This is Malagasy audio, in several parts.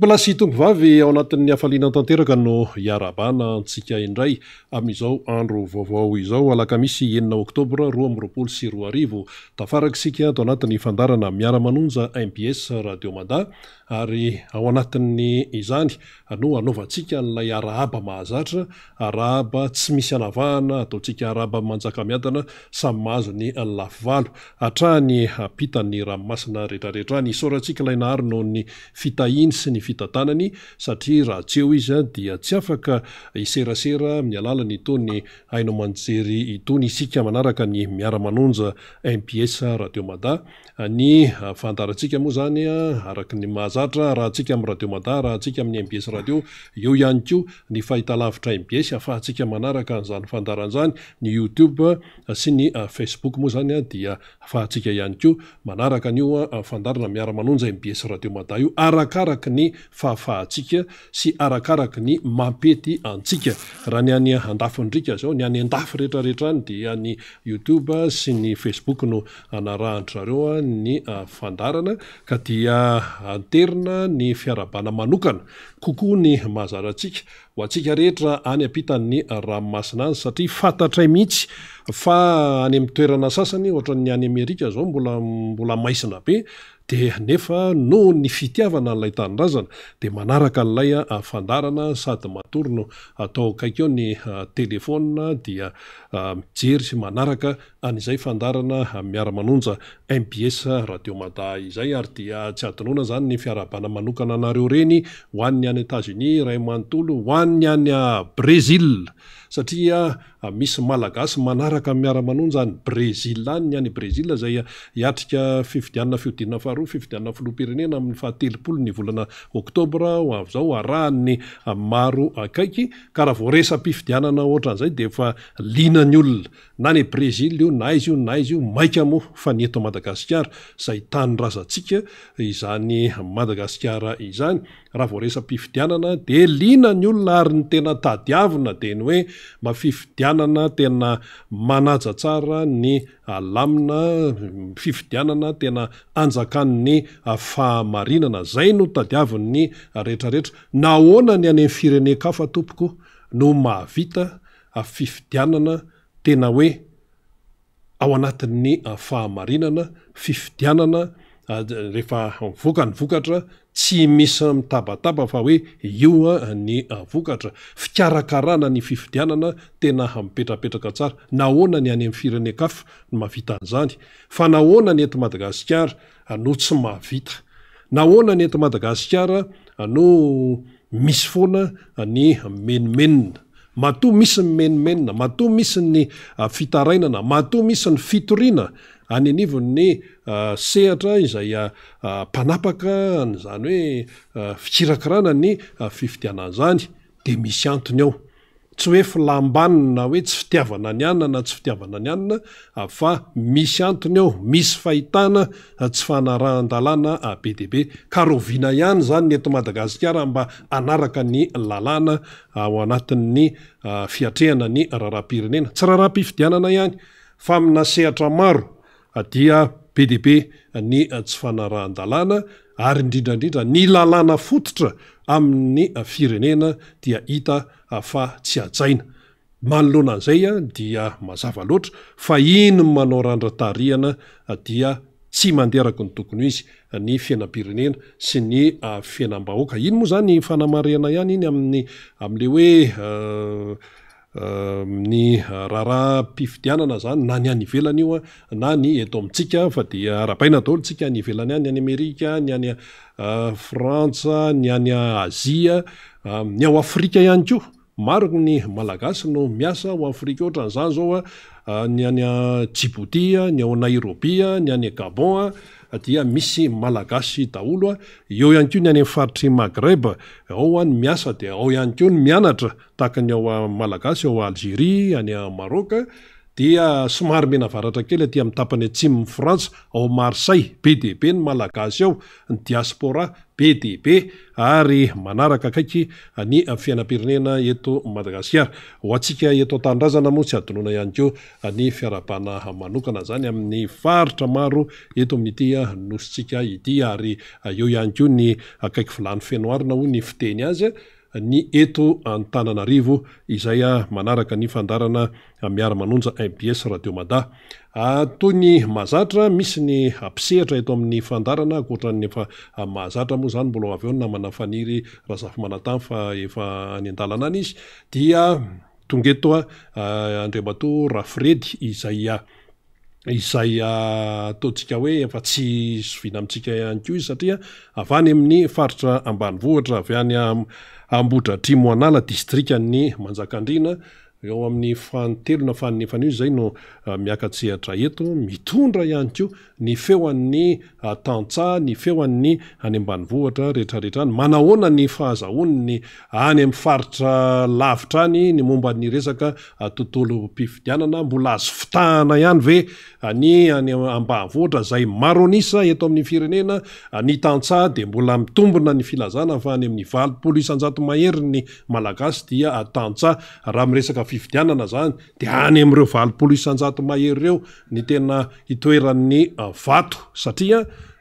Tompolahy sy tompovavy, ao anatin'ny hafaliana tanteraka no iarahabana antsika indray amin'izao andro vaovao izao, alakamisy enina oktobra 2022. Tafaraka isika ato anatin'ny fandaharana Miara-manonja mbs Radio Mada ary ao anatin'ny izany no anaovantsika an'ilay arahaba mahazatra, arahaba tsy misy anavahana, ataontsika arahaba manjakamiadana, samy mahazo ny lafivalo. Hatrany ampitan'ny ranomasina retraretra any. Isaorantsika ilay Nahary noho ny fitahiany sy ny fitantanany satria raha tsy eo Izy dia tsy afaka hiserasera amin'ny alalan'itony haino aman-jery itony isika manaraka ny Miara-manonja MPS Radio Mada. Ny fandaharantsika moa izany araka ny mahazatra arahantsika amin'ny Radio Mada, arahantsika amin'ny MBS Radio, eo ihany koa ny fahitalavitra MBS ahafahantsika manaraka an'izany fandaharana izany, ny YouTube sy ny Facebook moa izany dia afahantsika ihany koa manaraka an'io fandaharana miara-manonja mbs Radio Mada io arakaraky ny fahafahantsika sy arakaraky ny mampety antsika. Raha ny any andafin'ny riaka izao, ny any andafy rehetra rehetra any dia ny YouTube sy ny Facebook no anarahan-dry zareo ny fandaharana ka dia anterina ny fiarahabana manokana kokoa ny mahazatra antsika Ho antsika rehetra any ampitan'ny ranomasina any satria fantatray mihitsy fa any amin'ny toerana sasany ohatran'ny any Amerika izao mbola mbola maizina be dia nefa noho ny fitiavana an'ilay tanindrazana dia manaraka an'ilay fandaharana sady matory no atao akaiky eo ny telephone dia mijery sy manaraka an'izay fandaharana miara-manonja mbs Radio Mada izay ary dia tsy adinoina izany ny fiarahabana manokana anareo reny ho an'ny any Etats-Unis iray manontolo, ho an'ny any Brésil satria misy Malagasy manaraka ny miara-manonja any Brésil any, ny any Brésil izay hiatrika fifidianana fihodinana faharoa, fifidianana filoham-pirenena amin'ny faha 30 ny volana oktobra ho avy izao, arahan'ny maro akaiky ka raha vao resa-pifidianana ohatran'izay dia efa liana ny olona. Na any Brésil io na aiza io na aiza io, maika moa fa ny eto Madagasikara izay tanindrazantsika izany Madagasikara izany, raha vao resa-pifidianana dia liana ny olona ary ny tena tadiavina dia ny hoe mba fifidianana tena manaja tsara ny lamina, fifidianana tena anjakan'ny fahamarinana, izay no tadiavin'ny rehetrarehetra. Nahoana ny any amin'ny firenen-kafa tompoko no mahavita fifidianana tena hoe ao anatin'ny fahamarinana, fifidianana rehefa mivoaka ny vokatra tsy misy mitabataba fa hoe io ny vokatra, fikarakarana ny fifidianana tena mipetrapetraka tsara, nahoana ny any amin'ny firenen-kafa no mahavita an'izany fa nahoana ny eto Madagasikara no tsy mahavita? Nahoana ny eto Madagasikara no misy foana ny menomenona? Matoa misy ny menomenona, matoa misy ny fitarainana, matoa misy ny fitoriana any anivon'ny sehatra izay mpanapaka an'izany hoe fikirakirana ny fifidianana izany dia misy antony ao. Tsy hoe filam-banona na hoe tsy fitiavana ny anona na tsy fitiavana ny anona fa misy antony ao, misy fahitana tsy fanarahan-dalàna be dia be. Ka rahoviana ihany izany ny eto Madagasikara mba hanaraka ny lalàna ao anatin'ny fiatrehana ny raharaham-pirenena? Tsy raharaham-pifidianana ihany fa amina sehatra maro dia be dia be ny tsy fanarahan-dalàna ary indrindra indrindra ny lalàna fototra amin'ny firenena dia hita fa tsy hajaina. Manoloana an'izay dia mazava loatra fa iny manao randra-tarihana dia tsy mandeha araka ny tokony ho izy ny fiainam-pirenena sy ny fiainam-bahoaka. Iny moa izany fanamarihana ihany iny amin'ny amin'ilay hoe Ny raharaham-pifidianana izany na ny any ivelany io na ny eto amintsika fa dia arahabaina daholo tsika any ivelany any, ny any Amerika, ny any Frantsa, ny any Azia, ny ao Afrika ihany koa. Maro ny Malagasy no miasa ao Afrika ohatran'izany izao ny any Djibouti, ny ao Nairobi, ny any Gabon dia misy Malagasy daholo. Eo ihany koa ny any amin'ny faritr'i Maghreb, ao ny miasa dia ao ihany koa ny mianatra. Tahaka ny ao Malagasy ao Algerie, any Maroc, Dia somary mianavaratra kely aty amin'ny tapany atsimon'i Frantsa, ao Marseille, be dia be ny Malagasy ao, ny diaspora be dia be ary manaraka akaiky ny fiainam-pirenena eto Madagasikara. Ho antsika eto an-tanindrazana moa tsy hadinoina ihany koa ny fiarahabana manokana izany amin'ny faritra maro eto amin'ity nosintsika ity ary eo ihany koa ny akaiky vilany feno arina hoy ny fiteny azy ny eto Antananarivo izay manaraka ny fandaharana Miara-manonja mbs Radio Mada. Toy ny mahazatra, misy ny mpisehatra eto amin'ny fandaharana ankoatra ny efa mahazatra moa izany mbola ho avy eo ny namana Faniry Razafimanantany fa efa any an-dalana any izy dia tonga eto Andriamatoa Rafredy izay izay ataontsika hoe efa tsy zoviana amintsika ihany koa izy satria avy any amin'ny faritra ambanivohitra, avy any Ambohidratrimo Anala, distrikan'i Manjakandriana, eo amin'ny fahatelo na fahanefany eo izay no miaka-tsehatra eto, mitondra ihany koa ny feon'ny tantsaha, ny feon'ny any ambanivohitra rehetrarehetra any. Manahoana ny fahazahoany ny any amin'ny faritra lavitra any ny momba ny resaka tontolom-pifidianana? Mbola azo fitahana ihany ve ny any ambanivohitra izay maro an'isa eto amin'ny firenena? Ny tantsaha dia mbola mitombina ny filazana fa any amin'ny 80% mahery ny Malagasy dia tantsaha. Raha miresaka fifidianana izany dia any amin'ireo 80% mahery ireo ny tena hitoeran'ny vato satria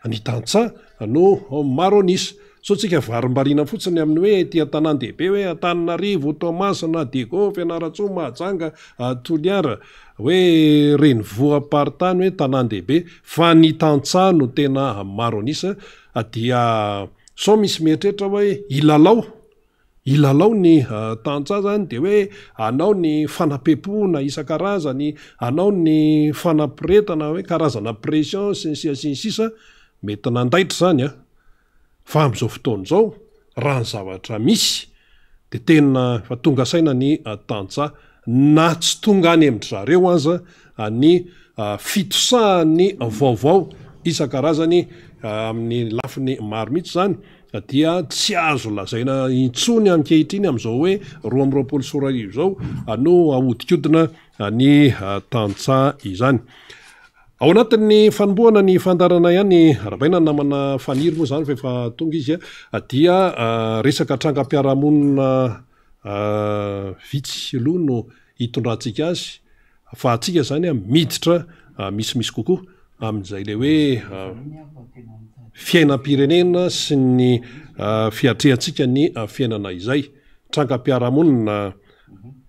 ny tantsaha no maro an'isa. Sao tsika varimbariana fotsiny amin'ny hoe ety an-tanàn-dehibe hoe Antananarivo, Toamasina, Diego, Fianarantsoa, Mahajanga, Toliara, hoe renivohim-paritany hoe tanàn-dehibe fa ny tantsaha no tena maro an'isa dia sao misy mieritreritra hoe hilalao Hilalao ny tantsaha zany dia hoe hanao ny fanapepoana isan-karazany, hanao ny fanaporetana hoe karazana pression sy ny sisa sy ny sisa, mety nandaitra izany an! Fa amin'izao fotoana izao raha ny zavatra misy dia tena efa tonga saina ny tantsaha na tsy tonga any amin-dry zareo aza ny fitosahan'ny vaovao isan-karazany amin'ny lafiny maro mihitsy izany. dia tsy azo lazaina intsony ankehitriny amin'izao hoe 2022 izao no ahodikodina ny tantsaha izany. Ao anatin'ny fanombohana ny fandaharana ihany, arahabaina ny namana Faniry moa izany fa efa tonga izy, dia resaka trangam-piarahamonina vitsy aloha no hitondrantsika azy fa antsika izany miditra misimisy kokoa amin'izay ilay hoe fiainam-pirenena sy ny fiatrehantsika ny fiainana izay. Trangam-piarahamonina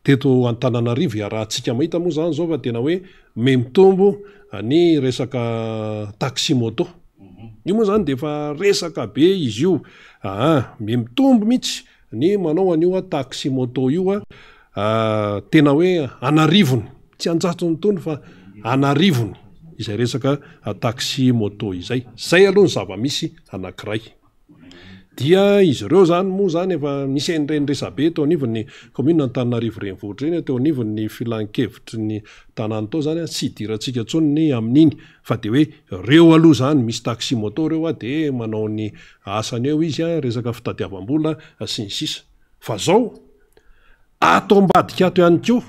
teto Antananarivo iarahantsika mahita moa izany izao fa tena hoe mihamitombo ny resaka taxi moto. Io moa izany dia efa resaka be izy io. Aa, mihamitombo mihitsy ny manao an'io taxi moto io. Tena hoe an'arivony, tsy an-jatony intsony fa an'arivony izay resaka taxi moto izay. Izay aloha ny zava-misy anankiray. Dia izy ireo izany moa izany efa nisy an'ireny resabe teo anivon'ny kaominina Antananarivo renivohitra ireny, teo anivon'ny filankevitry ny tanàna tao izany, tsy idirantsika intsony ny amin'iny fa dia hoe ireo aloha izany misy taxi moto ireo dia manao ny asany eo izy, resaka fitadiavam-bola sy ny sisa. Fa izao, Ato ambadika ato ihany koa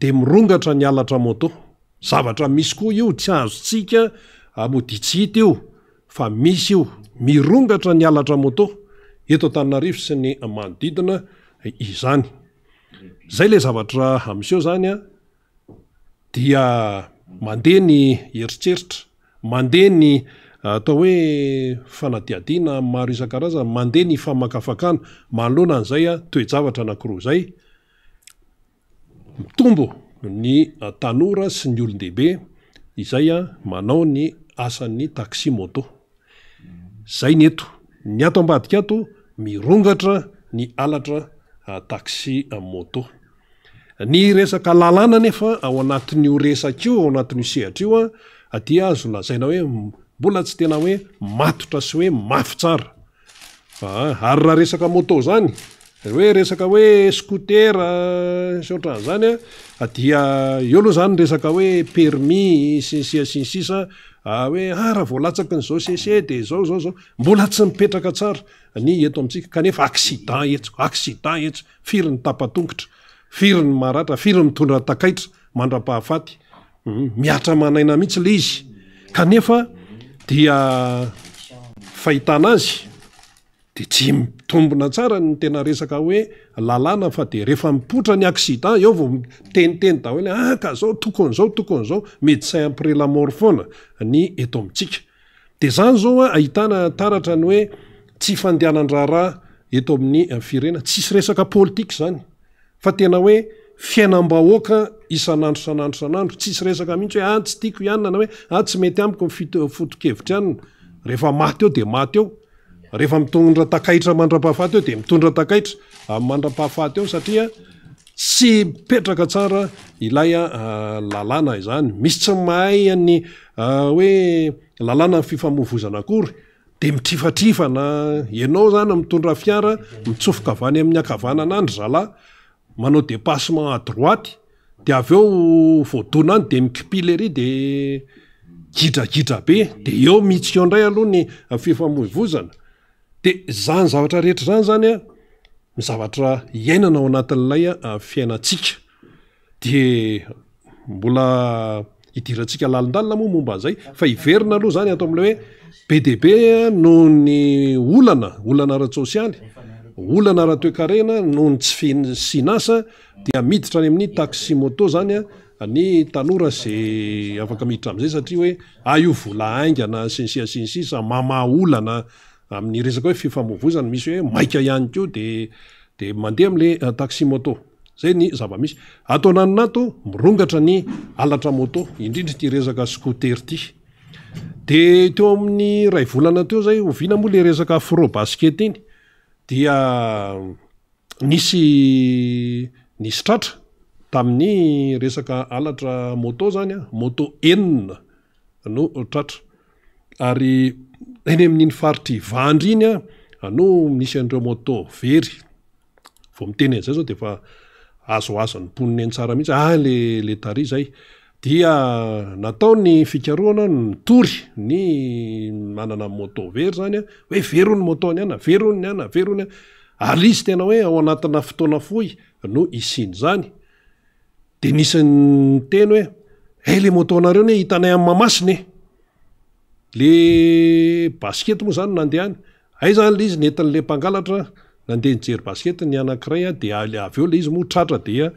dia mirongatra ny halatra moto. Zavatra misy koa io, tsy azontsika modia tsy hita io fa misy io. Mirongatra ny halatra moto eto Antananarivo sy ny manodidina izany. Izay ilay zavatra miseho izany an. Dia mandeha ny eritreritra, mandeha ny atao hoe fanadihadiana maro isan-karazany, mandeha ny famakafakana manoloana an'izay toe-javatra anankiroa izay. Mitombo ny tanora sy ny olon-dehibe izay manao ny asan'ny taxi moto. Izay ny eto. Ny ato ambadika ato, mirongatra ny halatra taxi moto. Ny resaka lalàna anefa ao anatin'io resaka io, ao anatin'io sehatra io dia azo lazaina hoe mbola tsy tena hoe matotra sy hoe mafy tsara. Ary raha resaka moto izany, hoe resaka hoe scooter sy ohatran'izany dia eo aloha izany resaka hoe permis sy ny sisa sy ny sisa, hoe ah raha vao latsaky ny zao cc dia izao izao izao, mbola tsy mipetraka tsara ny eto amintsika kanefa accident etsy, accident etsy. Firy ny tapa-tongotra, firy ny maratra, firy ny mitondra takaitra mandra-pahafaty. Mihatra aman'aina mihitsy ilay izy. Kanefa dia fahitana azy dia tsy mitombina tsara ny tena resaka hoe lalàna fa dia rehefa mipoitra ny accident eo vao miteniteny daholo hoe ah ka zao tokony zao tokony zao, médecin après la mort foana ny eto amintsika. Dia zany zao an ahitana taratra ny hoe tsy fandehanan-draharaha eto amin'ny firenena, tsisy resaka politika izany fa tena hoe fiainam-bahoaka isan'andro isan'andro isan'andro, tsisy resaka mihitsy hoe ah tsy tiako i anona na hoe ah tsy mety amiko ny foto-kevitry anona, rehefa maty eo dia maty eo, rehefa mitondra takaitra mandra-pahafaty eo dia mitondra takaitra mandra-pahafaty eo satria tsy mipetraka tsara ilay lalàna izany. Misy tsy mahay ny hoe lalàna ny fifamoivoizana akory dia mitrifatrifa na ianao izany mitondra fiara mitsofoka avy any amin'ny ankavanana any ry zalahy manao dépassement à droite dia avy eo voadona any dia mikipila ery dia gidragidra be dia eo mihitsika eo indray aloha ny fifamoivoizana. Dia izany zavatra rehetra izany izany an, ny zavatra iainana ao anatin'ilay fiainantsika. Dia mbola hidirantsika lalindalina moa momba an'izay, fa hiverina aloha izany ato amin'ilay hoe be dia be noho ny olana, olana ara-tsosialy, olana ara-toekarena, noho ny tsy fisian'asa, dia miditra any amin'ny taxi moto izany ny tanora izay afaka miditra amin'izay satria hoe ah io vola haingana sy ny sisa sy ny sisa, mamaha olana amin'ny resaka hoe fifamoivoizana, misy hoe maika ihany koa dia dia mandeha amin'ilay taxi moto. Zay ny zava-misy. Ato ananona ato, mirongatra ny halatra moto, indrindra ity resaka scooter ity. Dia teo amin'ny iray volana teo zay, oviana moa le resaka afro basket iny, dia nisy nisy tratra tamin'ny resaka halatra moto zany an, moto enina no tratra. Ary eny amin'iny faritr'i Ivandry iny an, no nisy an'ireo moto very. Vao miteny an'izay zao dia efa azoazon'ny mponina eny tsara mihitsy, ah le le tary zay. Dia natao ny fikarohana, nitory ny manana moto very zany an, hoe very hono ny moto ny ana, very hono ny ana, very hono ny ana. Ary izy tena hoe ao anatina fotoana fohy no hisian'izany. Dia nisy niteny hoe, hay le moto nareo anie hitanay any Mahamasina e. Le basikety moa zany nandehany. Aiza any le izy nentin'le mpangalatra nandeha nijery basikety ny anankiray dia avy eo le izy moa tratra dia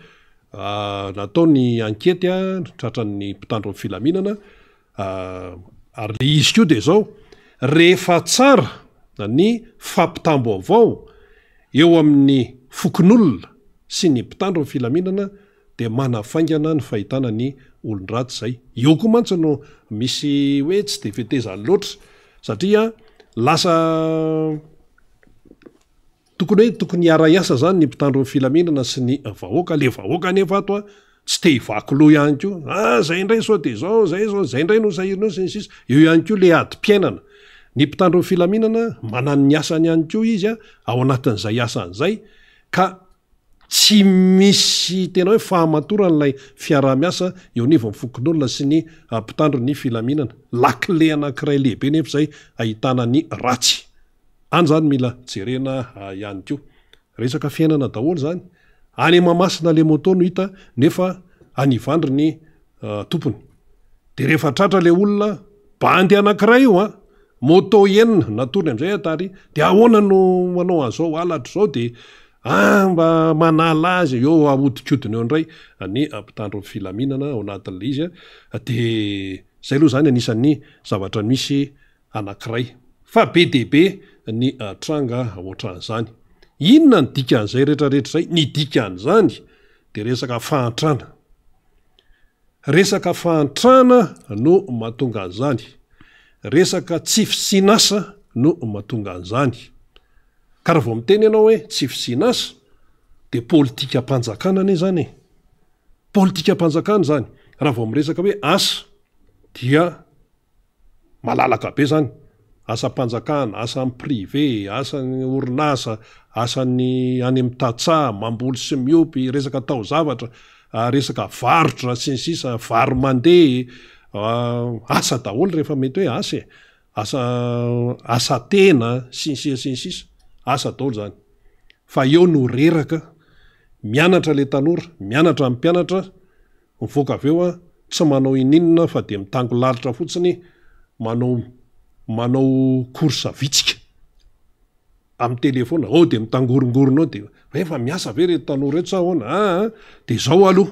natao ny ankety tratran'ny mpitandro ny filaminana ary le izy koa dia zao rehefa tsara ny fampitam-baovao eo amin'ny fokonolona sy ny mpitandro ny filaminana dia manafaingana ny fahitana ny olon-dratsy izay. Eo koa mantsy no misy hoe tsy dia fetezany loatra satria lasa tokony hoe tokony hiara-hiasa izany ny mpitandro ny filaminana sy ny vahoaka, le vahoaka anefa ato a tsy te hivaky loha ihany koa, ah zay indray sao dia izao, zay izao, zay indray no sahirana eo sy ny sisa, eo ihany koa le adim-piainana. Ny mpitandro ny filaminana manano ny asany ihany koa izy ao anatin'izay asany izay ka Tsy misy tena hoe fahamatorana ilay fiaraha-miasa eo anivon'ny fokonolona sy ny mpitandro ny filaminana. Lakile anankiray lehibe nefa izay ahitana ny ratsy. Any izany mila jerena ihany koa. Resaka fiainana daholo izany. Any Mahamasina le moto no hita nefa any Ivandry ny tompony. Dia rehefa tratra le olona, bandy anankiray io an! Moto enina natorony amizay aho tary de ahoana no manao an'izao halatra izao de ah mba manala azy eo ahodikodiny eo indray ny mpitandro ny filaminana ao anatin'ilay izy a de zay aloha zany anisan'ny zavatra misy anankiray fa be dia be ny tranga ohatran'izany. Inona ny dikan'izay rehetrarehetra izay? Ny dikan'izany de resaka fahantrana. Resaka fahantrana no mahatonga an'izany. Resaka tsy fisian'asa no mahatonga an'izany. Ka raha vao miteny ianao hoe tsy fisian'asa dia politikam-panjakana anie izany e. Politikam-panjakana izany. Raha vao miresaka hoe asa dia Malalaka be zany, asam-panjakana, asan'ny privé, asan'ny orinasa, asan'ny any amin'ny tantsaha, mamboly sy miompy, resaka taozavatra, resaka varotra sy ny sisa, vary mandeha, asa daholo rehefa mety hoe asa e, asa asa tena sy ny sisa sy ny sisa, asa daholo zany. Fa eo no reraka, mianatra le tanora, mianatra ny mpianatra, Mivoaka avy eo an, tsy manao ininona fa dia mitango lalitra fotsiny manao manao course vitsika amin'ny telefaona, ao dia mitangorongorona ao dia efa miasa ve reto tanora reto sa ahoana? Aa dia izao aloha,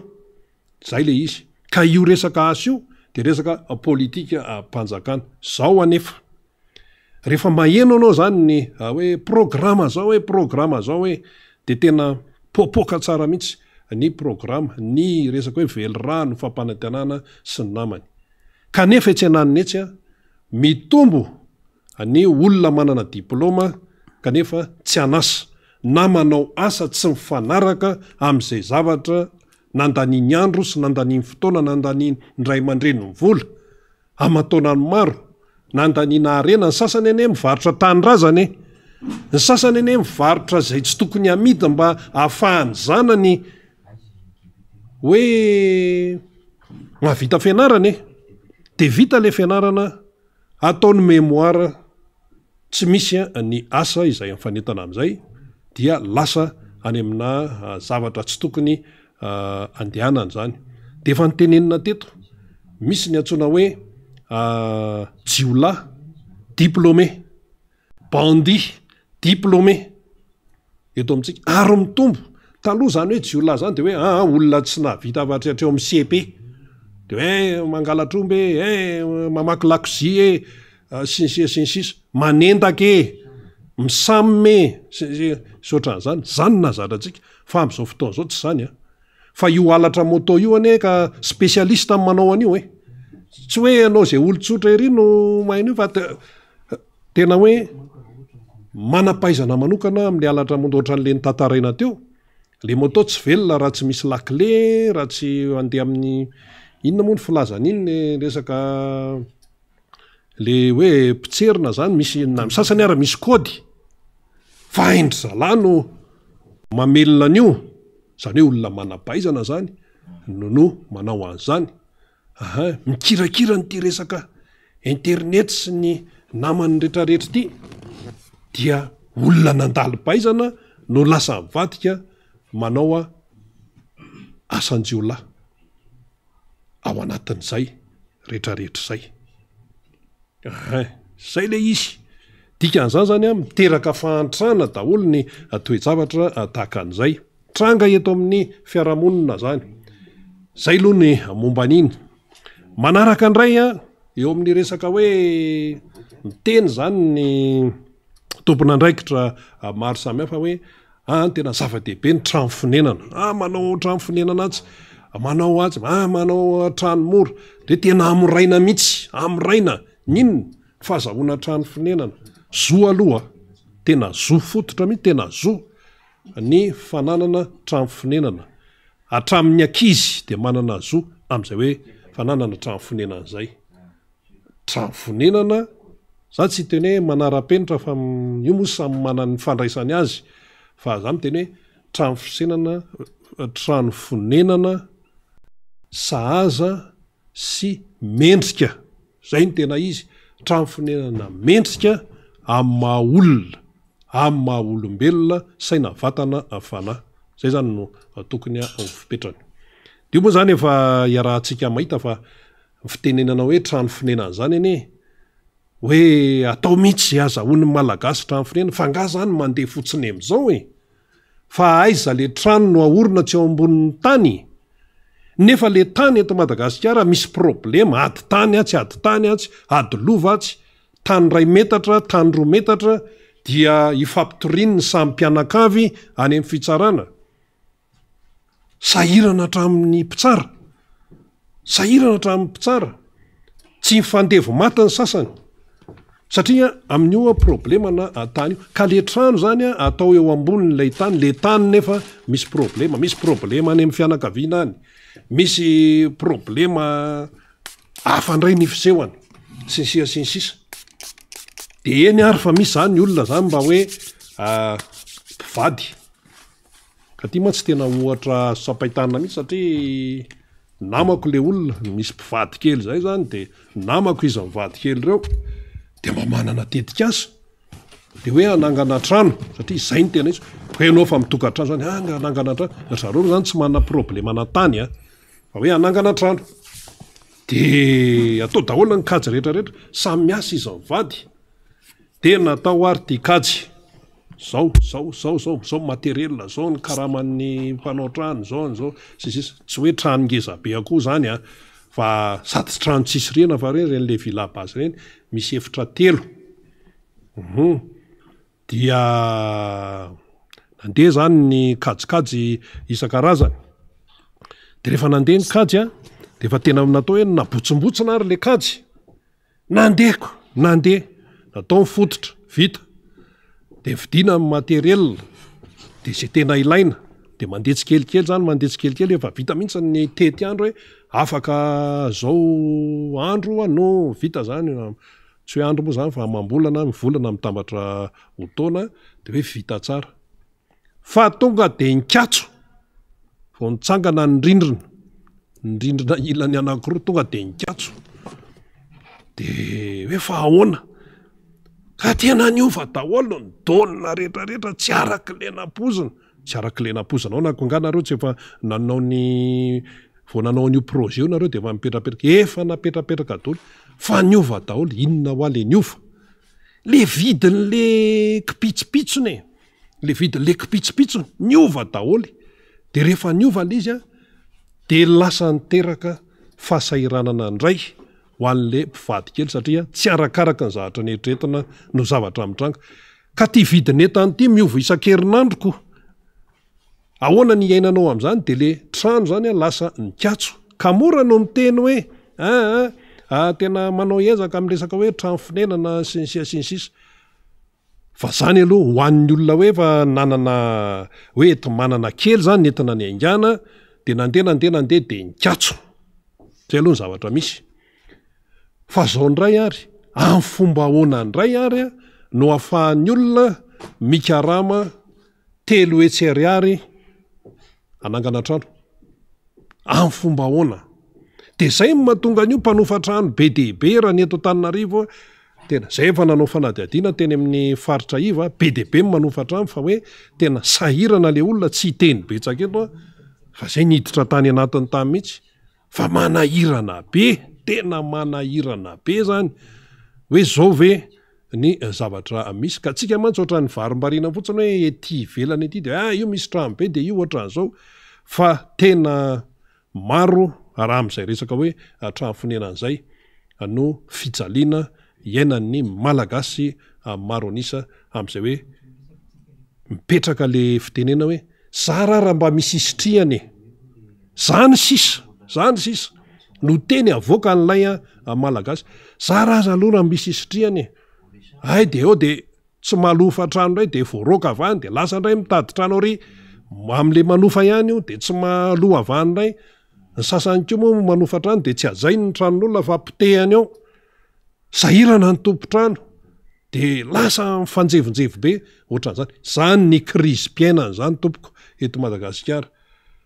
izay ilay izy. Ka io resaka asa io dia resaka politikam-panjakana. Izao anefa, Rehefa maheno anao zany ny hoe programa zao hoe programa zao hoe de tena popoka tsara mihitsy ny programa, ny resaka hoe velirano, fampanantenana sy ny namany. Kanefa etsy ananiny etsy an, mitombo ny olona manana diploma kanefa tsy an'asa na manao asa tsy mifanaraka amin'izay zavatra nandaniany andro sy nandaniany fotoana, nandaniany ray aman-dreniny vola. Aman-taonany maro, nandaniana harena, ny sasany anie mivarotra tanindrazana e! Ny sasany anie mivarotra izay tsy tokony hamidy mba hahafahan'ny zanany hoe mahavita fianarana e! Dia vita ilay fianarana, ataony mémoire, Tsy misy ny asa izay mifanentana amin'izay dia lasa any amina zavatra tsy tokony andehanana izany. Dia efa notenenina teto, misy ny antsoina hoe jiolahy diplômé, bandit diplômé. eto amintsika ary mitombo. Taloha izany hoe jiolahy izany dia hoe aa olona tsy nahavita afa-tsy hatreo amin'ny cepe. Dia hoe eh, mangalatr'omby e, eh, mamaky lakozia e, sy ny sisa sy ny sisa. Manendaka e, misam e, sy ny sisa sy ohatran'izany. Izany no nahazatra antsika. Fa amin'izao fotoana izao tsy izany an. Fa io halatra moto io anie ka spécialiste amin'ny manao an'io e. Tsy hoe ianao izay olon-tsotra ery no mahay an'io fa Tena hoe manam-pahaizana manokana amin'ilay halatra moto ohatran'ilay notantaraina teo. Ilay moto tsy velona raha tsy misy lakile, raha tsy handeha amin'ny inona moa ny filazana iny le resaka le hoe mpitserina zany misy na ny sasany ara misy kaody fa hain-dry zalahy no mamelona an'io, zany hoe olona manam-pahaizana zany no no manao an'izany. Aha, mikirakira an'ity resaka internet sy ny namany retraretra ity dia olona nandalo paizana no lasa mivadika manao asan-jiolahy ao anatin'izay retraretra izay. Aha, izay le izy. Dikan'izany zany an, miteraka fahantrana daholo ny toe-javatra tahaka an'izay. Tranga eto amin'ny fiarahamonina zany. Zay aloha ny momba an'iny. Manaraka indray an, eo amin'ny resaka hoe miteny zany ny tompon'andraikitra maro samihafa hoe ah tena zava-dehibe ny trano fonenana. Ah manao trano fonenana atsy, manao atsy, ah manao trano mora. De tena hamoraina mihitsy, hamoraina. Ny inona? Fahazahoana trano fonenana. Zo aloha, tena zo fototra mihitsy, tena zo. Ny fananana trano fonenana. Hatramin'ny ankizy dia manana zo amin'izay hoe fananana trano fonenana izay. Trano fonenana, za tsy hiteny hoe manara-penitra fa io moa samy manana ny fandraisany azy fa za miteny hoe trano fisenana, trano fonenana sahaza sy mendrika, zay no tena izy, trano fonenana mendrika amin'ny maha olona. Amin'ny maha olombelona, saina, vatana, fanahy. Izay izany no tokony ho fipetrany. Dia io moa izany efa iarahantsika mahita fa ny fitenenana hoe trano fonenana izany anie hoe atao mihitsy izay azahoan'ny Malagasy trano fonenana fa angaha izany mandeha fotsiny amin'izao e? Fa aiza le trano no aorina tsy ao ambonin'ny tany? Nefa le tany eto Madagasikara misy problema, ady tany atsy, ady tany atsy, ady lova atsy, tany iray metatra, tany roa metatra dia ifampitorian'ny samy mpianakavy any amin'ny fitsarana. Sahirana hatramin'ny mpitsara. Sahirana hatramin'ny mpitsara. Tsy mifandevo maty ny sasany. Satria amin'io problema-na tany io. Ka le trano zany atao eo ambonin'ilay tany, le tany nefa misy problema, misy problema any amin'ny fianakaviana any, misy problema Hafa indray ny fisehony, sy ny sisa sy ny sisa. De eny ary fa misy zany olona zany mba hoe mpivady. Ka ty mantsy tena ohatra azo tsapain-tanana mihitsy satria namako le olona, misy mpivady kely zay zany de namako izy mivady kely reo, de mba manana tetikasa. De hoe hanangana trano satria zay no tena izy, hoe ianao fa mitokantrano zany, ah hanangana trano, ry zareo zany tsy manana problemana tany an. Fa hoe hanangana trano. De atao daholo ny kajy rehetra rehetra, samy miasa izy mivady. De natao ary ty kajy, zao, zao, zao, zao, zao ny materiel, zao ny karaman'ny mpanao trano, zao ny zao, sy ny sisa. Tsy hoe trano ngeza be akoho zany an, fa sady tsy trano tsisy rihana fa reny le villa base reny, misy efitra telo. Hum. Dia nandeha zany ny kajikajy isan-karazany. De rehefa nandeha ny kajy an, de efa tena natao hoe nabotsimbotsina ary le kajy. Nandeha ko, nandeha. Natao ny fototra, vita. De vidiana ny materiel, de zay tena ilaina. De mandeha tsikelikely zany, mandeha tsikelikely, efa vita mihitsy ny tetiandro hoe afaka zao andro no vita zany. Tsy hoe andro moa izany fa amam-bolana, ny volana mitambatra ho taona dia hoe vita tsara. Fa tonga dia nikatso vao nitsangana ny rindrina, ny rindrina ilany anankiroa tonga dia nikatso. Dia hoe fa ahoana? Ka tena niova daholo ny dônina rehetrarehetra, tsy araka ilay nampoizina. Tsy araka ilay nampoizina ahoana ko angaha nareo tsy efa nanao ny Vao nanao an'io projet io nareo dia efa mipetrapetraka, efa napetrapetraka daholo fa niova daholo, inona hoa le niova? Le vidin'le kipitsopitsony e, le vidin'le kipitsopitsony niova daholo, de rehefa niova le izy an, de lasa niteraka fahasahiranana indray ho an'le mpivady kely satria tsy arakaraka ny zavatra neritreretina no zavatra mitranga, ka ty vidin'entana ity miova isan-kerinandro ko. Ahoana ny hiainanao amin'izany dia le trano zany an lasa nikatso. Ka mora no miteny hoe aa ah tena manao ezaka amin'ny resaka hoe trano fonenana sy ny sisa sy ny sisa. Fa zany aloha ho an'ny olona hoe efa nanana hoe enti-manana kely zany nentina niaingàna dia nandeha nandeha nandeha dia nikatso. Zay aloha ny zavatra misy. Fa zao indray ary, amin'ny fomba ahoana indray ary no ahafahan'ny olona mikarama 300 ariary hanangana trano. Amin'ny fomba ahoana? Dia izay no mahatonga an'io mpanofa trano be dia be raha ny eto Antananarivo tena izay efa nanao fanadihadiana teny amin'ny faritra iva, be dia be ny manofa trano fa hoe tena sahirana ilay olona, tsy hiteny betsaka eto aho fa izay niditra tany anatiny tany mihitsy. Fa manahirana be, tena manahirana be zany hoe zao ve ny zavatra misy. Ka tsika mantsy ohatran'ny varimbariana fotsiny hoe ety ivelany ety de ah io misy trano be de io ohatran'izao. Fa tena maro raha amin'izay resaka hoe trano fonenana izay no fijaliana iainan'ny Malagasy maro an'isa amin'izay hoe mipetraka le fitenena hoe zara raha mba misy isitrihana e! Zany sisa, zany sisa no teny avoakan'ilay Malagasy. Zara aza aloha raha misy isitrihana e! Hay de eo de tsy malofa trano indray de voaroaka avy any de lasa indray mitady trano ary am'le manofa ihany io de tsy mahaloa avy any indray. Ny sasany koa moa manofa trano de tsy hajainy ny tranon'olona fa potehany ao. Sahirana ny tompon-trano de lasa mifanjevonjevo be ohatran'izany. Zany ny krizim-piainana zany tompoko eto Madagasikara.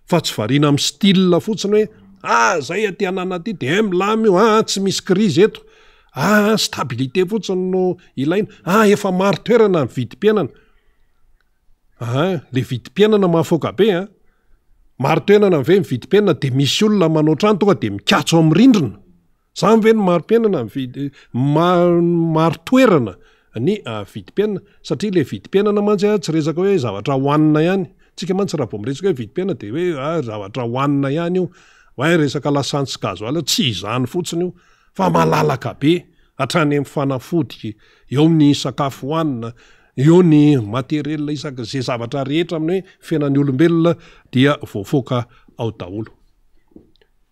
Fa tsy variana amin'ny style fotsiny hoe ah zay aty anana aty de eh milamina io, ah tsy misy krizy eto, ah stabilité fotsiny no ilaina, ah efa marin-toerana ny vidim-piainana. Ah le vidim-piainana mahafaoka be an! Marin-toerana ve ny vidim-piainana de misy olona manao trano tonga de mikatso amin'ny rindrina. Zany ve no mari-piainana mividy marin-toerana ny vidim-piainana? Satria ilay vidim-piainana mantsy tsy resaka hoe zavatra hohanina ihany. Tsika mantsy raha vao miresaka hoe vidim-piainana dia hoe zavatra hohanina ihany io, hoe resaka lasantsy sy gasoil, tsy izany fotsiny io fa malalaka be hatrany amin'ny fanafody, eo ny sakafo hohanina, eo ny materiel isaky izay zavatra rehetra amin'ny hoe fiainan'ny olombelona dia voafoaka ao daholo.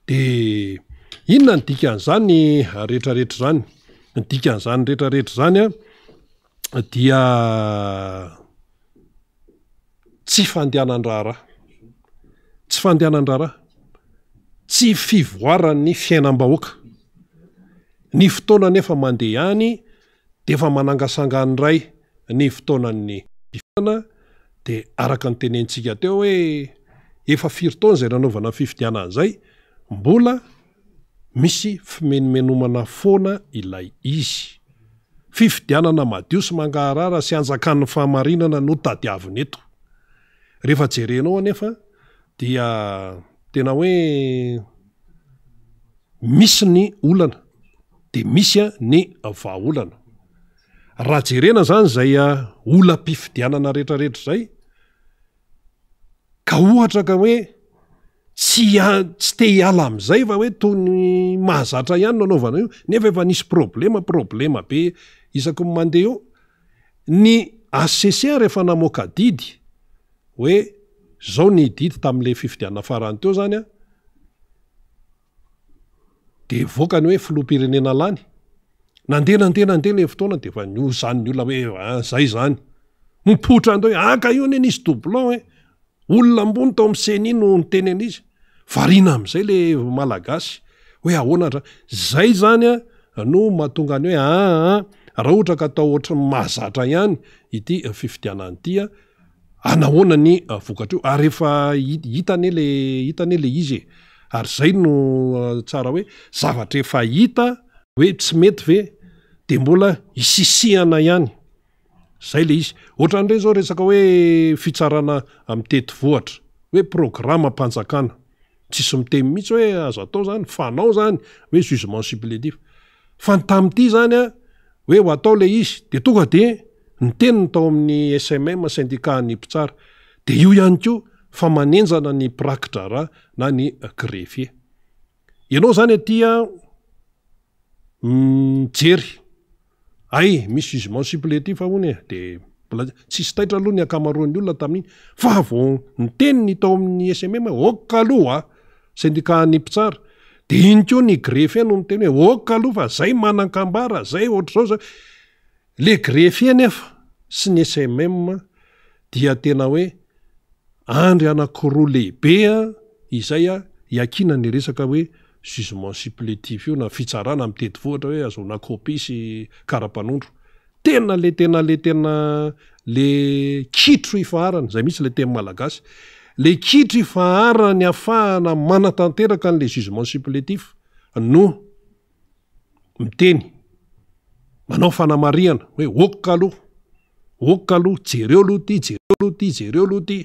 De inona ny dikan'izany rehetrarehetra izany? Ny dikan'izany rehetrarehetra izany an, dia tsy fandehanan-draharaha, tsy fandehanan-draharaha, tsy fivoaran'ny fiainam-bahoaka. Ny fotoana anefa mandeha ihany dia efa manangasanga indray ny fotoanan'ny fifidianana dia araka ny tenenintsika teo hoe efa firy taona izay nanaovana fifidianana izay mbola misy fimenomenomana foana ilay izy. Fifidianana madio sy mangaharara sy anjakan'ny fahamarinana no tadiavina eto. Rehefa jerenao anefa dia tena hoe. Misy ny olana de misy ny vahaolana. Raha jerena zany izay olam-pifidianana rehetrarehetra izay, ka ohatra ka hoe tsy tsy te hiala amin'izay fa hoe toy ny mahazatra ihany no anaovana io, nefa efa nisy problema, problema be isaky ny mandeha eo. Ny HCC ary efa namoaka didy hoe zao ny didy tamin'le fifidianana farany teo zany an, de voaka ny hoe filoham-pirenena lany. Nandeha nandeha nandeha le fotoana de efa nihozan'ny olona hoe ah zay zany. Mipoitra indray hoe ah ka io anie nisy doublon e. Olona ambony tao amin'ny ceni no niteny an'izy. Variana amin'izay le Malagasy hoe ahoana ndra. Zay zany an no mahatonga ny hoe aa raha ohatra ka atao ohatran'ny mahazatra ihany ity fifidianana ity an, Anahoana ny vokatr'io? Ary efa hita anie le hita anie le izy e! Ary zay no tsara hoe zavatra efa hita hoe tsy mety ve de mbola isisihana ihany. Zay le izy. Ohatran'ireny zao resaka hoe fitsarana mitety vohitra, hoe programam-panjakana. Tsisy miteny mihitsy hoe azo atao zany, fanao zany hoe jugement supplétif. Fa ny tamin'ity zany an, hoe ho atao le izy, de tonga de niteny ny tao amin'ny SMM, syndicat ny mpitsara. De io ihany koa fa manenjana ny mpiraki-draharaha na ny greffier. Ianao zany aty an, Mijery. Hay, misy jugement supplétif hono e, dia mbola tsisy taitra aloha ny ankamaroan'ny olona tamin'iny, fa vao niteny ny tao amin'ny SMM hoe ok aloha a, syndicat-n'ny mpitsara, dia iny koa ny greffier no niteny hoe ok aloha fa zay manan-kambara, zay ohatr'izao zay. Le greffier nefa sy ny SMM dia tena hoe andry anankiroa lehibe izay iankinany ny resaka hoe jugement supplétif io na fitsarana mitety vohitra hoe azahoana copie sy kara-panondro. Tena le tena le tena le kitro ifaharany, zay mihitsy le teny malagasy, le kitro ifaharany afahana manatanteraka an'le jugement supplétif no miteny, manao fanamarihana hoe ok aloha, ok aloha, jereo aloha ity, jereo aloha ity, jereo aloha ity.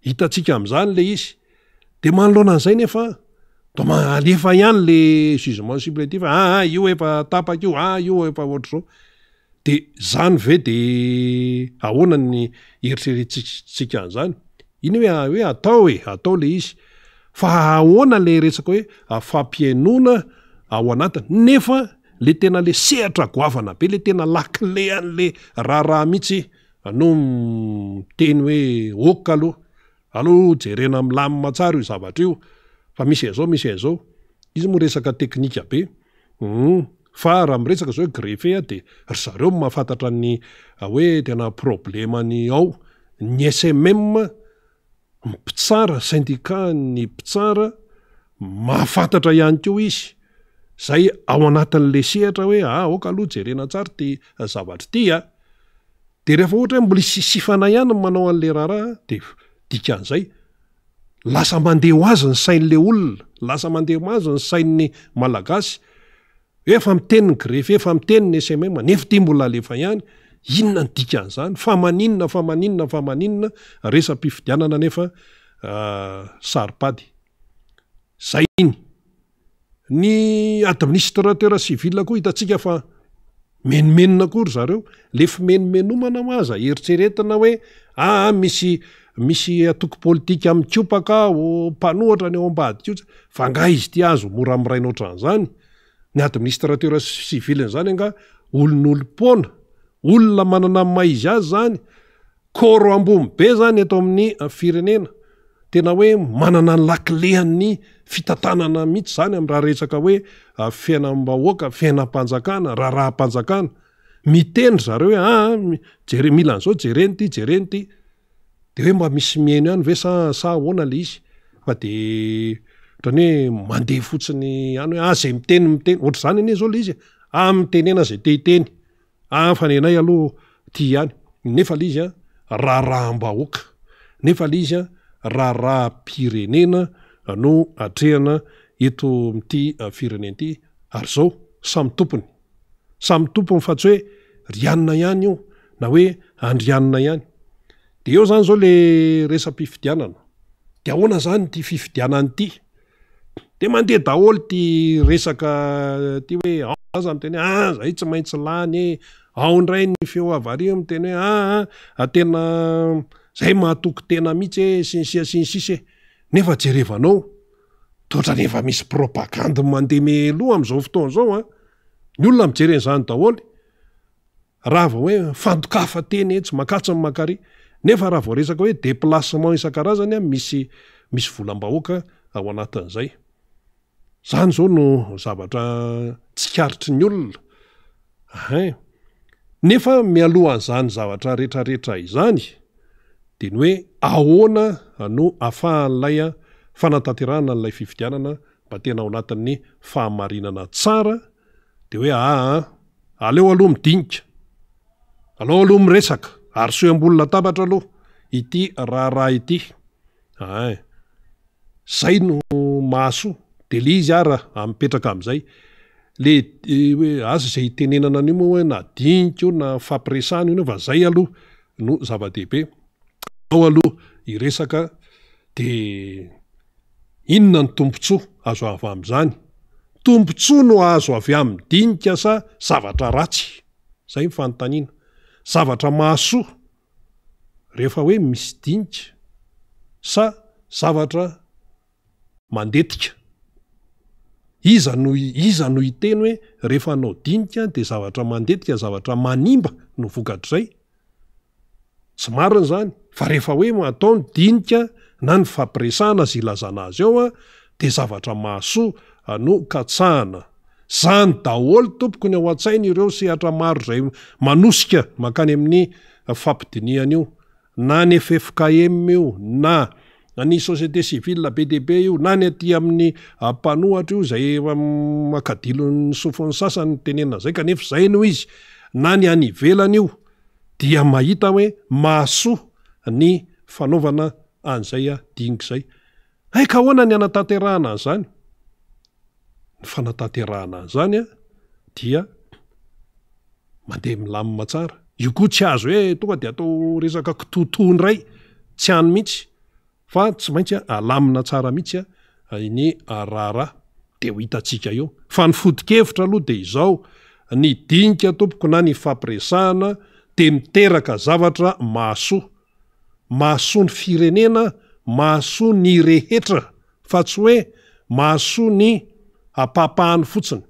Hitantsika amin'izany le izy. De manoloana an'izay nefa de alefa ihany le jugement supplétif, ah, ah io efa tapaka io, ah io efa ohatr'izao. De zany ve de ahoana ny eritreretintsika an'izany? Iny hoe hoe atao e, atao le izy. Fa ahoana le resaka hoe fampihainoana ao anatiny? Nefa le tena le sehatra goavana be, le tena lakile an'le raharaha mihitsy no miteny hoe ok aloha, aleo jerena milamina tsara io zavatra io fa misy an'izao misy an'izao. Izy moa resaka teknika be. Humm fa raha miresaka zao hoe greffe de ry zareo no mahafantatra ny hoe tena problemany ao, ny SMM mpitsara, syndicat ny mpitsara mahafantatra ihany koa izy zay ao anatin'le sehatra hoe ah aoka aloha jerena tsara ty zavatra ity a, de rehefa ohatra hoe mbola isisifana ihany ny manao an'le raharaha de dikan'izay Lasa mandeha ho azy ny sain'le olona, lasa mandeha ho azy ny sain'ny Malagasy, hoe efa miteny ny greffier, efa miteny ny SMM, nefa ity mbola alefa ihany, inona ny dikan'izany, fa maninona, fa maninona, fa maninona, resa-pifidianana nefa saro-pady. Zay iny. Ny administrateur civil koa hitantsika fa menomenona koa ry zareo, le fimenomenomana hoa aza eritreretina hoe aa misy misy antoko politika mikopaka ao, mpanohatra ny ao ambadika io, fa angaha izy ity azo moramiraina ohatran'izany? Ny administrateur civil an'izany angaha olon'olom-poana, olona manana ny maha izy azy zany, Corps ambony be zany eto amin'ny firenena, tena hoe manana ny lakilehan'ny fitantanana mihitsy zany amin'ny raha resaka hoe fiainam-bahoaka, fiainam-panjakana, raharaham-panjakana. Miteny ry zareo hoe aa jere mila an'izao jerena ity, jerena ity. De hoe mba misy mihaino ihany ve sa sa ahoana le izy? Fa de ohatran'ny hoe mandeha fotsiny ihany hoe ah zay miteny miteny, ohatr'izany anie zao le izy e, ah mitenena zay te hiteny. Ah fa nenay aloha ty ihany, nefa le izy an raharaham-bahoaka, nefa le izy an raharaham-pirenena no atrehana eto amin'ity firenena ity, ary zao samy tompony, samy tompony fa tsy hoe ry anona ihany io na hoe andrianina ihany. De eo zany zao le resa-pifidianana, de ahoana zany ity fifidianana ity? Dia mandeha daholo ity resaka ity hoe ao zaza miteny hoe ah zay tsy maintsy lany e, ao indray ny feo avy ary miteny hoe ah ah tena zay mahatoky tena mihitsy e sy ny sisa sy ny sisa e. Nefa jerevanao, toa ohatran'ny efa misy propagandy mandeha mialoha amin'izao fotoana izao an. Ny olona mijery an'izany daholo. Raha vao hoe mifandokafa teny etsy mankatsy ny mankary, nefa raha vao resaka hoe déplacement isan-karazany an, misy misy volam-bahoaka ao anatin'izay. Izany izao no zavatra tsikaritry ny olona. Ahin. Nefa mialohan'izany zavatra rehetrarehetra izany dia ny hoe ahoana no afahan'ilay fanatanterahana an'ilay fifidianana mba tena ao anatin'ny fahamarinana tsara dia hoe aa aleo aloha midinika, aleo aloha miresaka, arosoy ambony latabatra aloha ity raharaha ity. Ain. Zay no mahasoa. De le izy ara mipetraka amizay. Le hoe asa izay itenenana an'io moa hoe na dinika io na fampiresahana io nefa zay aloha no zava-dehibe. Ao aloha hiresaka de inona ny tombotsoa azo avy amizany? Tombotsoa no azo avy amin'ny dinika sa zavatra ratsy? Zay ny fanontaniana. Zavatra mahasoa Rehefa hoe misy dinika sa zavatra mandetika? Iza no iza no hiteny hoe rehefa hanao dinika dia zavatra mandetika, zavatra manimba no vokatr'izay? Tsy marina izany fa rehefa hoe atao ny dinika na ny fampiresahana izay ilazana azy eo dia zavatra mahasoa no katsahana. Zany daholo tompoko ny ao an-tsainy ireo sehatra maro izay manosika mankany amin'ny fampidinihana io, na ny ffkm io, na ny société civile be dia be io, na ny aty amin'ny mpanohatra io izay efa makadilo ny sofin'ny sasany ny tenenina izay kanefa izay no izy, na ny any ivelany io dia mahita hoe mahasoa ny fanaovana an'izay dinika izay. Hay ka ahoana ny hanatanterahana an'izany? Ny fanatanterahana an'izany dia mandeha milamina tsara. Io koa tsy azo hoe tonga dia atao resaka kitoatoa indray, tsy any mihitsy fa tsy maintsy alamina tsara mihitsy ny raharaha dia ho hitantsika eo. Fa ny foto-kevitra aloha dia izao, ny dinika tompoko na ny fampiresahana dia miteraka zavatra mahasoa. Mahasoa ny firenena, mahasoa ny rehetra fa tsy hoe mahasoa ny ampahapahany fotsiny.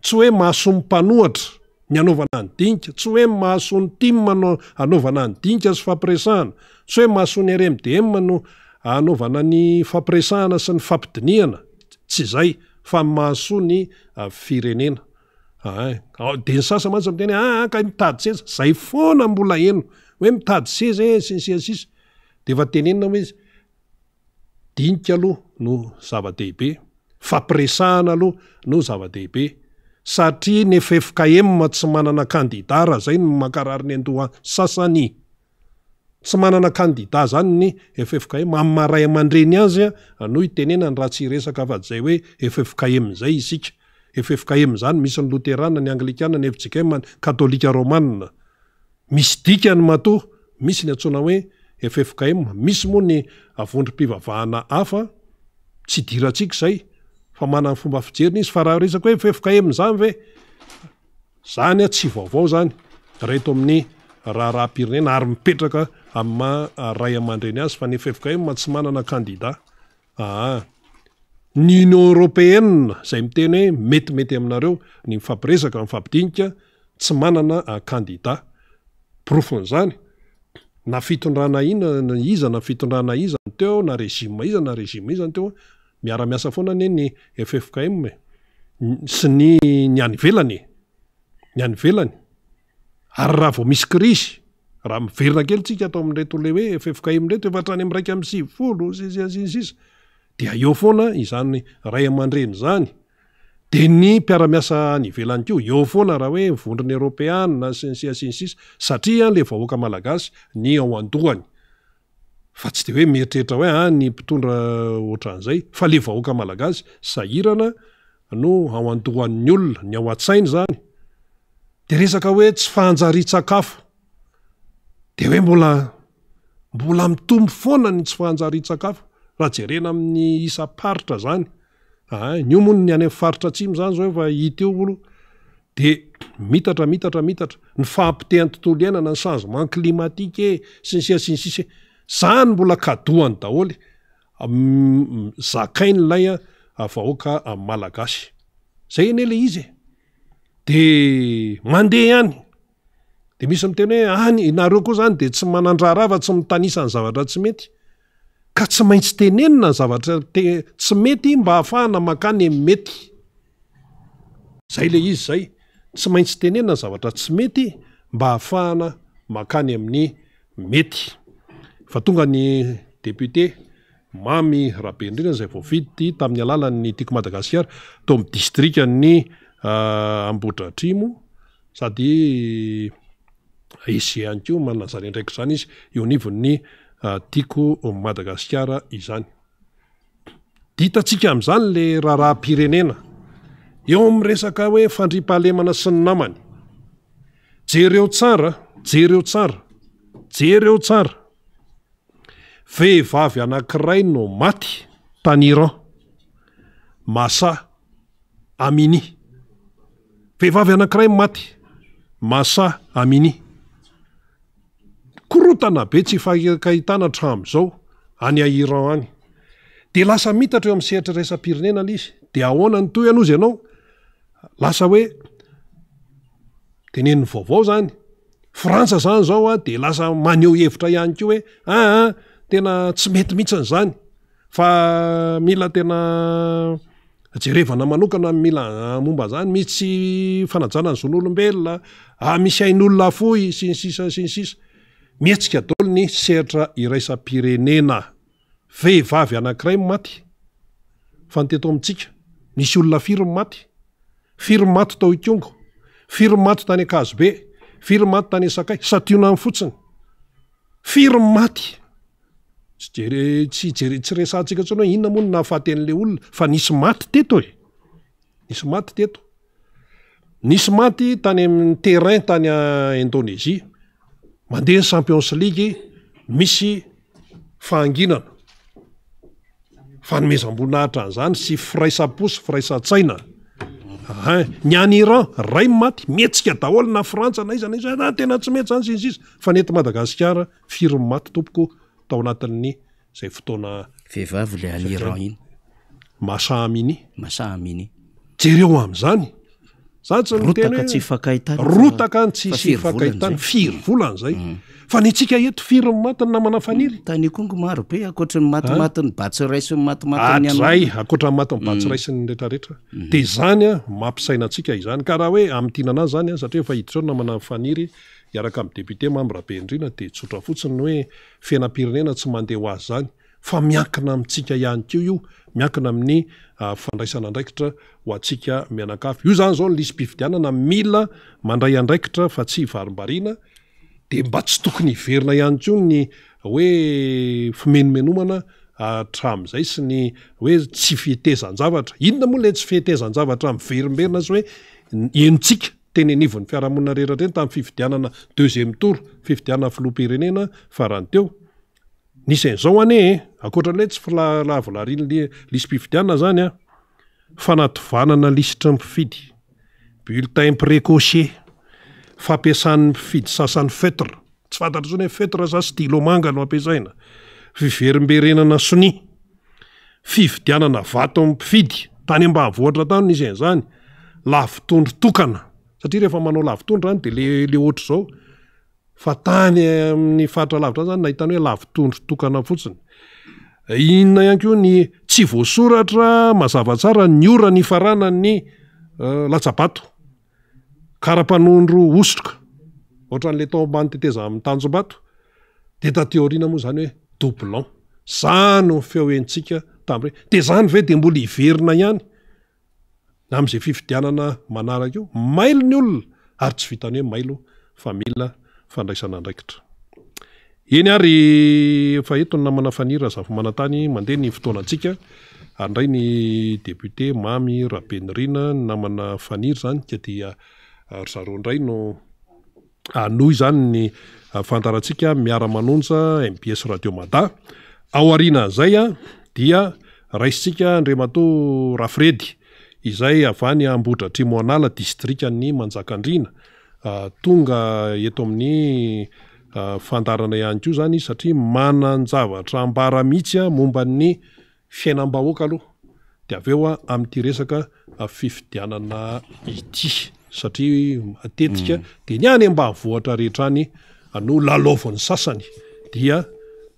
Tsy hoe mahasoa ny mpanohatra ny hanaovana ny dinika, tsy hoe mahasoa ny tim no hanaovana ny dinika sy fampiresahana, tsy hoe mahasoa ny RMDM no hanaovana ny fampiresahana sy ny fampidinihana, tsy izay fa mahasoa ny firenena. Ay, dia ny sasany mantsy miteny hoe aa kay mitady seza, zay foana mbola heno hoe mitady seza e sy ny sisa sisa, dia efa tenenina hoe dinika aloha no zava-dehibe, fampiresahana aloha no zava-dehibe, satria ny ffkm tsy manana kandida raha zay no mankarary ny andoha sasany. Tsy manana kandida zany ny ffkm, amin'ny maha ray aman-dreny azy no itenenany raha tsy hiresaka afa-tsy izay hoe ffkm izay isika. Ffkm izany misy ny loterana, ny anglikana, ny fjkm, ny katolika romana. Misy dikany matoa misy ny antsoina hoe ffkm. Misy moa ny vondrom-pivavahana hafa, tsy idirantsika izay fa manana ny fomba fijeriny izy fa raha resaka hoe ffkm izany ve, Zany tsy vaovao zany raha eto amin'ny raharaham-pirenena ary mipetraka amin'ny maha ray aman-dreny azy fa ny ffkm tsy manana kandida aa. Ny Union Européenne izay miteny hoe metimety aminareo ny mifampiresaka mifampidinika tsy manana kandida. Porofon'izany na fitondrana inona iza na fitondrana iza no teo na régime iza na régime iza no teo Miara-miasa foana anie ny ffkm e, sy ny ny any ivelany e, ny any ivelany. Ary raha vao misy krizy, raha miverina kely tsika ato amin'ireto le hoe ffkm ireto efa hatrany amin'ny 91 sy ny sisa sy ny sisa, dia eo foana izany ray aman-dreny izany. Dia ny mpiara-miasa any ivelany koa eo foana raha hoe vondrona eropeana sy ny sisa sy ny sisa, satria le vahoaka malagasy ny ao an-dohany. Fa tsy de hoe mieritreritra hoe ah ny mpitondra ohatran'izay fa le vahoaka malagasy sahirana no ao an-dohan'ny olona, ny ao an-tsainy zany. De resaka hoe tsy fahanjarian-tsakafo, de hoe mbola mbola mitombo foana ny tsy fahanjarian-tsakafo raha jerena amin'ny isam-paritra zany. Aa, ny io moa ny any amin'ny faritra atsimo izany izao efa hita eo aloha. Dia mitatra, mitatra, mitatra. Ny fahapotehan'ny tontolo iainana, ny changement climatique e, sy ny sisa sy ny sisa e. Izany mbola kadoany daholo zakain'ilay vahoaka malagasy. Izay anie ilay izy e. Dia mandeha ihany. Dia misy miteny hoe any, nareo koa izany dia tsy manan-draharaha fa tsy mitanisa ny zavatra tsy mety. Ka tsy maintsy tenenina ny zavatra te, tsy mety mba hahafahana mankany amin'ny mety. Izay ilay izy izay. Tsy maintsy tenenina ny zavatra tsy mety mba hahafahana mankany amin'ny mety. Efa tonga ny député Mamy Rabenirina izay voafidy tamin'ny alalan'ny Tiako Madagasikara tao amin'ny distrikan'ny Ambohidratrimo sady SG ihany koa manana izany andraikitra izany izy eo anivon'ny Tiako Madagasikara izany. Hitantsika amin'izany le raharaham-pirenena eo amin'ny resaka hoe fandriampahalemana sy ny namany. Jereo tsara, jereo tsara, jereo tsara. Vehivavy anankiray no maty tany Iran, Mahsa Amini. Vehivavy anankiray maty, Mahsa Amini. Korontana be tsy ifankahitana hatramin'izao any Iran any. Dia lasa mitatra eo amin'ny sehatra iraisam-pirenena ilay izy. Dia ahoana ny tohiny hozy ianao? Lasa hoe tenenin'ny vaovao izany. Frantsa izany izao a, dia lasa maneho hevitra ihany koa hoe aa tena tsy mety mihitsy izany fa mila tena jerevana manokana ny mila momba an'izany, misy tsy fanajana ny zon'olombelona, ah misy ain'olona afoy sy ny sisa sy ny sisa. Mihetsika daholo ny sehatra iraisam-pirenena. Vehivavy anankiray maty, fa ny teto amintsika nisy olona firy ny maty? Firy ny maty tao Ikongo? Firy ny maty tany Ankazobe? Firy ny maty tany Sakay? Santionany fotsiny. Firy ny maty? Tsy jere, tsy jere, tsy resahantsika intsony hoe inona moa no nahafaty an'ilay olona fa nisy maty teto e. Nisy maty teto. Nisy maty tany amin'ny terrain tany Indonésie. Mandeha ny Champions League, misy fahanginana. Fanomezam-boninahitra an'izany sy firaisam-po sy firaisan-tsaina. Hein, ny any Iran, ray maty, mihetsika daholo na Frantsa na iza na iza, ah, tena tsy mety izany sy ny sisa. Fa ny eto Madagasikara, firy ny maty tompoko tao anatin'ny izay fotoana Vehivavy ilay any Iran iny. Mahsa Amini. Mahsa Amini. Jereo amin'izany. Za tsy miteny Rotaka tsy ifankahitana. Rotaka tsy ifankahitana. Firy volana izay. Mm. Fa ny antsika eto firy ny maty ny namana Faniry? Mm. Tany Ikongo maro be ankoatry ny matimatin'ny mm. batsiray sy ny matimatin'ny Hatrizay ankoatra ny matin'ny batsiray sy ny retraretra. Mm. Dia izany a mampisaina antsika izany. Ka raha hoe amintinana azy izany a satria efa hiditra eo ny namana Faniry hiaraka amin'ny député Mamy Rabenirina dia tsotra fotsiny ny hoe fiainam-pirenena tsy mandeha ho azy izany fa miankina amintsika ihany koa io, miankina amin'ny fandraisana andraikitra ho antsika mianakavy. Io izany izao ny lisi-pifidianana mila mandray andraikitra fa tsy varimbariana, dia mba tsy tokony hiverina ihany koa ny hoe fimenomenomana hatramin'izay sy ny hoe tsy fihetezan-javatra. Inona moa ilay tsy fihetezan-javatra miverimberina sy hoe henontsika teny anivon'ny fiarahamonina rehetra ireny tamin'ny fifidianana deuxième tour, fifidianana filoham-pirenena farany teo. Nisy an'izao anie e! Ankoatra an'ilay tsy filalavolarian'ny lisi-pifidianana izany an, fanatovanana lisitry ny mpifidy, bulletin précoché, fampiasan'ny mpifidy sasany feutre, tsy fantatra intsony hoe feutre sa stylo manga no ampiasaina, fiverimberenana sonia, fividianana vato amin'ny mpifidy, tany ambanivohitra tany no nisy an'izany, lavotondro tokana, satria rehefa manao lavotondro izany dia le le ohatr'izao, Fa tany amin'ny faritra lavitra any zany nahitana hoe lavotondro tokana fotsiny. Inona ihany koa ny tsy voasoratra mazava tsara ny ora nifaranan'ny eh, latsa-bato. Kara-panondro hosoka. Ohatran'ilay tao ambany teteza amin'ny Tanjombato. Dia taty aoriana moa izany hoe doublon. Zany no feo henontsika tamin'ireny. Dia zany ve dia mbola hiverina ihany? Amin'izay fifidianana manaraka eo, mailo ny olona ary tsy vitan'ny hoe mailo fa mila fandraisana andraikitra. Eny ary efa eto ny namana Faniry Razafimanantany, mandeha ny fotoanantsika, handray ny député Mamy Rabenirina ny namana Faniry izany ka dia ry zareo indray no hanohy izany ny fandaharantsika miara-manonja mbs Radio Mada. Ao aorianan'izay dia. Raisintsika Andriamatoa Rafredy izay avy any Ambohidratrimo Anala, distrikan'i Manjakandriana. Tonga eto amin'ny fandaharana ihany koa izany izy satria manan-javatra ambara mihitsy momba ny fiainam-bahoaka aloha dia avy eo amin'ity resaka fifidianana ity satria matetika dia ny any ambanivohitra rehetra any no lalaovin'ny sasany dia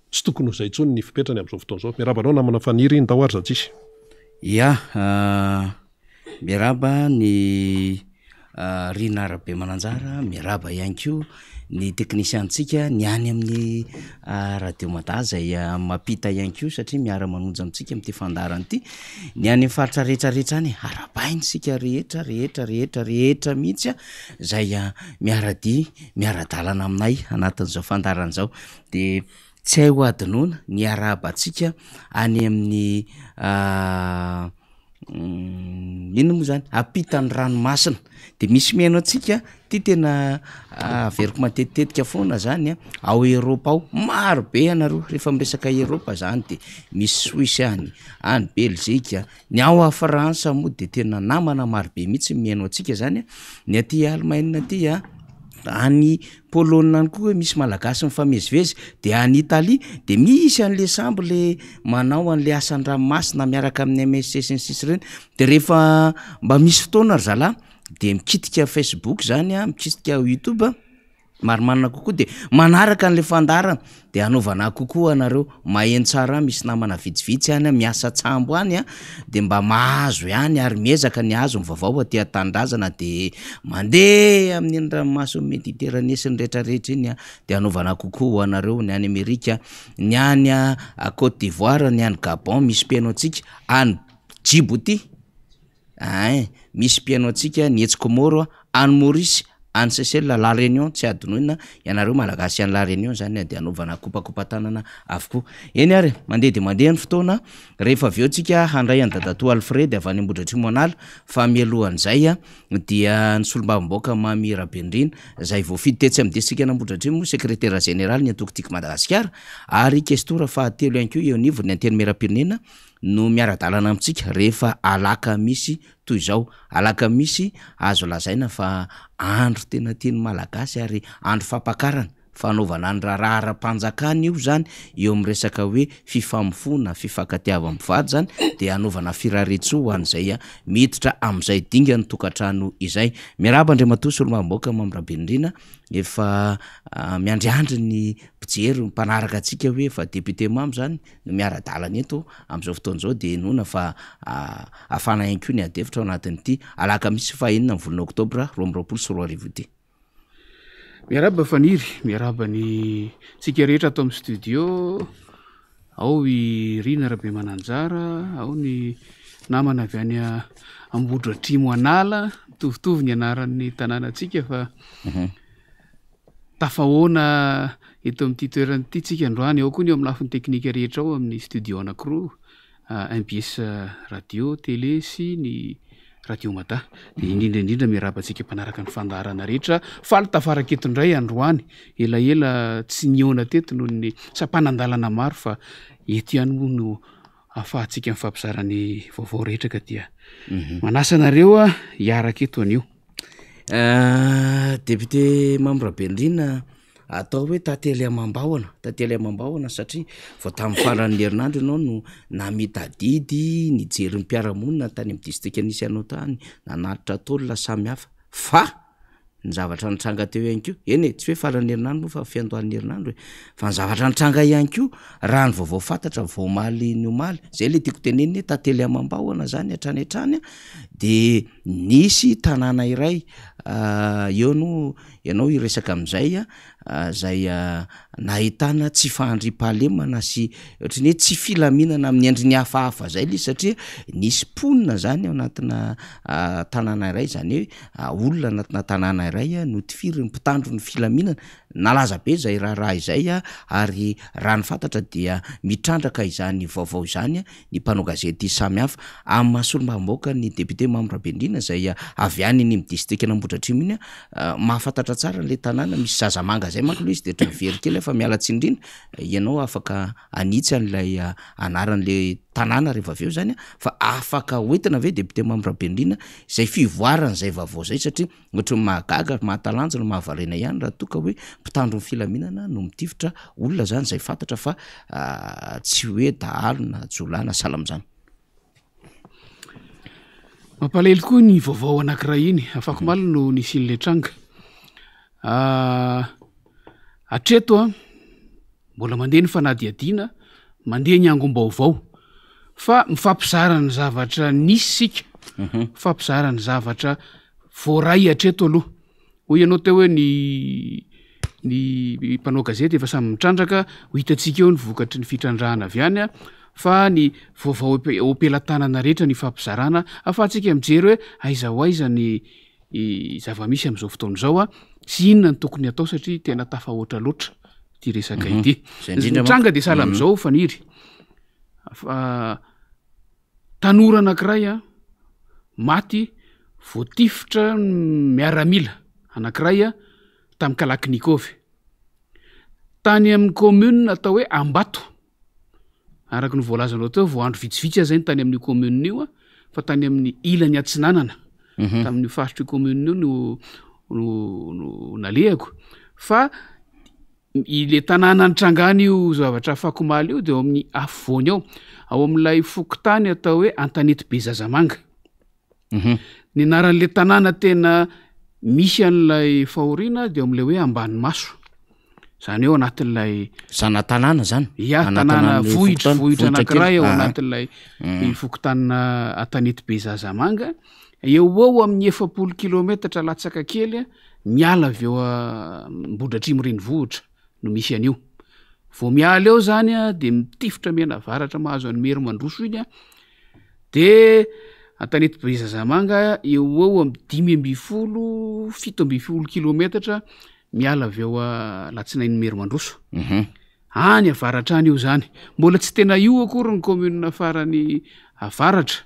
tsy tokony ho izay intsony ny fipetrany amin'izao fotoana izao. Miarahaba anao namana Faniry, ndao ary Zatsisy. Ya, miarahaba ny Rina Rabemananjara, miarahaba ihany koa ny teknisiantsika ny any amin'ny Radio Mada izay mampita ihany koa satria miara-manonja amintsika amin'ity fandaharana ity, ny any amin'ny faritra rehetra rehetra any, arahabaina isika rehetra rehetra rehetra rehetra mihitsy izay miara-dia miara-dalana aminay anatin'izao fandaharana izao. De tsy hay ho adinoina ny hiarahaba antsika any amin'ny inona moa zany ampitan'ny ranomasina de misy mihaino antsika ty tena averiko matetitetika foana zany a, ao Eropa ao maro be ianareo rehefa miresaka Eropa zany de misy Suisse any, any Belzika, ny ao a Frantsa moa de tena namana maro be mihitsy mihaino antsika zany a, ny aty Allemagne aty a, any Polonina any koa hoe misy malagasy mifamezivezy, de any Italie de misy an'le sambo le manao an'le asa an-dranomasina miaraka amin'ny MSC sy ny sisa ireny, de rehefa mba misy fotoana ry zalahy de mikitika Facebook zany a, mikitika youtube marimarina kokoa de manaraka an'le fandaharana de anaovana kokoa anareo, maheno tsara misy namana vitsivitsy any miasa an-tsambo any a, de mba mahazo ihany ary miezaka ny hahazo ny vaovao aty an-tanindrazana de mandeha amin'iny ranomasin'i Méditerranée sy ny retraretra iny a, de anaovana kokoa ho anareo ny any Amerika, ny any Côte d'Ivoire, ny any Gabon misy mpihaino antsika, any Djibouti. Ein, misy mpihaino antsika ny etsy Comores, any Maurice, any Seychelles, La Réunion tsy hadinoina, ianareo Malagasy any La Réunion zany dia anaovana kopakopa-tanana avokoa. Eny ary e, mandeha dia mandeha ny fotoana, rehefa avy eo tsika handray an'i Dadatoa Alfred avy any Ambohidratrimo An'ala, fa mialohan'izay dia ny solombavambahoaka Mamy Rabenirina izay voafidy tetsy amin'ny distrikan'Ambohidratrimo, sekretera jeneralin'ny antoko Tiako Madagasikara ary kestora fahatelo ihany koa eo anivon'ny Antenimierampirenena, no miara-dalana amintsika rehefa alakamisy toy izao. Alakamisy azo lazaina fa andro tena tian'ny Malagasy ary andro fampakarana, fanaovana ny raharaha ara-panjakana io izany eo amin'ny resaka hoe fifamofoana, fifankatiavan'ny mpivady izany dia anaovana firariantsoa ho an'izay miditra amin'izay dingan'ny tokantrano izay. Miarahaba Andriamatoa Solombavambahoaka Mamy Rabenirina, efa miandriandry ny mpijery, ny mpanaraka antsika hoe efa député Mamy izany. no miara-dalana eto amin'izao fotoana izao dia inoana fa hafana ihany koa ny adihevitra ao anatin'ity alakamisy fahenina ny volana oktobra 2022 ity. Miarahaba Faniry, miarahaba ny tsika rehetra ato amin'ny studio, ao i Rina Rabemananjara, ao ny namana avy any Ambohidratrimo An'ala, mitovitovy ny anaran'ny tanànantsika fa Tafahoana eto amin'ity toerana ity tsika androany, ao koa ny eo amin'ny lafiny teknika rehetra ao amin'ny studio anankiroa, mbs radio, télé sy ny radio mada. Dia indrindra indrindra miarahaba antsika mpanaraka ny fandaharana rehetra, faly tafaraka eto indray androany, elaela tsy nihaona teto noho ny sampanan-dalana maro fa eto ihany moa no ahafahantsika mifampizara ny vaovao rehetra ka dia manasa anareo hiaraka eto anio. Député Mamy Rabenirina, atao hoe tantely amam-bahona, tantely amam-bahona satria vao tamin'ny faran'ny herinandro ianao no namita adidy nijery ny mpiara-monina tany amin'ny distrika nisy anao tany, nanatitra tôle samihafa fa ny zavatra nitranga teo ihany koa, eny e, tsy hoe faran'ny herinandro moa fa fiandohan'ny herinandro e, fa ny zavatra nitranga ihany koa raha ny vaovao fantatra vao omaly ny omaly, zay le tiako tenenina hoe tantely amam-bahona zany hatrany hatrany an, de nisy tanàna iray eo no ianao hiresaka amin'izay zay nahitana tsy fahandriampahalemana sy ohatran'ny hoe tsy filaminana amin'ny endriny hafahafa zay le izy satria nisy mponina zany ao anatina tanàna iray zany hoe olona anatina tanàna iray notifirin'ny mpitandro ny filaminana. Nalaza be izay raharaha izay ary raha ny fantatra dia mitrandraka izany vaovao izany ny mpanao gazety samihafa. Amin'ny maha solombavambahoaka ny député Mamy Rabendrina izay avy any iny amin'ny distrikan'Ambohidratrimo iny, mahafantatra tsara ilay tanàna misy zazamanga izay manko aloha izy dia ohatran'ny very kely aho fa miala tsiny indrindra, ianao afaka hanitsy an'ilay anaran'ilay tanàna rehefa avy eo izany fa afaka hoentina ve député Mamy Rabendrina izay fivoaran'izay vaovao izay satria Ohatry ny mahagaga, mahatalanjona, mahavariana ihany raha toa ka hoe mpitandro ny filaminana no mitifitra olona zany izay fantatra fa tsy hoe dahalo na jiolahy na sahala amin'izany. Mampalahelo koa ny vaovao anankiray iny, afakomaly no nisian'ilay tranga. Hatreto an, mbola mandeha ny fanadihadiana, mandeha ny angom-baovao fa mifampizara ny zavatra nisy isika, mifampizara ny zavatra voaray hatreto aloha. Hoy ianao teo hoe ny ny mpanao gazety efa samy mitrandraka, ho hitantsika eo ny vokatry ny fitrandrahana avy any fa ny vaovao eo am-pelatanana rehetra ny ifampizarana ahafahantsika mijery hoe aiza ho aiza ny zava-misy amin'izao fotoana izao sy inona no tokony hatao satria tena tafahoatra loatra ity resaka ity. Ny tranga dia sahala amin'izao Faniry, fa tanora anankiray a, maty voatifitra miaramila anankiray a, tamin'ny kalachnikov, tany amin'ny commune atao hoe Ambato. Araka ny voalazanao teo, vao andro vitsivitsy aho zay no tany amin'io commune io a, fa tany amin'ny ilany atsinanana tamin'io faritr'io commune io no no no nalehako. Fa ile tanàna nitrangana io zavatra afakomaly io de ao amin'ny afovoany ao, ao amin'ilay fokontany atao hoe Antanety Bezazamanga. Ny anaran'le tanàna tena misy an'ilay fahoriana de ao amin'ilay hoe Ambanimaso. Zany hoe ao anatin'ilay. Zana-tanàna zany? Ya, tanàna vohitra, vohitra anankiray ao anatin'ilay fokontanina Antanety Bezazamanga. Eo ho eo amin'ny 40 kilometatra latsaka kely miala avy eo Ambohidratrimo renivohitra no misy an'io. Vao miala eo zany de mitifitra mianavaratra mahazo an'i Merimandroso iny De Antanety Bezazamanga eo ho eo amin'ny 15, 17 kilometatra miala avy eo Alatsinainy Merimandroso. Any avaratra any io zany. Mbola tsy tena io akory ny commune farany avaratra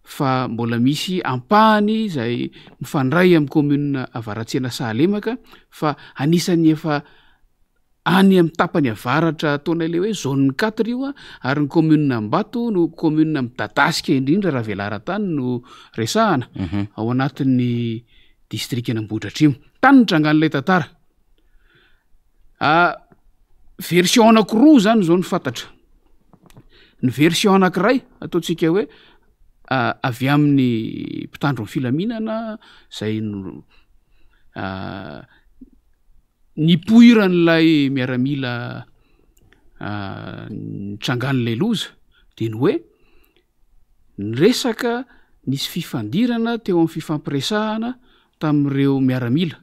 fa mbola misy ampahany izay mifandray amin'ny commune Avaratsena Sahalemaka fa anisan'ny efa Any amin'ny tapany avaratra ataonay ilay hoe zone quatre io ary ny commune Ambato no commune midadasika indrindra raha velaran-tany no resahana ao anatin'ny distrikan'Ambohidratrimo. Tany nitrangan'ilay tantara. Version anankiroa zany izao no fantatra. Ny version anankiray ataontsika hoe avy amin'ny mpitandro ny filaminana izay no Nipoiran'ilay miaramila nitrangan'ilay loza dia ny hoe niresaka nisy fifandirana teo amin'ny fifampiresahana tamin'ireo miaramila.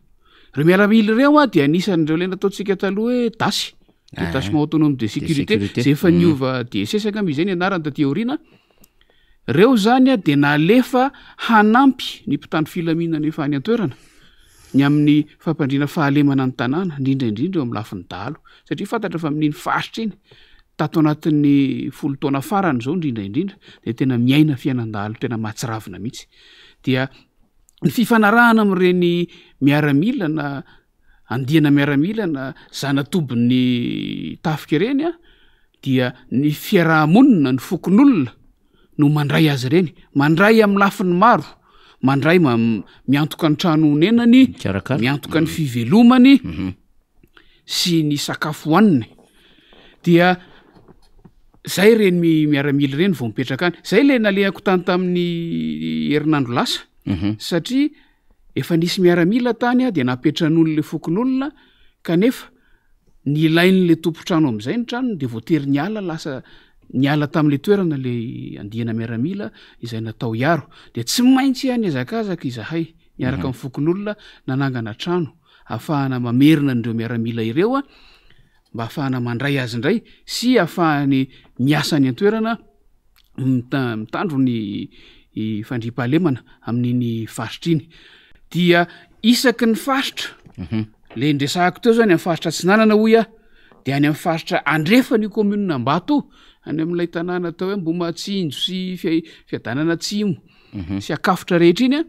Ireo miaramila ireo dia anisan'ireo ilay nataontsika taloha hoe dasy, détachement autonome de sécurité, izay efa niova DSS angamba izay ny anarany taty aoriana. Reo zany dia nalefa hanampy ny mpitandro filaminana efa any an-toerana ny amin'ny fampandriana fahalemana ny tanàna, indrindra indrindra eo amin'ny lafiny dahalo. Satria fantatra fa amin'iny faritra iny, tato anatin'ny folo taona farany izao indrindra indrindra, dia tena miaina fiainan-dahalo tena mahatsiravina mihitsy. Dia ny fifanarahana amin'ireny miaramila na andiana miaramila na zana-tobin'ny tafika ireny an, dia ny fiaraha-monina, ny fokonolona no mandray azy ireny, mandray amin'ny lafiny maro, mandray miantoka ny trano honenany, Mikarakara. miantoka ny fivelomany sy ny sakafo hohaniny. Dia zay ireny miaramila ireny vao mipetraka any. Zay le nalehako tany tamin'ny herinandro lasa satria efa nisy miaramila tany dia nampetran'olona fokonolona kanefa Nilain'ilay tompon-trano amin'izay ny tranony dia voatery niala lasa niala tamin'ilay toerana ilay andiana miaramila izay natao hiaro. Dia tsy maintsy nihazakazaka izahay niaraka amin'ny fokonolona nanangana trano ahafahana mamerina an'ireo miaramila ireo mba ahafahana mandray azy indray sy ahafahany miasa any an-toerana mitandro ny fandriampahalemana amin'iny faritra iny. Dia isaky ny faritra. Le niresahako teo zao any amin'ny faritra atsinanana hoy aho, de any amin'ny faritra andrefan'io commune Ambato io, any amin'ilay tanàna atao hoe Ambohimatsinjo sy Fia- Fiadanana Atsimo sy Ankafotra rehetra iny an,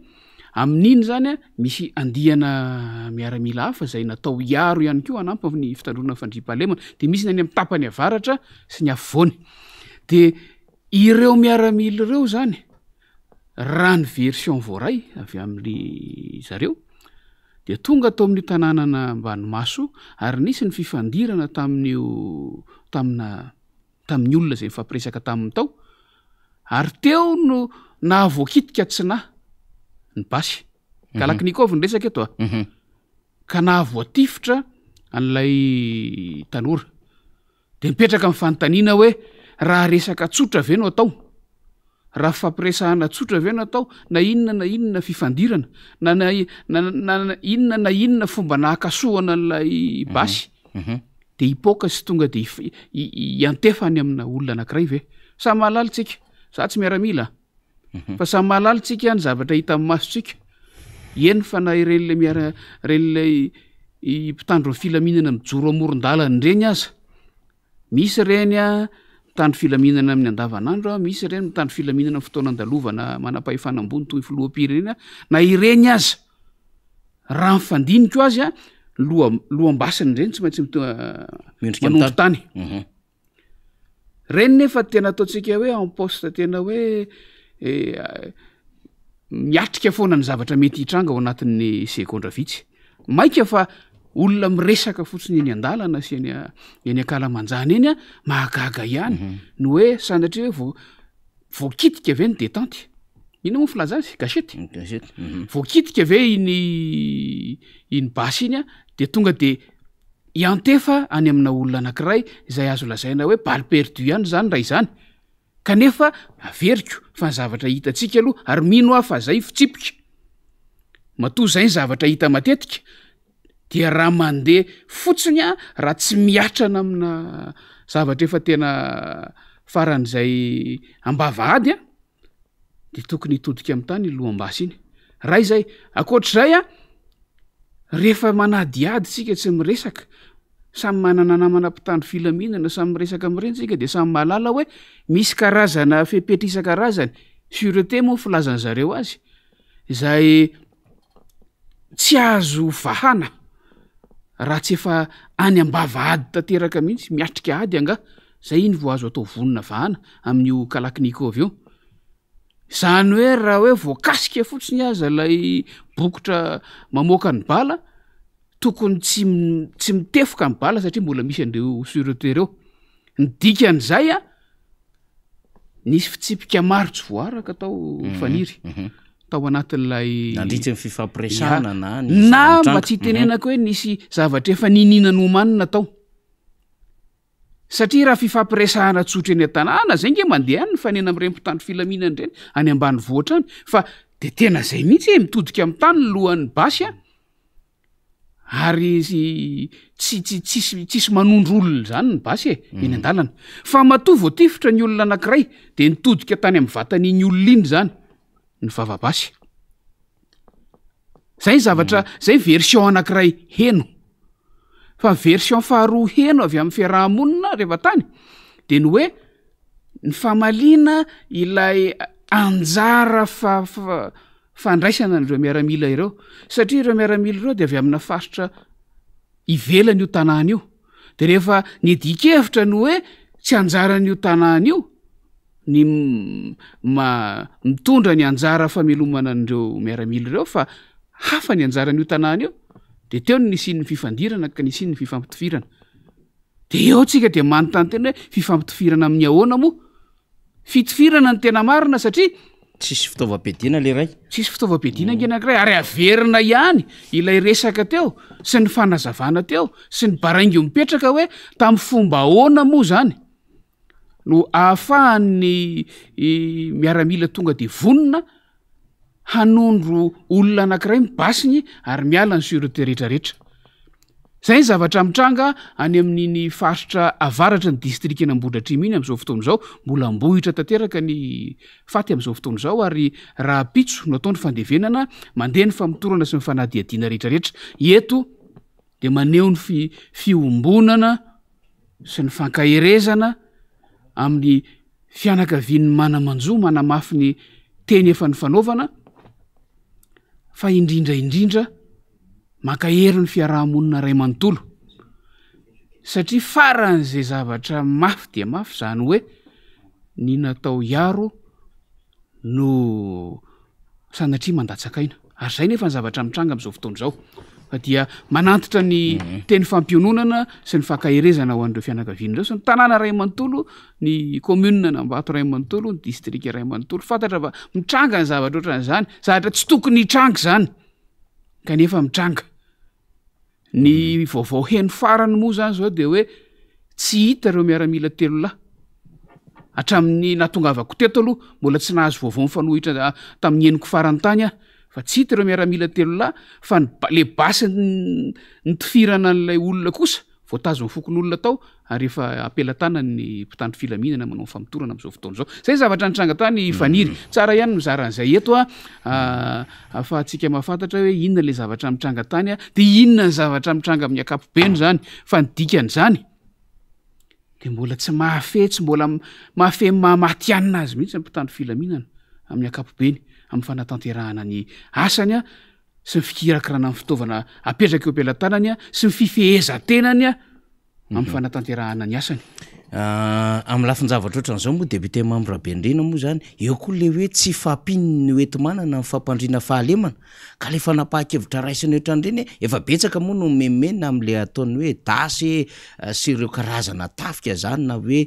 amin'iny zany an misy andiana miaramila hafa zay natao hiaro ihany koa hanampy ny fitandroana ny fandriampahalemana, de misy ny any amin'ny tapany avaratra sy ny afovoany. De ireo miaramila ireo zany raha ny version voaray avy amin'ny zareo dia tonga tao amin'io tanànan'Ambanimaso io ary nisy ny fifandirana tamin'io tamina tamin'ny olona izay nifampiresaka taminy tao ary teo no nahavoakitika tsy nahy ny basy. Kalachnikov ny resaka eto a. Ka nahavoatifitra an'ilay tanora. Dia mipetraka ny fanontaniana hoe, raha resaka tsotra ve no atao? Raha fifampiresahana tsotra ve no atao? Na inona na inona fifandirana, na na na inona na inona fomba nahakasohana an'ilay basy, dia hipoaka sy tonga dia hiantefa any amina olona anankiray ve? Samy mahalala isika, za tsy miaramila an! Fa samy mahalala isika ny zavatra hita amin'ny masontsika. Eny fa na ireny le miara ireny ilay mpitandro ny filaminana mijoro amoron-dalana ireny aza. Misy ireny a mitandro filaminana amin'ny andavanandro, misy ireny mitandro filaminana amin'ny fotoana andalovana manam-pahefana ambony toy ny filoham-pirenena, na ireny aza raha ny fandiniko azy a, loha loham-basiny ireny tsy maintsy Miondrika amin'ny manondro tany. Reny nefa tena ataontsika hoe en poste tena hoe miatrika foana ny zavatra mety hitranga ao anatin'ny segondra vitsy. Maika fa olona miresaka fotsiny eny an-dalana sy eny eny ankalamanjana eny a, mahagaga ihany ny hoe sanatria hoe vo- voakitika ve ny detente? Inona moa ny filaza azy? Gâchette? Gâchette, mhm. Voakitika ve iny iny basy iny a, de tonga de hiantefa any amina olona anankiray izay azo lazaina hoe balle perdue ihany izany raha izany, kanefa averiko fa ny zavatra hitantsika aloha ary mino aho fa zay fitsipika, matoa zay ny zavatra hita matetika dia raha mandeha fotsiny aho raha tsy miatrana amina zavatra efa tena faran'izay ambava ady an, de tokony hitodika amin'ny tany iny loham-basy iny. Ray zay. Ankoatr'izay an, rehefa manadihady tsika tsy miresaka, samy manana namana mpitandro filaminana, samy miresaka amin'ireny tsika de samy mahalala hoe misy karazana fepetra isan-karazany, sûreté moa ny filazan'ny zareo azy, izay tsy azo vahana raha tsy efa any am-bava ady tanteraka mihitsy, miatrika ady angaha. Zay iny vao azo atao vonona vahana amin'io kalachnikov io. Zany hoe raha hoe voakasika fotsiny aza ilay bokotra mamoaka ny bala, tokony tsy tsy mitefoka ny bala satria mbola misy an'ireo sureté ireo. Ny dikan'izay a, nisy fitsipika maro tsy voaraka tao Faniry, tao anatin'ilay Nandritry ny fifampiresahana na ny na mba zava-nitranga. tsy hitenenako hoe nisy zavatra efa niniana nomanina tao. Satria raha fifampiresahana tsotra eny an-tanàna, zay nge mandeha any mifanena amin'ireny mpitandro filaminana ireny any ambanivohitra any, fa de tena zay mihitsy e, mitodika amin'ny tany ny lohan'ny basy a, ary tsy tsy tsisy tsisy manondro olona zany ny basy e, eny an-dalana. Fa matoa voatifitra ny olona anankiray de nitodika tany amin'ny vatan'iny olona iny zany ny vava-basy. Zay ny zavatra, zay version anankiray heno. Fa version faharoa heno avy amin'ny fiaraha-monina rehefa tany de ny hoe ny famaliana ilay anjara fa- fa- fandraisana an'ireo miaramila ireo, satria ireo miaramila ireo de avy amina faritra ivelan'io tanàna io, de rehefa niadian-kevitra ny hoe tsy anjaran'io tanàna io ny ma- mitondra ny anjara famelomana an'ireo miaramila ireo fa hafa ny anjaran'io tanàna io, de teo no nisian'ny fifandirana ka nisian'ny fifampitifirana. De eo tsika de manontany tena hoe fifampitifirana amin'ny ahoana moa? Fitifirana no tena marina satria Tsisy fitaovam-piadiana le iray. Tsisy fitaovam-piadiana ange anankiray ary averina ihany ilay resaka teo sy ny fanazavana teo sy ny baraingo mipetraka hoe tamin'ny fomba ahoana moa zany no ahafahan'ny miaramila tonga de vonona hanondro olona anankiray ny basiny ary miala ny sûreté retraretra. Zay ny zavatra mitranga any amin'iny faritra avaratry ny distrikan'Ambohidratrimo iny amin'izao fotoana izao, mbola ambohitra tanteraka ny faty amin'izao fotoana izao ary rahampitso no atao ny fandevenana, mandeha ny famotorana sy ny fanadihadiana retraretra. Eto. dia maneho ny fi- fiombonana sy ny fankaherezana amin'ny fianakavian'ny mana-manjo, manamafy ny teny efa nifanaovana, fa indrindra indrindra mankahery ny fiaraha-monina iray manontolo, satria faran'izay zavatra mafy dia mafy izany hoe ny natao hiaro no sanatria mandatsaka aina. Ary izay nefa ny zavatra mitranga amin'izao fotoana izao. Fa dia manantitra ny teny fampiononana sy ny fankaherezana ho an'ireo fianakaviana ireo sy ny tanàna iray manontolo, ny commune an'Ambato iray manontolo, ny distrika iray manontolo. Fantatra fa mitranga ny zavatra ohatran'izany, zavatra tsy tokony hitranga izany kanefa mitranga. Ny vaovao heno farany moa zany zao de hoe tsy hita ireo miaramila telolahy. Hatramin'ny nahatongavako teto aloha mbola tsy nahazo vaovao mifanohitra tamin'ny henoko farany tany aho fa tsy hita ireo miaramila telolahy fa ny ba- le basy nitifirana an'ilay olona kosa voatazon'ny fokonolona tao ary efa am-pelatanan'ny mpitandro filaminana manao ny famotorana amin'izao fotoana izao. Izay ny zavatra nitranga tany Faniry. Tsara ihany ny mizara an'izay eto a, ahafahantsika mahafantatra hoe inona ilay zavatra mitranga tany a, dia inona ny zavatra mitranga amin'ny ankapobeny izany. Fa ny dikan'izany dia mbola tsy mahafehy, tsy mbola mahafehy ny maha matihanina azy mihitsy ny mpitandro filaminana amin'ny ankapobeny, amin'ny fanatanterahana ny asany a. sy ny fikirakirana ny fitaovana apetraka eo am-pelatanany sy ny fifehezan-tenany amin'ny fanatanterahana ny asany. Amin'ny lafin-javatra ohatran'izao moa député Mamy Rabenirina moa zany, eo koa le hoe tsy fahampian'ny hoenti-manana ny fampandriana fahalemana, ka le fanapahan-kevitra raisina ohatran'ireny, efa betsaka moa no mimenomenona am'le ataony hoe das e sy ireo karazana tafika zany na hoe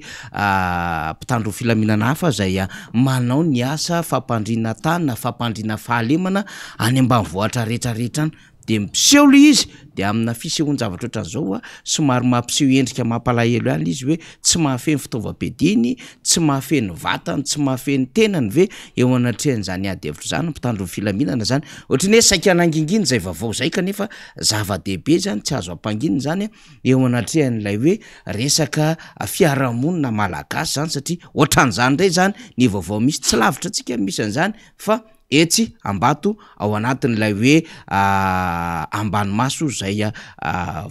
mpitandro filaminana hafa zay manao ny asa fampandriana tany na fampandriana fahalemana any ambanivohitra rehetra rehetra any de miseho le izy de amina fisehoan-javatra ohatran'izao a somary mampiseho endrika mampalahelo ihany le izy hoe tsy mahafehy ny fitaovam-piadiany, tsy mahafehy ny vatany, tsy mahafehy ny tenany ve eo anatrehan'izany ady hevitra izany ny mpitandro ny filaminana zany, ohatran'ny hoe saika nangingina izay vaovao izay kanefa zava-dehibe zany tsy azo ampanginina zany eo anatrehan'ilay hoe resaka fiarahamonina malagasy zany satria ohatran'izany indray zany ny vaovao misy, tsy lavitra antsika ny misy an'izany fa etsy Ambato ao anatin'ilay hoe Ambanimaso izay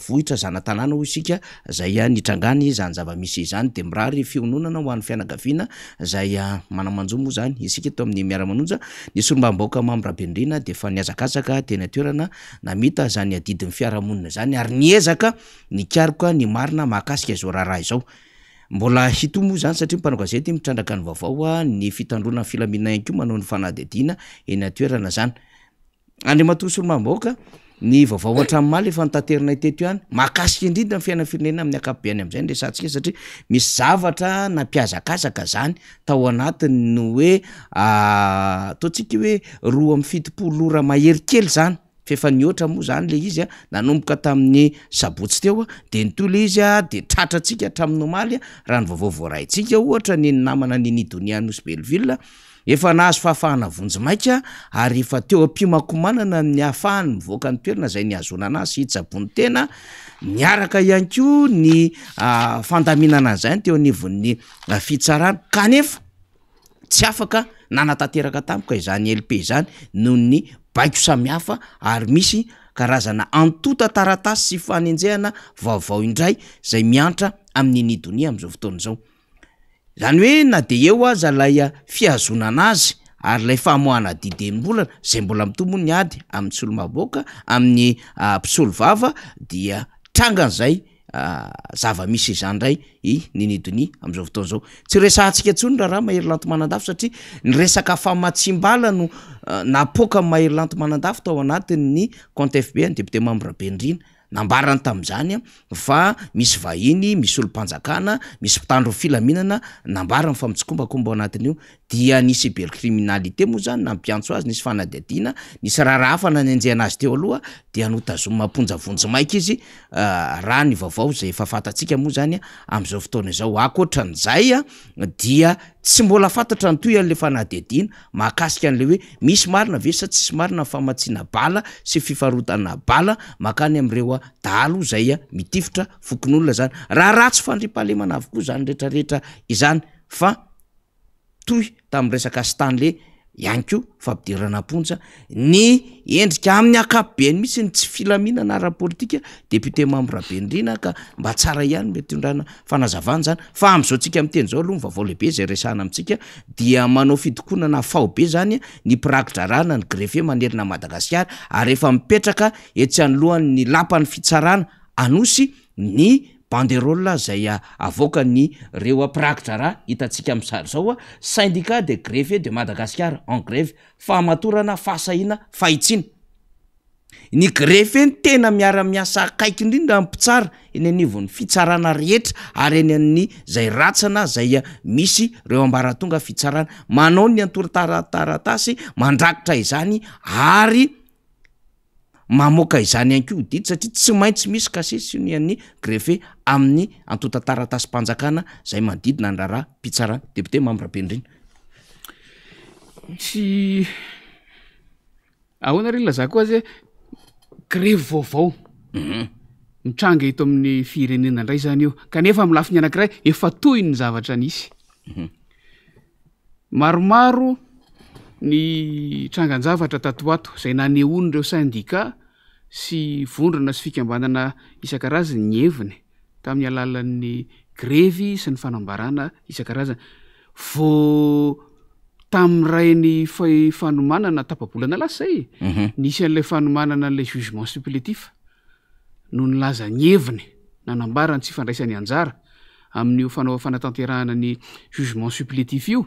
vohitra zana-tanàna hoy isika izay nitrangany izany zava-misy izany de mirary fiononana ho an'ny fianakaviana izay mana-manjo moa zany isika eto amin'ny Miara-manonja, ny solombavambahoaka Mamy Rabenirina de efa nihazakazaka teny an-toerana namita izany adidin'ny fiarahamonina izany ary niezaka nikaroka ny marina mahakasika izao raharaha izao. Mbola hitohy moa izany satria ny mpanao gazety mitrandraka ny vaovao, ny fitandroana ny filaminana ihany koa manao ny fanadihadiana eny an-toerana izany. Andriamatoa Solombavambahoaka, ny vaovao hatramin'ny omaly efa notaterinay teto ihany, mahakasika indrindra ny fiainan'ny firenena amin'ny ankapobeny amin'izay no resahantsika satria misy zavatra nampihazakazaka izany tao anatin'ny hoe ataontsika hoe 72 ora mahery kely izany f'efa nihoatra moa zany le izy a, nanomboka tamin'ny sabotsy teo a, de nitohy le izy a, de tratrantsika hatramin'ny omaly a, raha ny vaovao voaraintsika ohatra ny namana Nini Donia Nosy Belleville efa nahazo fahafahana vonjimaika ary efa teo am-piomankomanana ny ahafahany mivoaka ny toerana izay nihazonana azy sy hitsaboany tena, niaraka ihany koa ny fandaminana an'izany teo anivon'ny fitsarana kanefa tsy afaka nanatanteraka tampoka izany LP izany noho ny baiko samihafa ary misy karazana antontan-taratasy sy fanenjehana vaovao indray izay miantra amin'i Nini Donia amin'izao fotoana izao. Izany hoe na dia eo aza ilay fihazonana azy ary ilay famoahana didy enim-bolana izay mbola mitohy moa ny ady amin'ny solombavambahoaka amin'ny mpisolovava dia trangan'izay zava-misy izany indray i Nini Donia amin'izao fotoana izao. Tsy resahantsika intsony raharaha Mahery Lanto Manandafy satria ny resaka famatsiam-bala no napoakan'i Mahery Lanto Manandafy tao anatin'ny compte FB an'ny député Mamy Rabenirina. Nambarany tamin'izany fa misy vahiny, misy olom-panjakana, misy mpitandro ny filaminana, nambarany fa mitsikombakomba ao anatin'io. Dia ny cybercriminalité moa izany nampiantso azy, nisy fanadihadiana, nisy raharaha hafa nanenjehana azy teo aloha, dia notazomina am-ponja vonjimaika izy, raha ny vaovao izay efa fantatsika moa izany amin'izao fotoana izao. Ankoatran'izay dia tsy mbola fantatra ny tohin'ilay fanadihadiana mahakasika an'ilay hoe misy marina ve sa tsisy marina ny famatsiana bala sy fifarotana bala mankany amin'ireo dahalo izay mitifitra fokonolona izany. Raharaha tsy fandriampahalemana avokoa izany rehetrarehetra izany fa toy tamin'ny resaka Stanley. Ihany koa fampidirana am-ponja ny endrika amin'ny ankapobeny mihitsy ny tsy filaminana ara-politika député Mamy Rabenirina ka mba tsara ihany mety hitondrana fanazavana izany fa amin'izao tsika miteny izao aloha ny vaovao lehibe izay resahana amintsika dia manao fitokonana faobe izany ny mpiraki-draharaha na ny greffier manerana an'i Madagasikara ary efa mipetraka etsy anoloan'ny lapan'ny fitsarana Anosy ny banderole izay avoakan'ny reo mpiraki-draharaha hitantsika amin'ny sary izao, Syndicat des greffiers de Madagascar en grève, fahamatorana, fahasahiana, fahitsiana. Ny greffier no tena miara-miasa akaiky indrindra amin'ny mpitsara eny anivon'ny fitsarana rehetra ary eny amin'ny izay ratsana izay misy ireo ambaratonga fitsarana. Manao ny antontan-taratasy mandrakitra izany ary mamoaka izany ihany koa ho didy satria tsy maintsy misy cachet sy ny an'ny greffier amin'ny antontan-taratasim-panjakana izay manodidina ny raharaham-pitsarana. Député Mamy Rabenirina. Tsy ahoana re ny ilazako azy e, grevy vaovao mitranga eto amin'ny firenena indray izany io, kanefa amin'ny lafiny anankiray efa toy ny zavatra nisy. Maromaro ny trangan-javatra tato ho ato izay nanehoan'ireo sendika sy vondrona sy fikambanana isan-karazany ny heviny tamin'ny alalan'ny grevy sy ny fanambarana isan-karazany. Vao tamin'ireny fanomanana tapa-bolana lasa izay e, nisy an'ilay fanomanana an'ilay jugement supplétif no nilaza ny heviny, nanambara ny tsy fandraisany anjara amin'io fanao fanatanterahana ny jugement supplétif io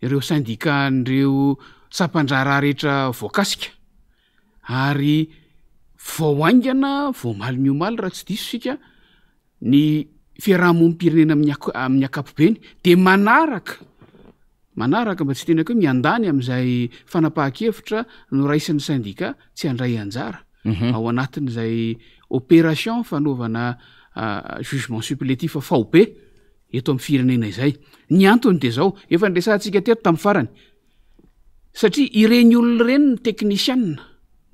ireo syndicat-n'ireo sampan-draharaha rehetra voakasika ary vao haingana, vao omaly ny omaly raha tsy diso isika, ny fiarahamonim-pirenena amin'ny ak- amin'ny ankapobeny dia manaraka, manaraka mba tsy tenako hoe miandany amin'izay fanapahan-kevitra noraisin'ny syndicat tsy handray anjara ao anatin'izay opération fanaovana jugement supplétif faobe eto amin'ny firenena izay. Ny antony dia izao, efa niresahantsika teto tamin'ny farany, satria ireny olona ireny no teknisianina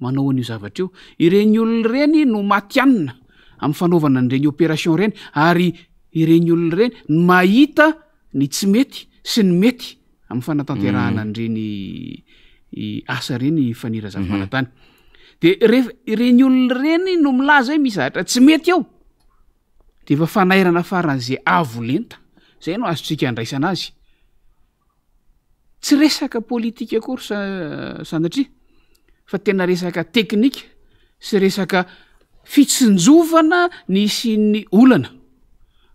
manao an'io zavatra io, ireny olona ireny no matihanina amin'ny fanaovana an'ireny opération ireny ary ireny olona ireny no mahita ny tsy mety sy ny mety amin'ny fanatanterahana an'ireny asa ireny Fanira Zafimanantany. De rehefa ireny olona ireny no milaza hoe misy zavatra tsy mety eo, de efa fanairana faran'izay avo lenta, zay no azontsika andraisana azy. Tsy resaka politika akory sanatria fa tena resaka teknika sy resaka fitsinjovana ny hisian'ny olana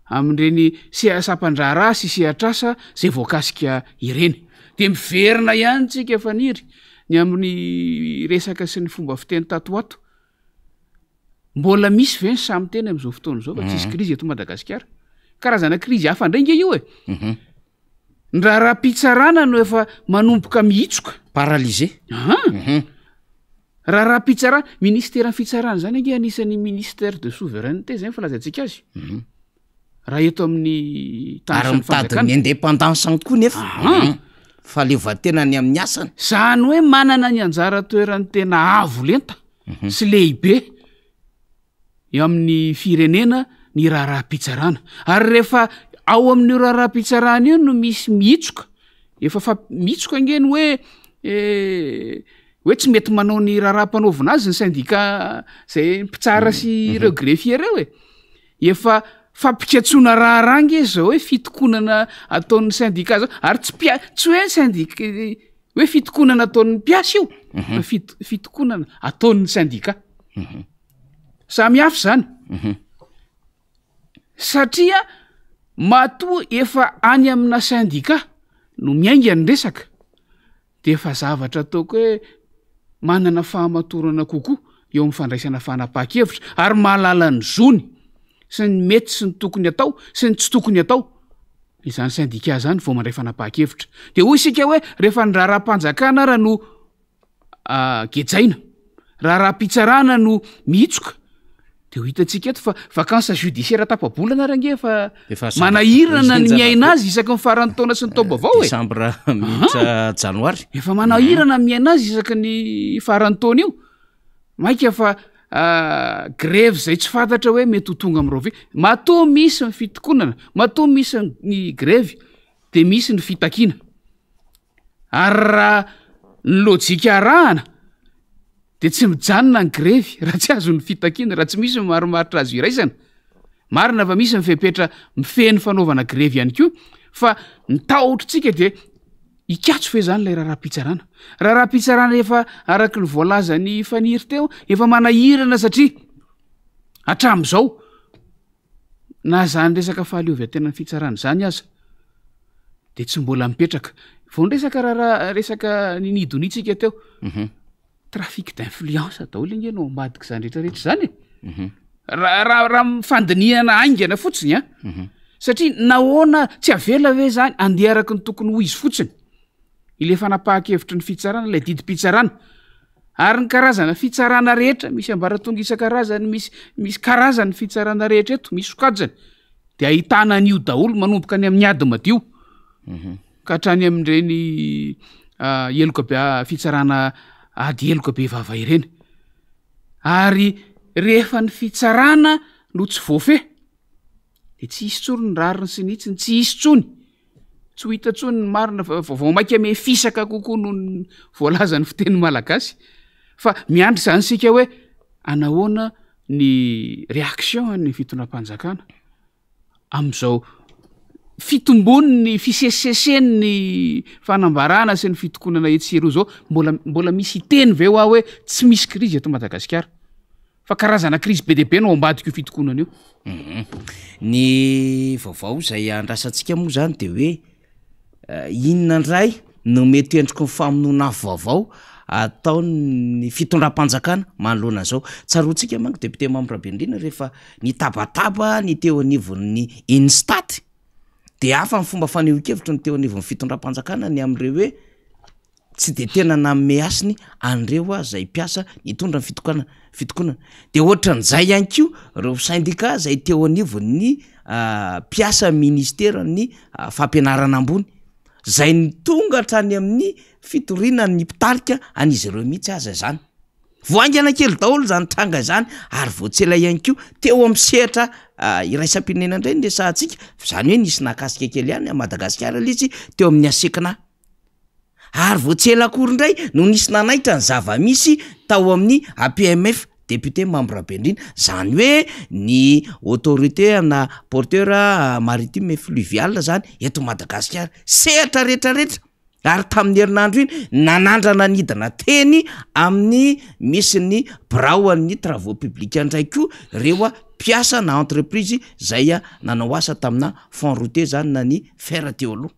amin'ireny seha-sampan-draharaha sy sehatr'asa izay voakasika ireny. De miverina ihany tsika Faniry ny amin'ny resaka sy ny fomba fiteny tato ho ato. Mbola misy ve ny sahy miteny amin'izao fotoana izao fa tsisy krizy eto Madagasikara? Karazana krizy hafa indray nge io e! Ny raharaham-pitsarana no efa manomboka mihitsoka. Paralysé. Ahan. Raharaham-pitsarana, ministeran'ny fitsarana izany ange anisan'ny ministère de souveraineté zay ny filazantsika azy. Raha eto amin'ny tany Ary sy ny mitady fanjakana. ny indépendance-ny koa nefa. Ahan. Fahaleovantenany amin'ny asany. Izany hoe manana ny anjara toerany tena avo lenta sy lehibe. eo amin'ny firenena ny raharaham-pitsarana. Ary rehefa ao amin'io raharaham-pitsarana io no misy mihitsoka, efa fa- mihitsoka ange ny hoe hoe tsy mety manao ny raharaham-panaovana azy ny sendika zay mpitsara sy ireo greffier ireo e. Efa fampikatsoana raharaha ange zao hoe fitokonana ataon'ny sendika zao, ary tsy mpia- tsy hoe syndic- hoe fitokonana ataon'ny mpiasa io fa fit- fitokonana ataon'ny sendika. Samy hafa izany. Satria matoa efa any amina syndicat no miainga ny resaka de efa zavatra ataoko hoe manana fahamatorana kokoa eo amin'ny fandraisana fanapahan-kevitra ary mahalala ny zony sy ny mety sy ny tokony atao sy ny tsy tokony atao izany syndicat zany vao mandray fanapahan-kevitra. De hoy isika hoe rehefa ny raharaham-panjakana ara no gejaina. Raharaham-pitsarana no mihitsoka de ho hitantsika eto fa vacances judiciaire tapa-bolana ary ange efa manahirana ny miaina azy isaky ny faran'ny taona sy ny taom-baovao e. Desambra miditra janoary. Efa manahirana ny miaina azy isaky ny faran'ny taona io. Mainka fa grevy izay tsy fantatra hoe mety ho tonga amin'ny rahoviana. Matoa misy ny fitokonana, matoa misy ny grevy de misy ny fitakiana. Ary raha ny lojika arahana dia tsy mijanona ny grevy raha tsy azo ny fitakiana, raha tsy misy ny marimaritra azo iraisana. Marina fa misy ny fepetra mifehy ny fanaovana grevy ihany koa fa ny tahotritsika dia hikatso ve zany ilay raharaham-pitsarana? Raharaham-pitsarana efa araka ny voalazan'i Faniry teo efa manahirana satria hatramin'izao na zany resaka fahaleovantenan'ny fitsarana zany aza de tsy mbola mipetraka. Vao niresaka raharaha resaka ninidonia-tsika teo, trafic d'influence daholo ange no ambadik'izany rehetrarehetra izany e. Raha raha raha fandinihana haingana fotsiny an, satria nahoana tsy avela ve zany andeha araky ny tokony ho izy fotsiny ilay fanapahan-kevitry ny fitsarana, ilay didim-pitsarana. Ary ny karazana fitsarana rehetra, misy ambaratonga isan-karazany, misy misy karazany ny fitsarana rehetra eto, misy sokajiny, de ahitana an'io daholo manomboka any amin'ny ady madio ka hatrany amin'ireny heloka be fitsarana ady heloka be vava ireny. Ary rehefa ny fitsarana no tsy voafehy de tsy hisy intsony ny rariny sy ny hitsiny, tsy hisy intsony. Tsy ho hita intsony ny marina fa vao mainka miha fisaka kokoa noho ny voalazan'ny fiteny malagasy. Fa miandry izany isika hoe anahoana ny réaction an'ny fitondram-panjakana amin'izao fitombon'ny fisesesen'ny fanambarana sy ny fitokonana etsy sy eroa izao. Mbola mbola misy hiteny ve hoa hoe tsy misy krizy eto Madagasikara? Fa karazana krizy be dia be no ao ambadik'io fitokonana io. Ny vaovao izay andrasantsika moa zany de hoe inona indray no mety endriky ny famonoana afo vaovao ataon'ny fitondram-panjakana manoloana an'izao. Tsaroantsika manko député Mamy Rabenirina rehefa nitabataba ny teo anivon'ny INSTAT de hafa ny fomba fanehoan-kevitry ny teo anivon'ny fitondram-panjakana ny amin'ireo hoe tsy de tena nanome hasiny an'ireo izay mpiasa nitondra ny fitokanana fitokonana. De ohatran'izay ihany koa ireo sendika zay teo anivon'ny mpiasa ministeran'ny fampianarana ambony zay nitonga hatrany amin'ny fitoriana ny mpitarika an'izy ireo mihitsy aza izany. Vao haingana kely daholo izany tranga izany ary vao tsy ela ihany koa teo amin'ny sehatra iraisam-pirenena indray no resahantsika, zany hoe nisy nahakasika kely ihany an'i Madagasikara ilay izy teo amin'ny ASECNA. Ary vao tsy ela akory indray no nisy nanaitra ny zava-misy tao amin'ny APMF, député membre Rabenirina, izany hoe ny autorité ana porteur maritime et fluvial zany eto Madagasikara, sehatra rehetrarehetra, ary tamin'ny herinandro iny nanandrana nidina teny amin'ny misy ny birao an'ny travaux publics indray koa ireo mpiasa na entreprise izay nanao asa tamina fonds routier zany na ny fer teo aloha.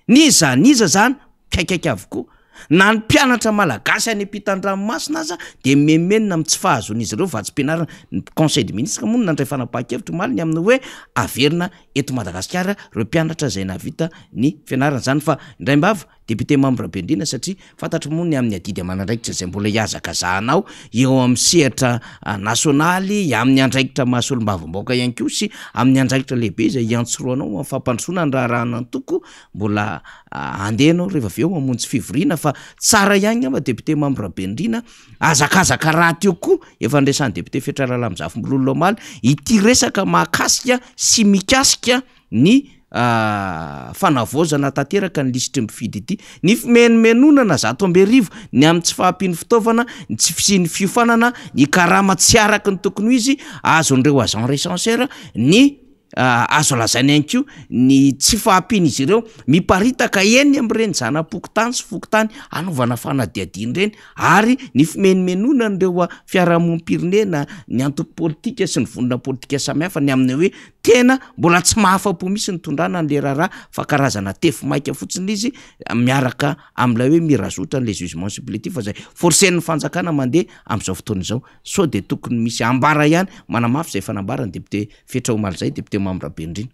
N'iza n'iza zany, mikaikaika avokoa. Na ny mpianatra malagasy any ampitan-dranomasina aza dia mimenomenona amin'ny tsy fahazoan'izy ireo vatsim-pianarana. Ny conseil des ministres moa no nandray fanapahan-kevitra omaly ny amin'ny hoe averina eto Madagasikara ireo mpianatra izay nahavita ny fianarana. Izany fa indraim-bava Député Mamy Rabenirina satria fantatro moa ny amin'ny adidy aman'andraikitra izay mbola hihazakazahanao eo amin'ny sehatra nasionaly, amin'ny andraikitra maha solombavambahoaka ihany koa sy amin'ny andraikitra lehibe izay hiantsorohanao amin'ny fampandrosoana ny raharahan'antoko, mbola handeha ianao rehefa avy eo hamonjy fivoriana fa tsara ihany angamba député Mamy Rabenirina, hazakazaka rahateo koa efa niresahan'ny député Fetra Ralamizafimbolola omaly ity resaka mahakasika sy mikasika ny fanavaozana tanteraka ny lisitry ny mpifidy ity, ny fimenomenonana 1100, ny amin'ny tsy fahampian'ny fitaovana, ny tsy fisian'ny fiofanana, ny karama tsy araka ny tokony ho izy azon'ireo agent recenseur, ny azo lazaina ihany koa ny tsy fahampian'izy ireo miparitaka eny amin'ireny zana-pokontany sy fokontany hanaovana fanadihadiana ireny ary ny fimenomenonan'ireo fiarahamonim-pirenena, ny antoko politika sy ny vondrona politika samihafa ny amin'ny hoe Tena mbola tsy mahafa-po mihitsy ny nitondrana an'le raharaha fa karazana tefy maika fotsiny izy miaraka amin'ilay hoe mirazotra an'le jugement supplétif zay forcen'ny fanjakana mandeha amin'izao fotoana izao. Sao dia tokony misy ambara ihany manamafy izay fanambaran'ny député Fetra omaly izay, député Mamy Rabenirina.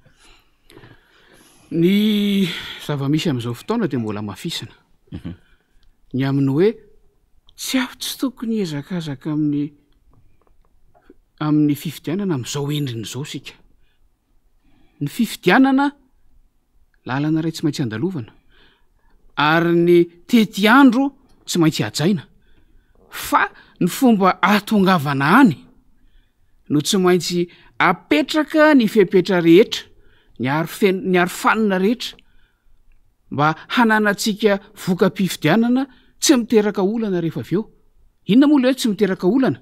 Ny zava-misy amin'izao fotoana dia mbola hamafisina. Ny amin'ny hoe tsy aho tsy tokony hihazakazaka amin'ny amin'ny fifidianana amin'izao endriny izao isika. Ny fifidianana, lalana iray tsy maintsy andalovana, ary ny tetiandro tsy maintsy hajaina, fa ny fomba ahatongavana any no tsy maintsy apetraka ny fepetra rehetra, ny aro fen- ny arofanina rehetra. mba hananantsika voka-pifidianana tsy miteraka olana rehefa avy eo. Inona moa ilay hoe tsy miteraka olana?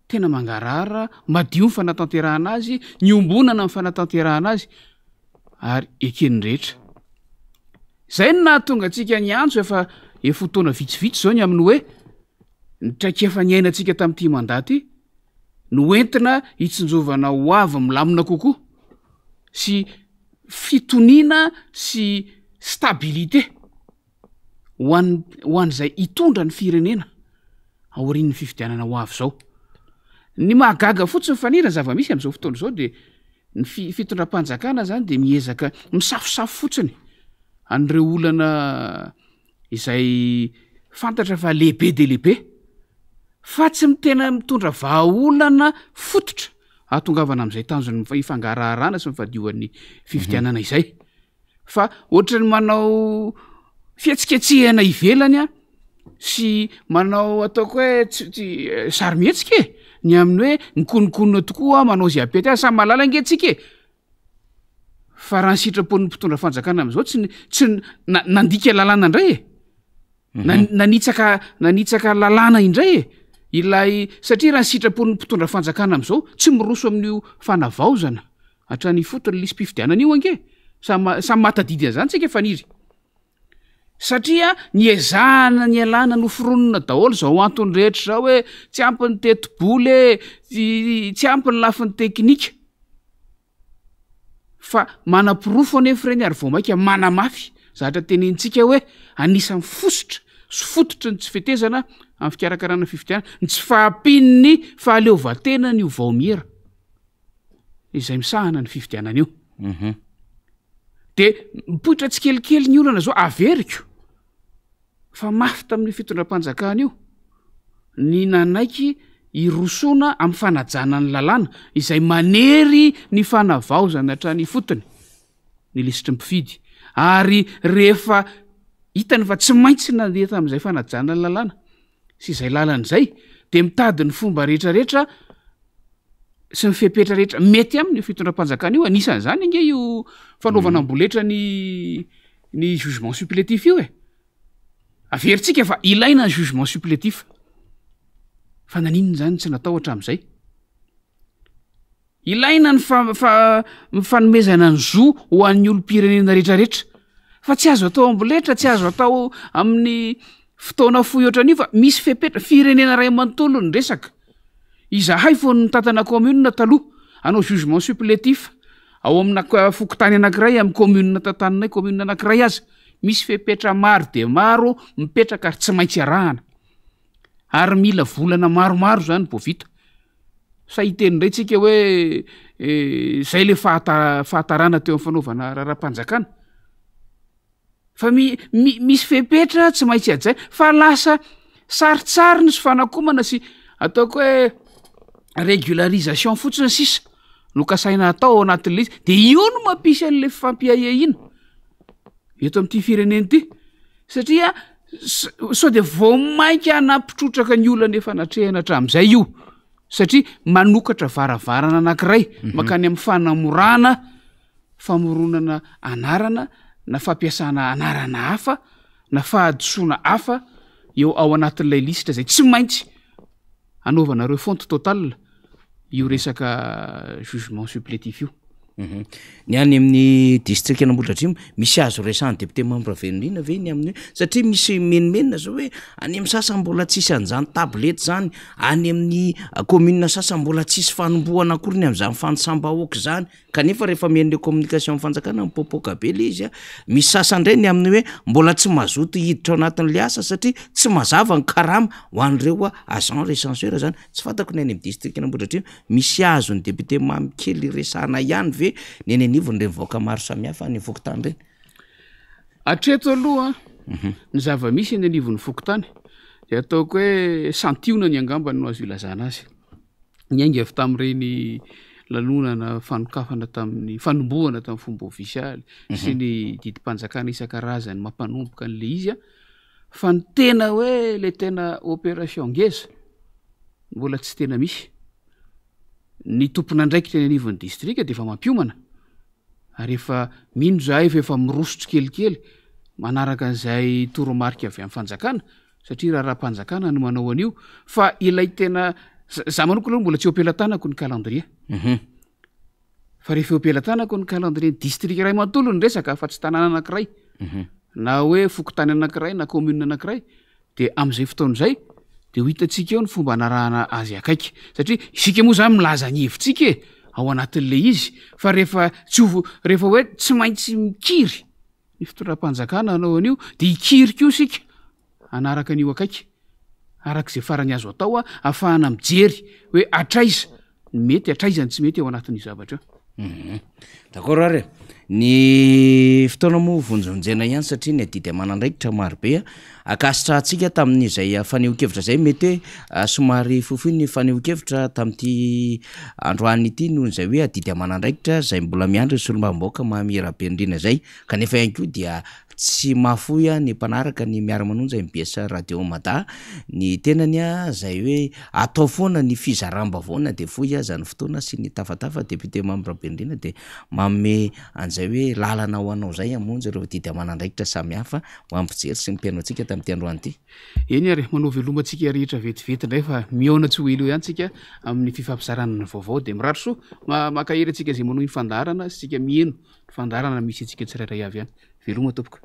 Tena mangarahara, madio ny fanatanterahana azy, niombonana ny fanatanterahana azy ary eken'ny rehetra. Izay no nahatonga antsika niantso efa efa ho taona vitsivitsy izao ny amin'ny hoe ny traikefa niainantsika tamin'ity mandat ity no entina hitsinjovana ho avy milamina kokoa sy fitoniana sy stabilité ho an' ho an'izay hitondra ny firenena aorian'ny fifidianana ho avy izao. Ny mahagaga fotsiny Faniry, ny zava-misy amin'izao fotoana izao dia ny fi- fitondram-panjakana zany dia miezaka misafosafo fotsiny an'ireo olana izay fantatra fa lehibe dia lehibe fa tsy tena mitondra vahaolana fototra hahatongavana amin'izay tanjon'ny fangaraharana sy ny fahadiovan'ny fifidianana izay. Fa ohatran'ny manao fihetsiketsehana ivelany a sy manao ataoko hoe tsy tsy sarimihetsika e, ny amin'ny hoe mikononkonona tokoa manao izay hampety azy, samy mahalala ange tsika e! Fa raha ny sitrapon'ny mpitondra fanjakana amin'izao tsy tsy na- nandika lalàna indray e! Na- nanitsaka nanitsaka lalàna indray e! Ilay satria raha ny sitrapon'ny mpitondra fanjakana amin'izao tsy miroso amin'io fanavaozana hatrany ifotony lisi-pifidianana io ange! Samy samy mahatadidy an'izany tsika Faniry. Satria niezahana nialana noforonina daholo izao antony rehetra izao hoe tsy ampy ny tetibola e, tsy ampy ny lafiny teknika. Fa manaporofo anefa ireny ary vao mainka manamafy zavatra tenenintsika hoe anisan'ny fositra sy fototry ny tsy fetezana amin'ny fikarakarana fifidianana, ny tsy fahampian'ny fahaleovantenan'io vaomiera izay misahana ny fifidianana io. De mipoitra tsikelikely ny olana zao, averiko fa mafy tamin'io fitondram-panjakana io ny nanaiky hirosoana amin'ny fanajana ny lalàna izay manery ny fanavaozana hatrany ifotony ny lisitry ny mpifidy ary rehefa hitany fa tsy maintsy nandeha tamin'izay fanajana ny lalàna sy izay lalana izay dia mitady ny fomba rehetrarehetra sy ny fepetra rehetra mety aminy io fitondram-panjakana io, anisan'izany ange io fanaovana amboletra ny ny jugement supplétif io e, averintsika fa ilaina ny jugement supplétif, fa naninona izany tsy natao hatramin'izay? Ilaina ny ny fanomezana ny zo ho an'ny olom-pirenena rehetrarehetra fa tsy azo atao amboletra, tsy azo atao amin'ny fotoana fohy ohatran'io fa misy fepetra, firenena iray manontolo ny resaka. Izahay fony nitantana commune taloha, hanao jugement supplétif ao amina fokontany anankiray amin'ny commune tantaninay, commune anankiray aza, misy fepetra maro dia maro mipetraka ary tsy maintsy arahana. Ary mila volana maromaro izany vao vita. Sa hiteny indray tsika hoe zay le fahata- fahatarana teo amin'ny fanaovana raharaham-panjakana? Fa mi- mi- misy fepetra tsy maintsy hajaina fa lasa sarintsariny sy fanakomana sy ataoko hoe régularisation fotsiny sisa no kasaina atao ao anatin'le izy, de io no mampisy an'le fifampiahiahiana eto amin'ity firenena ity. Satria sao de vao mainka nampitrotraka ny olana efa natrehina hatramin'izay io, satria manokatra varavarana anankiray mankany amin'ny fanamorana famoronana anarana na fampiasana anarana hafa na fahadisoana hafa eo ao anatin'ilay lisitra izay tsy maintsy anaovana refonte totale io resaka jugement supplétif io. Ny any amin'ny distrikan'Ambohidratrimo, misy azo resahan'ny député Mamy Ravelonirina ve ny amin'ny hoe, satria misy menomenona zao hoe any amin'ny sasany mbola tsisy an'izany tablette zany, any amin'ny commune sasany mbola tsisy fanombohana akory ny amin'izany fanisam-bahoaka izany. Kanefa rehefa mihaino le communication fanjakana mipoapoaka be le izy a, misy sasany indray ny amin'ny hoe mbola tsy mazoto hiditra ao anatin'le asa satria tsy mazava ny karama ho an'ireo agent recenseur zany, tsy fantako ny any amin'ny distrikan'Ambohidratrimo, misy azon'ny député Mamy kely resahana ihany ve ny eny anivon'ireny vahoaka maro samihafa any fokontany ireny? Hatreto aloha ny zava-misy eny anivon'ny fokontany de ataoko hoe santionany angamba no azo ilazana azy. Niainga avy tamin'ireny lanonana fanokafana tamin'ny fanombohana tamin'ny fomba ofisialy sy ny didim-panjakana isan-karazany mampanomboka an'le izy a, fa ny tena hoe le tena opération ngeza mbola tsy tena misy. Ny tompon'andraikitra eny anivon'ny distrika de efa mampiomana ary efa mino zahay fa efa miroso tsikelikely manaraka an'izay toromarika avy amin'ny fanjakana satria raharaham-panjakana no manao an'io fa ilay tena za manokana aloha mbola tsy eo am-pelatanako ny calendrier. Fa rehefa eo am-pelatanako ny calendrier ny district iray manontolo ny resaka fa tsy tanàna anankiray na hoe fokontany anankiray na commune anankiray de am'izay fotoana izay de ho hitantsika eo ny fomba anarahana azy akaiky satria isika moa zany milaza ny hevitsika e ao anatin'le izy fa rehefa tsy ho rehefa hoe tsy maintsy mikiry ny fitondram-panjakana hanao an'io de hikiry koa isika hanaraka an'io akaiky arak'izay farany azo atao a ahafahana mijery hoe hatraiza ny mety hatraiza ny tsy mety ao anatin'io zavatra io. D'accord ary e. Ny fotoana moa vonjivonjena ihany satria ny adidy aman'andraikitra maro be a. Ankasitrahantsika tamin'izay fanehoan-kevitra izay, mety hoe somary fohifohy ny fanehoan-kevitra tamin'ity androany ity noho izay hoe adidy aman'andraikitra izay mbola miandry ny solombavambahoaka Mamy Rabenirina izay, kanefa ihany koa dia tsy mahafoy ny mpanaraka ny miara-manonja mbs Radio Mada ny tenany izay hoe atao foana ny fizaram-baovao na dia fohy aza ny fotoana sy ny tafatafa, Député Mamy Rabenirina dia manome an'izay hoe lalana ho anao izay hamonjy ireo adidy aman'andraikitra samihafa ho an'ny mpijery sy ny mpihaino antsika tamin'ity androany ity. Eny ary, manao veloma antsika rehetra vetivety indray fa mihaona tsy ho ela eo ihany tsika amin'ny fifampizarana ny vaovao dia mirary soa, mankahery antsika izay manohy ny fandaharana sy tsika miheno ny fandaharana misy antsika tsirairay avy any. Veloma tompoko.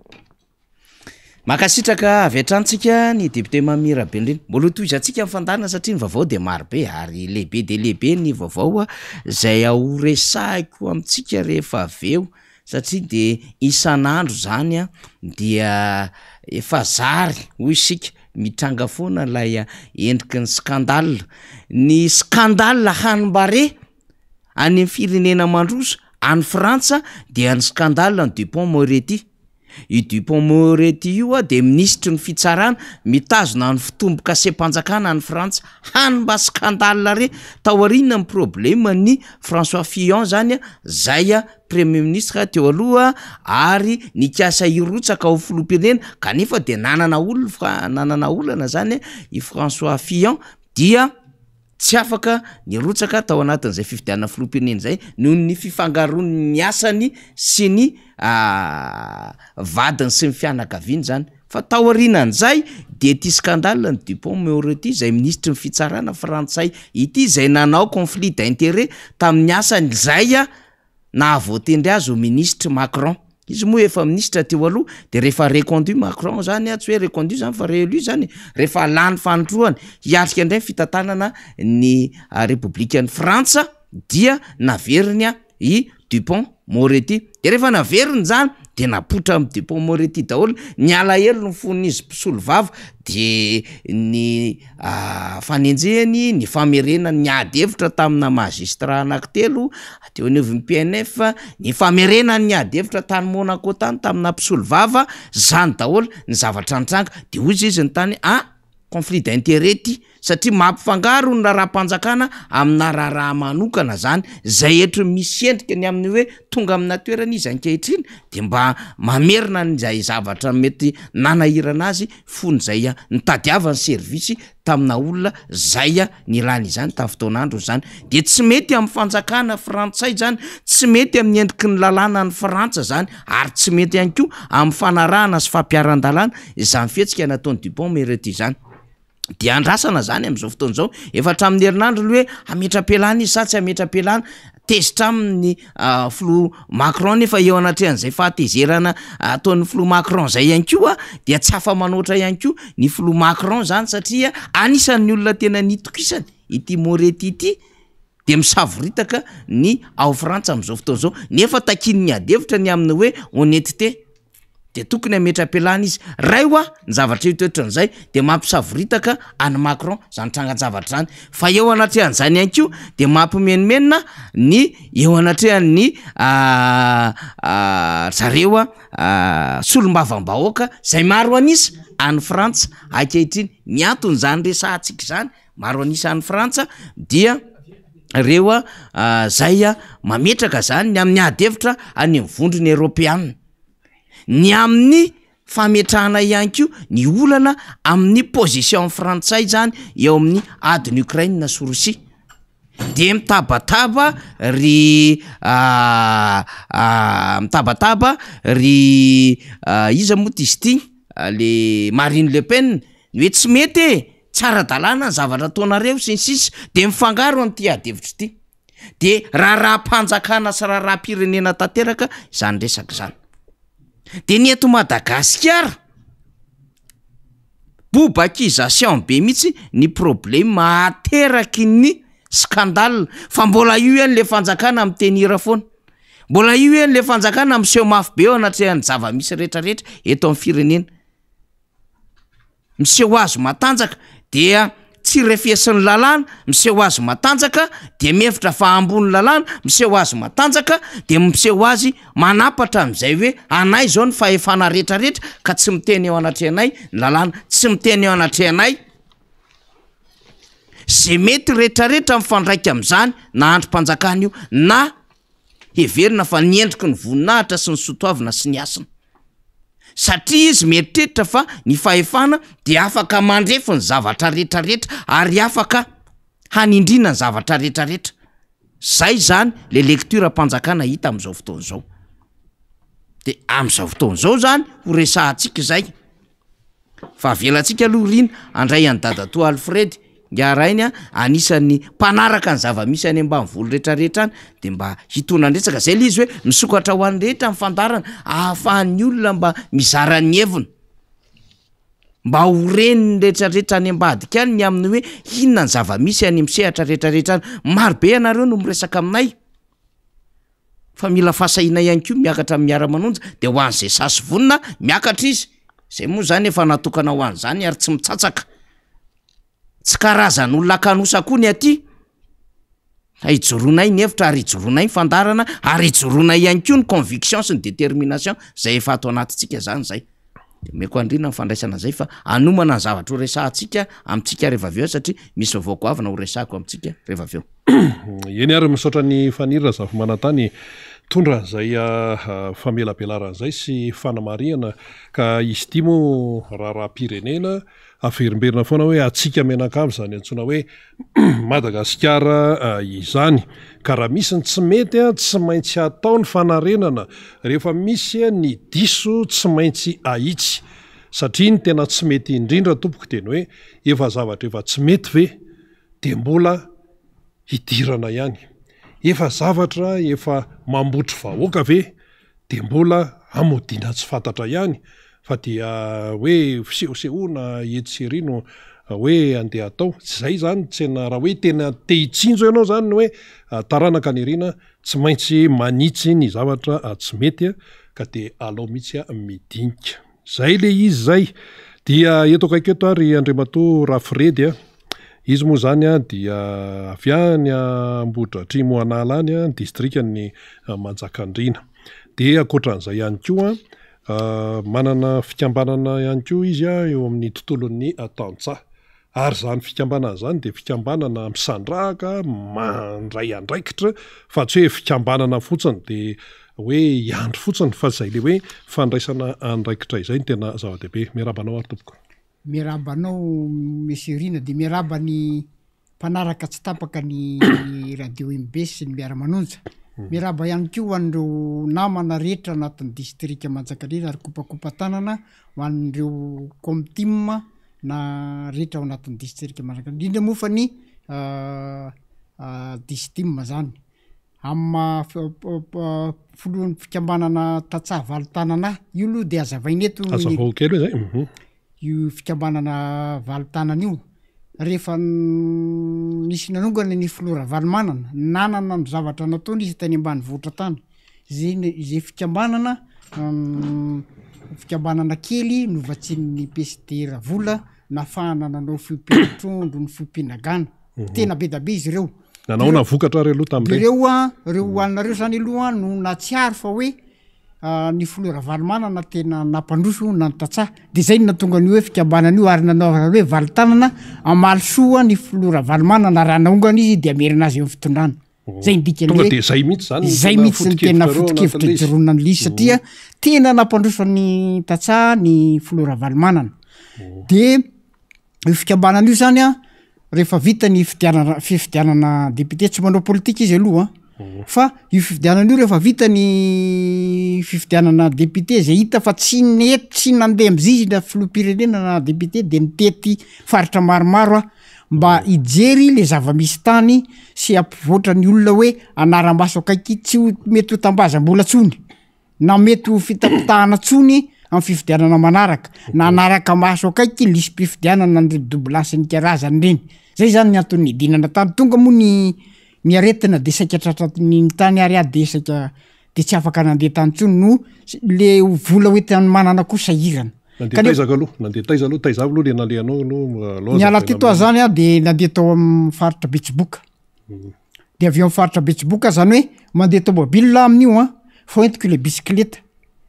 Mankasitraka avy hatrany tsika ny député Mamy Rabenirina. Mbola ho tohizantsika ny fandaharana satria ny vaovao dia maro be ary lehibe dia lehibe ny vaovao izay ho resahiko amintsika rehefa avy eo satria dia isan'andro izany dia efa zary hoy isika mitranga foana ilay endriky ny scandale. Ny scandale hanim-barea any amin'ny firenena mandroso any Frantsa dia ny scandale ny Dupont-Moretti. Io Dupont-Moretti io dia minisitry ny fitsarana mitazona ny fitombokasem-panjakana any Frantsa. Hany mba scandale re taoriana ny problème ny François Fillon zany zay premier ministre teo aloha ary nikasa hirotsaka ho filoham-pirenena kanefa dia nanana olona fa nanana olana zany i François Fillon dia tsy afaka nirotsaka tao anatin'izay fifidianana filoham-pirenena izay noho ny fifangaroan'ny asany sy ny vadiny sy ny fianakaviany zany. Fa taorianan'izay dia ity scandale ny Dupont Moretti izay minisitry ny fitsarana frantsay ity izay nanao conflit d'intérêt tamin'ny asany izay nahavoatendry azy ho minisitry Macron. Izy moa efa minisitra teo aloha de rehefa reconduit Macron zany tsy hoe reconduit zany fa réélu zany e, rehefa lany fanindroany hiatrika indray ny fitantanana ny repoblikan'i Frantsa dia naveriny i Dupont Moretti. De rehefa naveriny zany de napoitra amin'i Dupont Moretti daholo ny alahelo ny fon'izy mpisolovava de ny fanenjehany, ny famerenany ny ady hevitra tamina magistrat anankitelo teo anivon'ny PNF, ny famerenany ny ady hevitra tany Monaco tany tamina mpisolovava, zany daholo ny zavatra nitranga. De hoy izy ny tany ah conflit d'intérêt ty satria mampifangaro ny raharaham-panjakana amina raharaha manokana zany, zay etry misy endrika ny amin'ny hoe tonga amina toerana izy ankehitriny de mba mamerina an'izay zavatra mety nanahirana azy fony zay nitadiavany service tamina olona zay nilany izany tamin'ny fotoan'androny zany de tsy mety amin'ny fanjakana frantsay zany, tsy mety amin'ny endriky ny lalàna any Frantsa zany ary tsy mety ihany koa amin'ny fanarahana sy fampiharan-dalàna izany fihetsika nataon'i Dupont Moretti izany. Dia andrasana zany am'zao fotoana zao, efa hatramin'ny herinandro ny hoe hametra-pialana izy sa tsy hametra-pialana, tezitra aminy ny filoha Macron nefa eo anatrehan'izay fahatezerana ataon'ny filoha Macron zay ihany koa dia tsy afa-manoatra ihany koa ny filoha Macron zany satria anisan'ny olona tena nitokisany ity Moretti ity dia misavoritaka ny ao Frantsa am'zao fotoana zao nefa takian'ny ady hevitra ny amin'ny hoe honnêteté. de tokony hametra-pialana izy, ray hoa ny zavatra hita ohatran'izay de mampisavoritaka an'i Macron zany trangan-javatra zany, fa eo anatrehan'izany ihany koa de mampimenomenona ny eo anatrehan'ny zareo solombavambahoaka zay maro an'isa any Frantsa ankehitriny, ny anton'izany resahantsika izany maro an'isa any Frantsa dia reo zay mametraka zany ny amin'ny ady hevitra any amin'ny vondrona eoropeana. Ny amin'ny fametrahana ihany koa ny olana amin'ny position frantsay zany eo amin'ny adin'i Ukraine sy Rosia. De mitabataba ry mitabataba ry iza moa ty izy ty? Le Marine Le Pen, ny hoe tsy mety e, tsy ara-dalàna ny zavatra ataonareo sy ny sisa, de mifangaro an'ity ady hevitra ity. De raharaham-panjakana sy raharaham-pirenena tanteraka izany resaka izany. De ny eto Madagasikara, Bobakisation be mihitsy ny problème ateraky ny scandale fa mbola io ihany le fanjakana mi-tenir foana, mbola io ihany le fanjakana miseho mafy be eo anatrehan'ny zava-misy retraretra eto amin'ny firenena, miseho azy matanjaka dia tsy refesin'ny lalàna, miseho azy matanjaka dia mihevitra fa ambony lalàna, miseho azy matanjaka dia miseho azy manapatra amin'izay hoe anay izao ny fahefana rehetrarehetra ka tsy miteny eo anatrehanay ny lalàna, tsy miteny eo anatrehanay ze mety rehetrarehetra mifandraika amin'izany na andrim-panjakana io na heverina fa ny endriky ny voninahitra sy ny sotoavina sy ny hasina. Satria izy mieritreritra fa ny fahefana dia afaka mandrefy ny zavatra rehetrarehetra ary afaka hanindriana ny zavatra rehetrarehetra. Zay zany le lecture-mpanjakana hita am'izao fotoana izao. De am'izao fotoana izao zany ho resahantsika izay. Fa avelantsika aloha Rina handray an'i dadatoa Alfred, ingahy rainy a, anisan'ny mpanaraka ny zava-misy any ambanivolo retraretra any de mba hitondran-dresaka, zay le izy hoe misokatra ho an'ny rehetra ny fandaharana ahafahan'ny olona mba mizara ny heviny, mba ho ren'ny retraretra any ambadika any ny amin'ny hoe inona ny zava-misy any amin'ny sehatra retraretra any, marobe ianareo no miresaka aminay. Fa mila fahasahiana ihany koa miakatra amin'ny miara-manonja de ho an'izay sahy sy vonona miakatra izy, zay moa zany efa natokana ho an'izany ary tsy mitsatsaka, tsy karazan'olona kanosa koa ny aty fa ijoroanay ny hevitra ary ijoroanay ny fandaharana ary ijoroanay ihany koa ny conviction sy ny détermination zay efa ato anatintsika zany zay, de omeko an'i Rina ny fandraisana an'izay fa hanomana ny zavatra ho resahantsika amintsika rehefa avy eo satria misy vaovao goavana ho resahako amintsika rehefa avy eo. Eny ary, misaotra an'i Faniry Razafimanantany nitondra an'izay famelabelarana izay sy fanamarihana ka izy ity moa raharaham-pirenena averimberina foana hoe antsika mianakavy izany antsoina hoe Madagasikara izany ka raha misy ny tsy mety tsy maintsy atao ny fanarenana rehefa misy ny diso tsy maintsy ahitsy satria ny tena tsy mety indrindra tompoko dia ny hoe efa zavatra efa tsy mety ve dia mbola hidirana ihany. Efa zavatra efa mambotry vahoaka ve dia mbola amodiana tsy fantatra ihany fa dia hoe fisehosehoana etsy sy ery no hoe andeha atao. Tsy izay izany tsena raha hoe tena te hitsinjo ianao izany ny hoe taranaka nirina tsy maintsy manitsy ny zavatra tsy mety ka dia alao mihitsy midinika. Zay le izy zay. Dia eto akaiky eto ary Andriamatoa Rafiredy a. Izy moa zany a dia avy any Ambohidratrimo Anala any a, distrikan'i Manjakandriana. Dia ankoatran'izay ihany koa, manana fikambanana ihany koa izy a eo amin'ny tontolon'ny tantsaha. Ary izany fikambanana izany dia fikambanana misandrahaka, mandray andraikitra fa tsy hoe fikambanana fotsiny dia hoe hiandry fotsiny fa izay ilay hoe fandraisana andraikitra izay no tena zava-dehibe. Miarahaba anao ary tompoko. Miarahaba anao Monsieur Rina dia miarahaba ny mpanaraka tsy tapaka ny radio MB sy ny miara-manonja. Miarahaba ihany koa ho an'ireo namana rehetra anatin'ny distrika Manjakandriana ary kopakopa-tanana ho an'ireo Comtim na rehetra ao anatin'ny distrika Manjakandriana, indrindra moa fa ny Distim zany. Amin'ny maha filohan'ny fikambanana tantsaha valo tanana ahy, io aloha de azavaina eto ny Azavao kely hoe zay, mhm. io fikambanana valo tanana io, rehefa nisy nanongana ny filoha Ravalomanana, nanana ny zavatra nataony izy tany ambanivohitra tany, zay ny zay fikambanana fikambanana kely novatsian'ny PSD Ravola nafahana nanao fiompiana trondro, ny fiompiana gana, tena be da be izy ireo. Nanahoana vokatra ary aloha tamin'ireny? Ireo an, ireo alina ireo zany aloha no nahatsiaro fa hoe ny filoha Ravalomanana tena nampandroso na ny tantsaha, de zay no nahatonga an'io hoe fikambanana io ary nanaovana hoe valin-tanana hamaly soa ny filoha Ravalomanana raha naongana izy de hamerina azy eo amin'ny fitondrana. Zay ny dikan'ny Tonga hoe de zay mihitsy zany ny zay tena mihitsy ny tena foto-kevitrareo foto-kevitra anatin'ilay izy. ijoroana an'ilay izy satria tena nampandroso ny tantsaha ny filoha Ravalomanana. De io fikambanana io zany an. rehefa vita ny fidianana fifidianana député, tsy manao politika izy aloha an, fa io fifidianana io rehefa vita ny fifidianana député zay hita fa tsy nety tsy nandeha am'zay izy na filoham-pirenena na député de nitety faritra maromaro aho mba hijery le zava-misy tany sy hampivoatra ny olona hoe hanara-maso akaiky tsy ho mety ho tambazam-bola tsony. na mety ho fitapitahana tsony amin'ny fifidianana manaraka, na hanaraka maso akaiky lisi-pifidianana an'ireny doublon sy ny karazany ireny. Zay zany ny antony nidinana tany. Tonga moa ny ny aretina de saika tratran'ny tany ary aho de saika de tsy afaka nandeha tany tsony no le vola hoenti-manana koa sahirana. Nandeha taiza aloha? Nandeha taiza aloha? Taiza avy aloha le nalehanao aloha? Aloha Niala teto aho zany aho de nandeha tao amin'ny faritra Betsiboka. De avy eo amin'ny faritra Betsiboka zany hoe mandeha tômôbila aho amin'io an, fa hoentiko ilay bisikileta,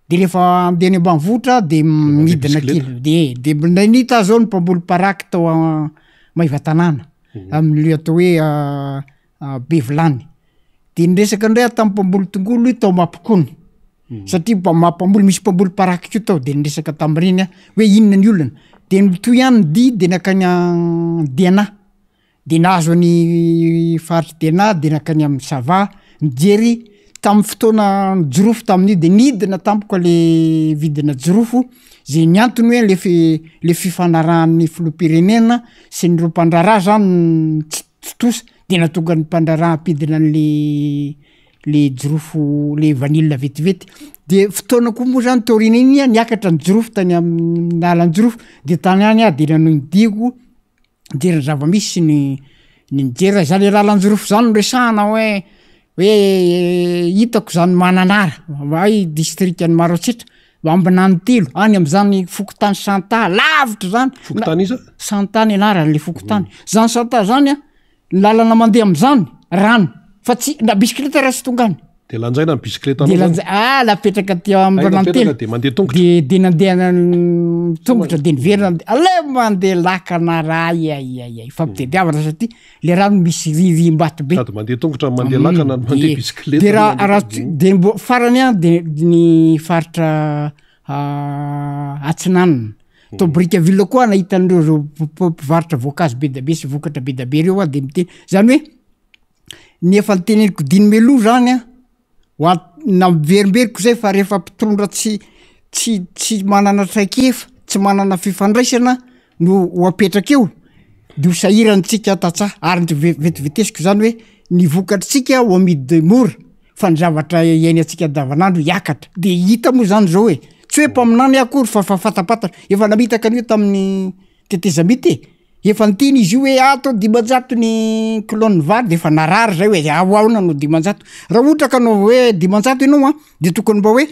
de rehefa andeha any ambanivohitra de midina kely, de de nahita aho zao ny mpamboly paraky tao Maevatanàna, amin'le atao hoe Bevilany, de niresaka indray aho tamin'ny mpamboly tongolo tao Mampikony, satria mba mampamboly misy mpamboly paraky koa tao de niresaka tamin'ireny aho hoe inona ny olana, de nitohy ihany ny dia de nankany Diana. de nahazo an'i faritry Diana de nankany amin'ny Sava nijery tamin'ny fotoana jirofo tamin'io de nidina tampoka le vidina jirofo zay ny antony hoe le fi- le fifanarahan'ny filoham-pirenena sy ny ireo mpandraharaha zany tsy tsy tontosa de nahatonga ny mpandraharaha hampidina an'le le jirofo le vanille vetivety de fotoana koa moa zany taorian'iny niakatra ny jirofo tany amin'ny alanjirofo de tany ihany aho de nanohy ny diako Mijery ny zava-misy sy ny ny mijery raha izany lalan-jirofo zany no resahana hoe hoe hitako zany Mananara ay distrikan'i Maroantsetra, Ambinanitelo any am'zany fokontany Santa lavitra zany. Fokontany iza? Santa ny anaran'le fokontany, zany Santa zany an, ny lalana mandeha am'zany rano fa tsy na bisikileta raha tsy tonga any. De lanjaina ny bisikileta De lanja- ah napetraka aty Ay, napetraka de mandeha tongotra. De de nandeha nan- tongotra de niverina nde- aleo mandeha lakana raha ay ay ay fampitediavana satria le rano misy ririm-bato be. Sady mandeha tongotra no mandeha lakana no mandeha Ie. bisikileta. De raha raha tsy- de mbo farany an de ny faritra Atsinanana. Tao Brickaville koa nahita an'ireo reo mpivarotra voankazo be dia be sy vokatra be dia be reo aho de miteny, zany hoe Ny efa noteneniko dimy mialoha zany an, ho a- naverimberiko zay fa rehefa mpitondra tsy tsy tsy manana traikefa, tsy manana fifandraisana no ho apetraka eo de ho sahirantsika tantsaha ary ny ve- vetivetesiko zany hoe ny vokatritsika ho amidy mora fa ny zavatra iainantsika andavanandro hiakatra, de hita moa zany zao e, tsy hoe mpaminany aho akory fa fa fatapantatra, efa namitaka an'io tamin'ny tetezamita e. Efa niteny izy io hoe ato 500 ny kilon'ny vary de efa narary zay hoe ao aona no 500, raha ohatra ka anao hoe 500 ianao an de tokony mba hoe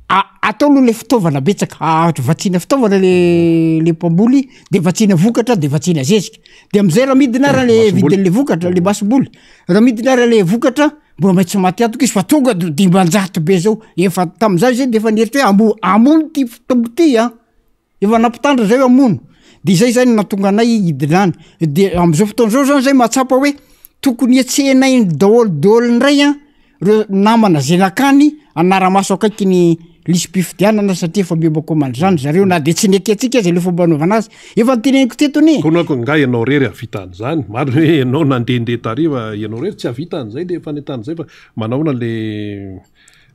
a- atao aloha le fitaovana betsaka, vatsiana fitaovana le le mpamboly de vatsiana vokatra de vatsiana zezika, de am'zay raha midina ara le vidin'le vokatra le masomboly, raha midina ara le vokatra mbola maintsy maty antoka izy fa tonga de 500 be zao, efa tam'zay zay de efa nieritreritra hoe amo- hamono ty tompo ty an. Efa nampitandrina zay hoe hamono, de izay zany no nahatonga anay hidina any, de am'zao fotoana zao zany zay mahatsapa hoe tokony hetsehinay daholo daholo ndray an reo namana zay nakany hanara-maso akaiky ny lisi-pifidianana satria efa miomakomana zany zareo na de tsy nekentsika aza le fomba anaovana azy, efa noteneniko teto anie. Koa manko nga ianao rery hahavita an'izany? Marina hoe ianao nandehandeha tary fa ianao rery tsy hahavita an'izay le fanentanana izay fa manahoana le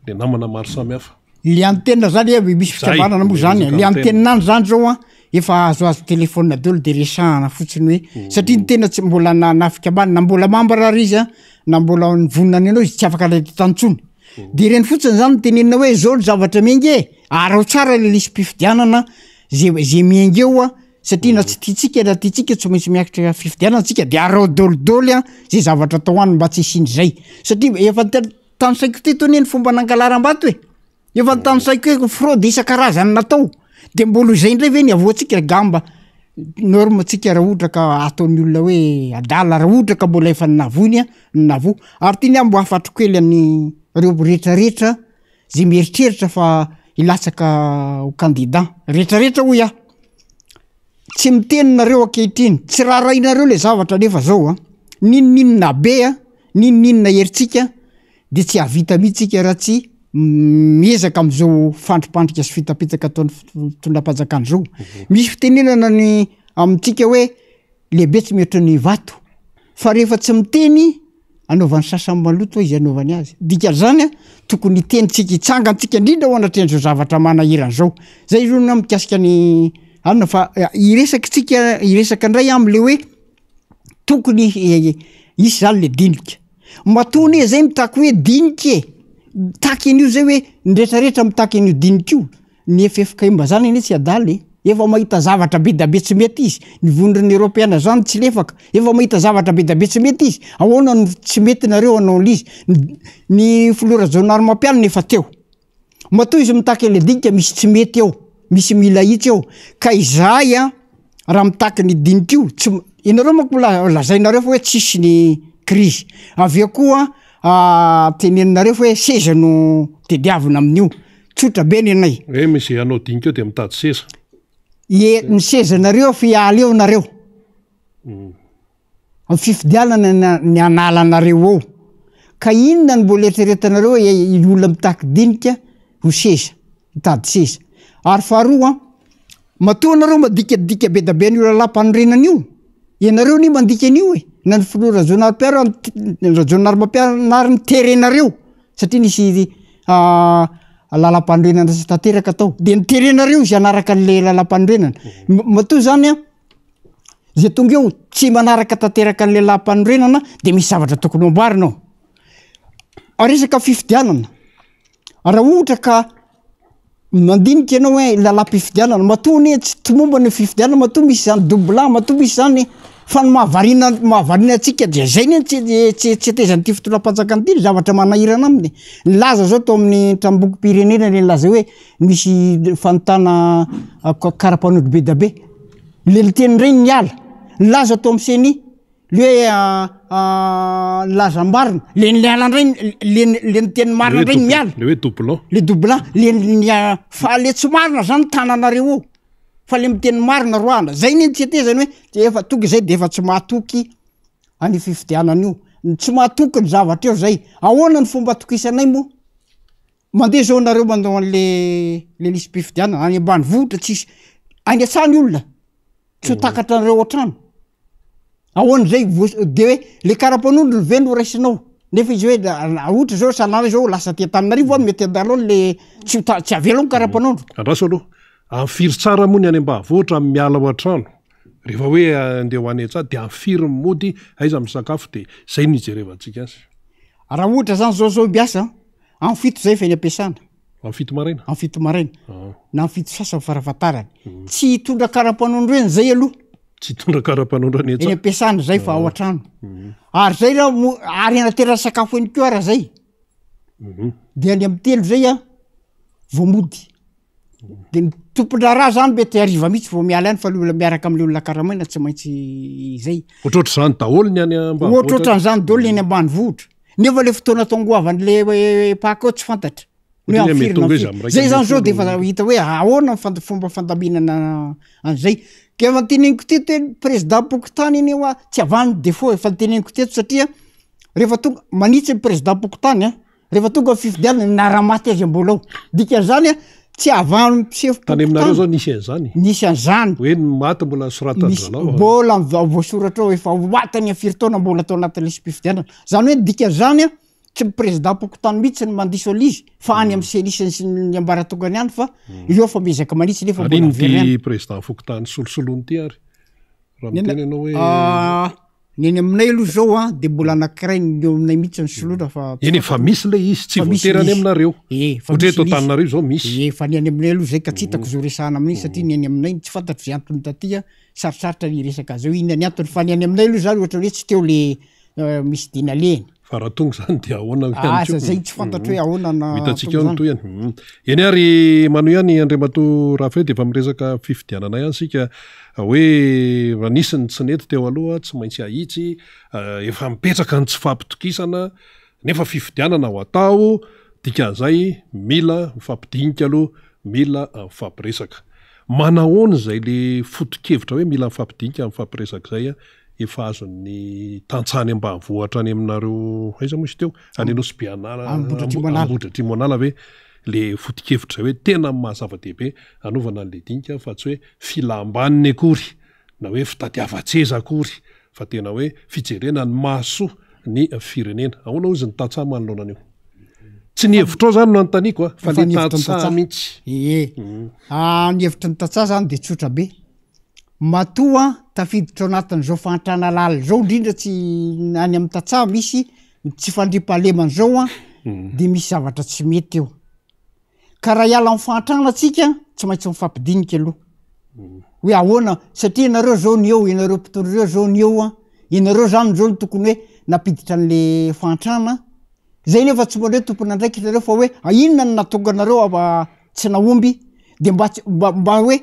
le namana maro samihafa? Le antenne zany e, misy fikambanana moa zany e, le antenne any zany zao an, efa azoazo telephone daholo de resahana fotsiny hoe, satria ny tena tsy mbola na na fikambanana na mbola membre ary izy an, na mbola nivonona ny anao izy tsy afaka nahita tany intsony, de ireny fotsiny zany no tenenina hoe zao ny zavatra miainga e, araho tsara le lisi-pifidianana ze ze miainga eo an, satria na tsy tiantsika na tiantsika tsy maintsy miakatra fifidianana tsika de araho daholidoly an ze zavatra atao any mba tsy hisian'izay, satria efa tena. Tanisaiko teto anie ny fomba nangalaram-bato e! Efa notanisaiko hoe fraude isan-karazany natao, de mbola izay indray ve ny avoantsika gamba norme tsika raha ohatra ka ataon'ny olona hoe adala raha ohatra ka mbola efa navoiny an, ny navoa. Ary ty ny ahy mbo hafatro kely an'ireo retraretra zay mieritreritra fa hilatsaka ho candidat, retraretra hoy aho, tsy miteny nareo ankehitriny, tsy raharahinareo le zavatra nefa zao an, n'inon'inona be an, N'inon'inona herintsika dia tsy hahavita mihitsy tsika raha tsy miezaka amin'izao fandripandrika sy fitapitaka ataon'ny fitondram-panjakana izao. Misy fitenenana ny amintsika hoe. Lehibe tsy mihoatra ny vato. Fa rehefa tsy miteny, anaovan'ny sasany maloto izy anaovany azy. Dikan'izany a, tokony hiteny tsika, hitsangantsika indrindra ao anatrehan'izao zavatra manahirana izao. Zay aloha ny mikasika ny anona fa hiresaka tsika, hiresaka indray aho am'le hoe tokony hisy zany le dinika. Matoa anie zay mitaky hoe dinika e, mitaky an'io zay hoe ny retraretra mitaky an'io dinika io, Ny ffkm zany anie tsy adala e! Efa mahita zavatra be da be tsy mety izy, ny vondron'ny eropeana zany tsy lefaka, efa mahita zavatra be da be tsy mety izy, ahoana no tsy mety nareo hanao an'izy? Ny filoha Rajaonarimampianina efa teo, matoa izy mitaky an'ilay dinika misy tsy mety eo, misy mila ahitsy eo, ka izahay an raha mitaky ny dinika io tsy, ianareo manko lazainareo fa hoe tsisy ny krizy, avy eo koa teneninareo fa hoe seza no tediavina amin'io. Tsotra be ny anay. Hoe misy hanao dinika eo dia mitady seza. Ie, ny sezanareo efa hiala eo nareo. Amin'ny fifidianana ny hanala anareo eo. Ka inona no mbola eritreretanareo hoe ny olona mitaky dinika ho seza, mitady seza. Ary faharoa an, matoa nareo mandikadika be da be an'io lalàmpanorenana io, ianareo anie mandika an'io e, na ny filoha Rajaonarimampianina Rajaonarimampianina niterenareo. Satria nisy lalam-panorenana tsy tanteraka tao. De niterenareo izy hanaraka an'le lalam-panorenana. Matoa zany an, zay tonga eo tsy manaraka tanteraka an'le lalam-panorenana de misy zavatra tokony ho amboarina ao. Resaka fifidianana, raha ohatra ka Mandinika ianao hoe lalam-pifidianana, matoa anie tsy tomombana io fifidianana, matoa misy izany doublon, matoa misy izany fa ny mahavariana mahavariana antsika dia zay anie tsy tsy tsy hetezan'ity fitondram-panjakana ity ny zavatra manahirana aminy. Nilaza zao tao amin'ny tranombokim-pirenena le nilaza hoe misy fanontana kara-panondro be da be, le niteny indray niala, nilaza tao amin'ny ceni Le hoe nilaza marina, le niala ndray le le niteny marina ndray niala. Le hoe doublon. Le doublon, le nia- fa le tsy marina zany tananareo eo, fa le miteny marina roahana, zay anie no tsy hetezany hoe de efa tonga zay de efa tsy mahatoky an'io fifidianana io, tsy mahatoky ny zavatra eo zay, ahoana ny fomba atokisanay moa? Mandeha zao nareo manao an'le le lisi-pifidianana any ambanivohitra tsisy, any an-tsaha ny olona. Tsy ho takatranareo an-trano. Ahoana zay voa- de hoe le kara-panondro ve no raisinao? Nefa izy hoe ohatra zao sanatria zao lasa aty Antananarivo aho mety handalo any le tsy ho ta- tsy avela ao ny kara-panondro. Andraso aloha, amin'ny firy tsara moa ny any ambanivohitra miala ao an-trano? Rehefa hoe andeha ho any an-tsaha de amin'ny firy ny mody, aiza misakafo de zay no ijerevantsika azy. Raha ohatra zany zao zao miasa, amin'ny fito zay efa eny am-piasana. Amin'ny fito maraina? Amin'ny fito maraina. Ah. Na amin'ny fito sasany farafahatarany. Mm. Tsy hitondra kara-panondro eny zay aloha. Tsy hitondra kara-panondro any Eny am-piasana zay fa ao ah. an-trano. Mm. Ary zay raha mo- ary anaterana sakafo eny koa ara zay. Mm-hmm. De any amin'ny telo zay a vao mody. De ny tompon-draharaha zany mety hariva mihitsy vao miala any fa le olona miaraka am'le olona karamaina tsy maintsy zay. Ohatrohatr'izany daholo ny any ambanivohitra. Ohatrohatran'izany daholo ny any ambanivohitra. Nefa le fotoana tongoavan'le Paka eo tsy fantatra. Ny hoe Ohatran'ny amin'ny firy na mety tonga izy firy. amin'ny Zay zany zao de efa 11. hita hoe ahoana ny fand- fomba fandaminana an'izay. Ka efa noteneniko teto hoe président-pokontany anie hoa tsy avy any défaut efa noteneniko teto satria rehefa tonga manitsy ny président-pokontany an, rehefa tonga ny fifidianana nara-maty azy mbola ao. Dikan'izany an, tsy avy any sefo Tany aminareo zao nisy an'izany? Nisy an'izany. Hoe ny maty mbola soratan-dry Misy zalahy ao? mbola voasoratra ao efa ho maty any firy taona mbola tao anatin'ny lisi-pifidianana. Zany hoe ny dikan'izany an, tsy ny président-pokontany mihitsy no mandiso an'izy fa any amin'ny CENI sy ny sy ny ambaratongany any fa ireo efa miezaka manitsy nefa Ary mbola iny very ity any. président fokontany solosolony ity ary? Raha Ny miteny ianao hoe. Ah, ny eny aminay aloha zao an, de mbola anankiray ny eo aminay mihitsy ny soloina fa Eny e, fa misy ilay izy, tsy Fa misy voatery any misy. aminareo. E, fa Ohatra misy eto misy. Antananarivo zao misy. E, fa ny any aminay aloha zay ka tsy hitako zao resahana amin'iny satria ny any aminay tsy fantatro zay antony taty an, sarotsarotra ny hiresaka azy eo inona ny antony fa ny any aminay aloha zany ohatra hoe tsy teo le misy dina alehany. Fa raha tonga izany dia ahoana ihany koa? Asa zay tsy fantatro hoe ahoana na Ho hitantsika eo tonga ny izany. tohiny. Hum. Eny ary manohy ihany Andriamatoa Rafred efa miresaka fifidianana ihany isika hoe raha nisy ny tsy nety teo aloha tsy maintsy ahitsy, efa mipetraka ny tsy fampitokisana nefa fifidianana ho atao, dikan'izay mila mifampidinika aloha, mila mifampiresaka. Manahoana izay le foto-kevitra hoe mila mifampidinika mifampiresaka izay efa azon'ny tantsaha any ambanivohitra any aminareo aiza moa izy teo? Any Nosy Be Anala, Ambohidratrimo-Anala. Ambohidratrimo Anala ve le foto-kevitra izay hoe tena maha zava-dehibe hanaovana an'le dinika fa tsy hoe filam-baniny akory. na hoe fitadiavan-tseza akory fa tena hoe fijerena ny mahasoa ny firenena. Ahoana hozy ny tantsaha manoloana an'io? Tsy ny hevitrao zany no anontaniako a, fa Fa le ny hevitry ny tantsaha tantsaha. mihitsy. Ie. Ah, ny hevitry ny tantsaha zany de tsotra be. Matoa tafiditra ao anatin'izao fahantrana lalina izao, indrindra tsy any amin'ny tantsaha misy ny tsy fandriampahalemana izao an, de misy zavatra tsy mety eo. Ka raha hiala amin'ny fahantrana tsika, tsy maintsy mifampidinika aloha. Hoe ahoana, satria ianareo zao ny eo, ianareo mpitondra ireo zao ny eo an, ianareo zany zao no tokony hoe nampiditra an'le fahantrana, zay nefa tsy mbola hoe tompon'andraikitra nareo fa hoe inona no nahatonga anareo tsy nahomby, de mba tsy mba mba hoe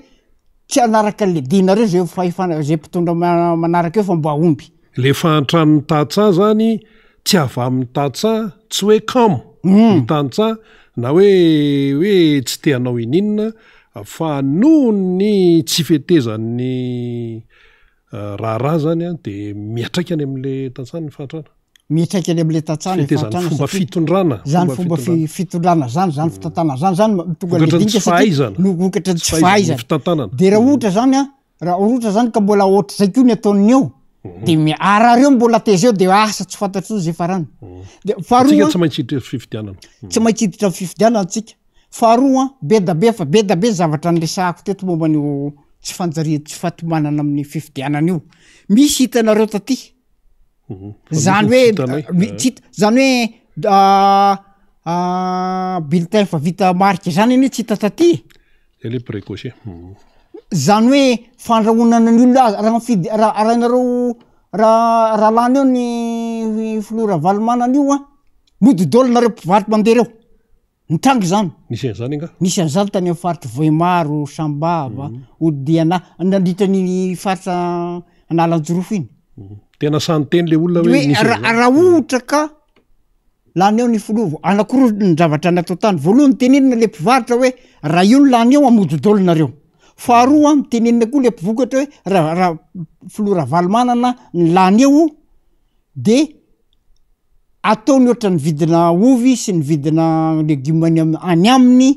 tsy hanaraka an'le dinareo zay fahefana zay mpitondra manaraka eo fa mba hahomby. Le fahantran'ny tantsaha zany tsy avy amin'ny tantsaha, tsy hoe kamo ny tantsaha na hoe hoe tsy te hanao ininona fa noho ny tsy fetezan'ny raharaha zany an de miatraika any am'le tantsaha ny fahantrana. Miatraika any am'le tantsaha ny Fetezan'ny fahantrana fomba satria fitondrana, zany fomba fomba fitondrana. fitondrana zany, zany fitantanana zany, zany tonga le Vokatry ny dinika tsy satria fahaizana. no vokatry ny Tsy tsy fahaizana ny fahaizana. fitantanana. De raha ohatra zany an, raha ohatra zany ka mbola ohatr'izay koa ny ataon'ny eo, de mi- arareo mbola tezeo de asa tsy fantatro zay farany. De faharoa Antsika an, tsy maintsy hiditra fifidianana. tsy maintsy hiditra amin'ny fifidianana antsika. Faharoa an, be da be fa be da be zavatra niresahako teto momba an'io tsy fanjarian- tsy fahatomanana amin'ny fifidianana io. Misy hitanareo taty, Zany hoe tsy hita, zany hoe bulletin efa vita marika zany anie tsy hita taty e. Zay le précoce. Zany hoe fandrahonana ny olona aza, raha mifidy raha arahinareo raha raha lany eo ny filoha Ravalomanana io an, mody daholo nareo mpivarotra mandeha reo. Nitranga izany. Nisy an'izany angaha? Nisy an'izany tany amin'ny faritr'i Vohemaro, Sambava, Odiana, nandritra an'iny faritra Analanjirofo iny. Tena sahy niteny le olona hoe Hoe nisy raha an'izany. raha ohatra ka lany eo ny filoha, vo- anankiroa ny zavatra natao tany. Voalohany tenenina le mpivarotra hoe raha io no lany eo hamojo daholo nareo. Faharoa tenenina koa le mpivokatra hoe raha raha filoha Ravalomanana ny lany eo de Ataony ohatran'ny vidina ovy sy ny vidina legioma any am- any aminy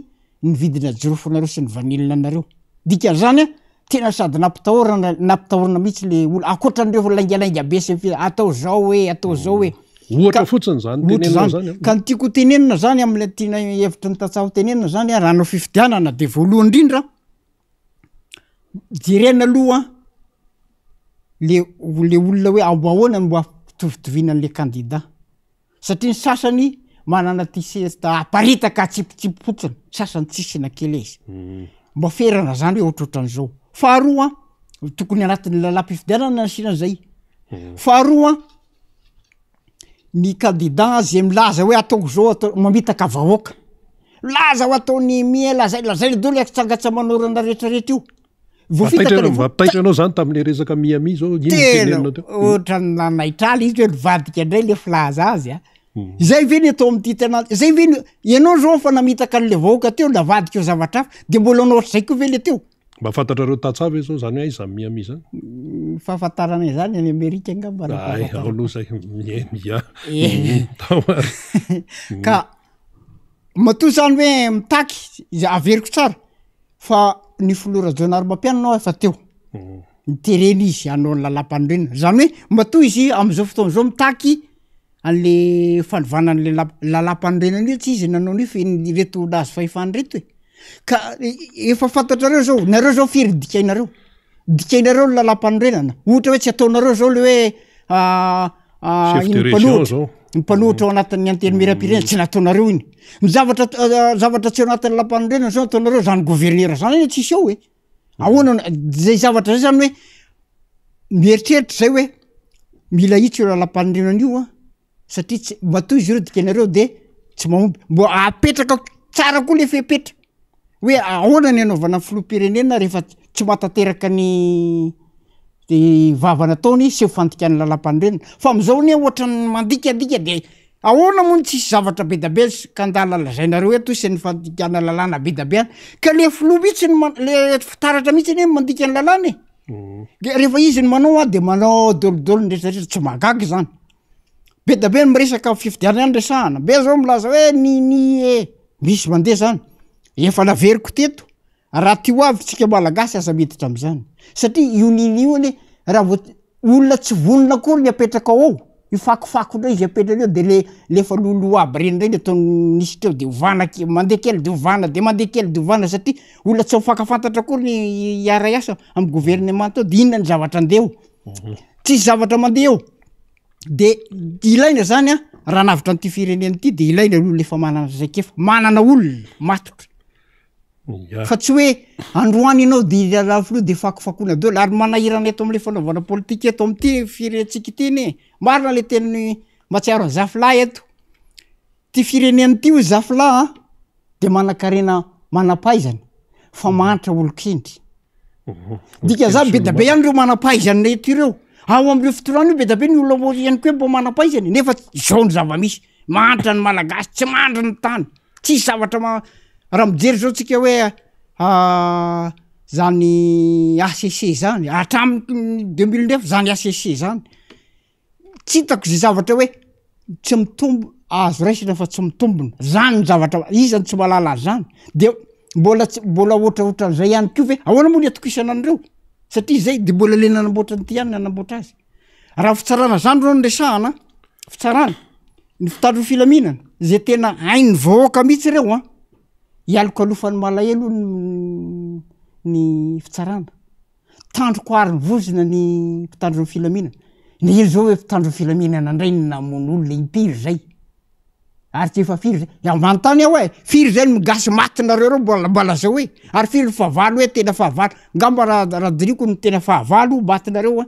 ny vidina jirofonareo sy ny vanille nareo. Dikan'izany an, tena sady nampitahorana nampitahorana mihitsy le olona, ankoatran'ireo laingalainga be sy ny fi- atao zao hoe, atao zao hoe. Ohatra Ka- fotsiny zany ohatra teneninao zany. zany an. Ka ny tiako ho tenenina zany am'le tiana hevitry ny tantsaha ho tenenina zany an, raha hanao fifidianana de voalohany indrindra, jerena aloha le le olona hoe ao ahoana no mba ampitovitovina an'le kandida satria ny sasany manana t-shirt aparitaka atsipitsipy fotsiny, sasany tsisy na kely aiza, mba ferana zany hoe ohatrohatran'izao. Faharoa tokony anatin'ny lalam-pifidianana nasiana an'izay. Faharoa ny kandida zay milaza hoe ataoko zao atao, mamitaka vahoaka, milaza ho ataony mia lazai- lazaina daholo tsangatsa manorana retraretra io, Voafitaka le Mba taitra ianao zany tamin'le resaka Miami zao, ino no Tena teneninao teo? ohatran'ny nanaitra ahy le izy hoe nivadika indray le filaza azy a. Zay ve ny atao amin'ity tanàna, zay ve no, ianao zao efa namitaka an'le vahoaka teo navadika ho zavatra hafa, de mbola hanao ohatr'izay koa ve le teo? Mba fantatrareo tantsaha ve zao zany hoe aiza Miami zany? Ny fahafantarana izany any Amerika angamba raha Ay, ao fahafantarana. aloha zay, mihaino, ya. Eh. Tao ary. Ka matoa zany hoe mitaky, averiko tsara, Fa ny filoha Rajaonarimampianina hoa efa teo, niterena izy hanao ny lalàmpanorenana, zany hoe matoa izy am'zao fotoana zao mitaky an'le fanovana an'le la- lalàmpanorenana io tsy izy nanao an'io fa iny reto nahazo fahefana reto e, ka efa fantatrareo zao, nareo zao firy ny dikainareo? Dikainareo ny lalàmpanorenana, ohatra hoe tsy ataonareo zao le hoe Chef de iny région mpanohitra, zao. ny mpanohitra ao anatin'ny antenimierampirenena tsy nataonareo iny, ny zavatra zavatra tsy ao anatin'ny lalàmpanorenana zao ataonareo, zany gouverneur zany anie tsisy ao e, ahoana no zay zavatra zay zany hoe mieritreritra zay hoe mila ahitsy io lalàmpanorenana io an, satria tsy matoa izy ireo dikanareo de tsy mahomby, mbo apetraka tsara koa le fepetra hoe ahoana ny anaovana ny filoham-pirenena rehefa tsy mahatanteraka ny de vava nataony seho fandikana lalàmpanorenana fa am'zao anie ohatran'ny mandikandika de ahoana moa no tsisy zavatra be da be scandale lazainareo eto sy ny fandikana lalàna be da be any ka le filoha mihitsy no man- le fitaratra mihitsy anie no mandika ny lalàna e de rehefa izy no manao a de manao dôlidôly ny retraretra tsy mahagaga izany be da be ny miresaka fifidianana ihany resahana be zao milaza hoe ny ny e misy mandeha zany efa naveriko teto. Raha tia ho avy tsika Malagasy aza miditra am'zany satria io nini io anie raha vao olona tsy vonona akory ny apetraka ao, io fakofako ndray izy apetrany eo de le le efa loloha aby reny ndray ny ataon'ny minisitra eo de ovana ke- mandeha kely de ovana de mandeha kely de ovana satria olona tsy mifankafantatra akory ny hiara-hiasa amy gouvernemanta ao de inona ny zavatra andeha eo? Tsisy zavatra mandeha eo. De ilaina zany an, raha hanavotra an'ity firenena ity de ilaina ny olona efa manana traikefa, manana olona matotra. Fa tsy hoe androany ianao de raharaha filoha de fakofakoana daholo ary manahirana eto am'le fanaovana politika eto am'ty firenentsika ity anie e. Marina le tenin'i Matsiaro an'i Zafilahy eto, ty firenena ity hoy Zafilahy a de manan-karena manam-pahaizana fa mahantra olon-kendry. Dikan'izany be da be ihany ireo manam-pahaizana eto ireo. Ao amin'ireo fitondrana io be da be ny olona mbo ihany koa hoe mbo manam-pahaizana e, nefa zao ny zava-misy, mahantra ny malagasy, tsy mandry ny tany, tsisy zavatra ma- raha mijery zao tsika hoe zany HCC zany, hatramin'ny 2009 zany HCC zany, Tsy hitako zay zavatra hoe tsy mitombo azo raisina fa tsy mitombina, zany ny zavatra iza no tsy mahalala an'zany? De mbola tsy mbola ohatraohatran'zay ihany koa ve? Ahoana moa ny atokisana an'ireo? Satria zay de mbola le nanamboatra an'ity ihany nanamboatra azy. Raha fitsarana zany reo no resahana, fitsarana, ny mpitandro ny filaminana zay tena hain'ny vahoaka mihitsy reo an, ialokalofan'ny malahelo ny ny fitsarana. Tandroko ary ny vozona ny mpitandro ny filaminana. Ny ela zao hoe mpitandro ny filaminana indray no namono olona impiry zay? Ary tsy efa firy zay? Ya manontany aho e, firy zay ny gasy matinareo reo mbola mba lazao hoe, ary firy ny fahavalo hoe tena fahavalo, ngamba raha raha dinihiko ny tena fahavalo matinareo an,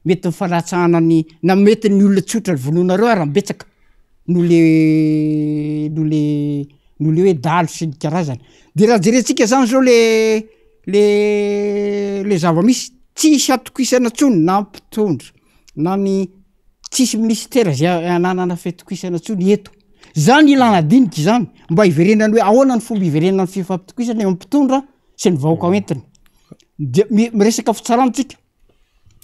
mety ny fanatsahana ny na mety ny olona tsotra vonoinareo ary betsaka noho le noho le noho le hoe dahalo sy ny karazany. De raha jerentsika zany zao le Le le zava-misy, tsisy atokisana tsony na mpitondra na ny tsisy minisitera zay ananana fitokisana tsony eto. Zany ilana dinika izany mba hiverenany hoe ahoana ny fomba hiverenan'ny fifampitokisana eo am'mpitondra sy ny vahoaka hoentiny. De mi- miresaka fitsarana tsika,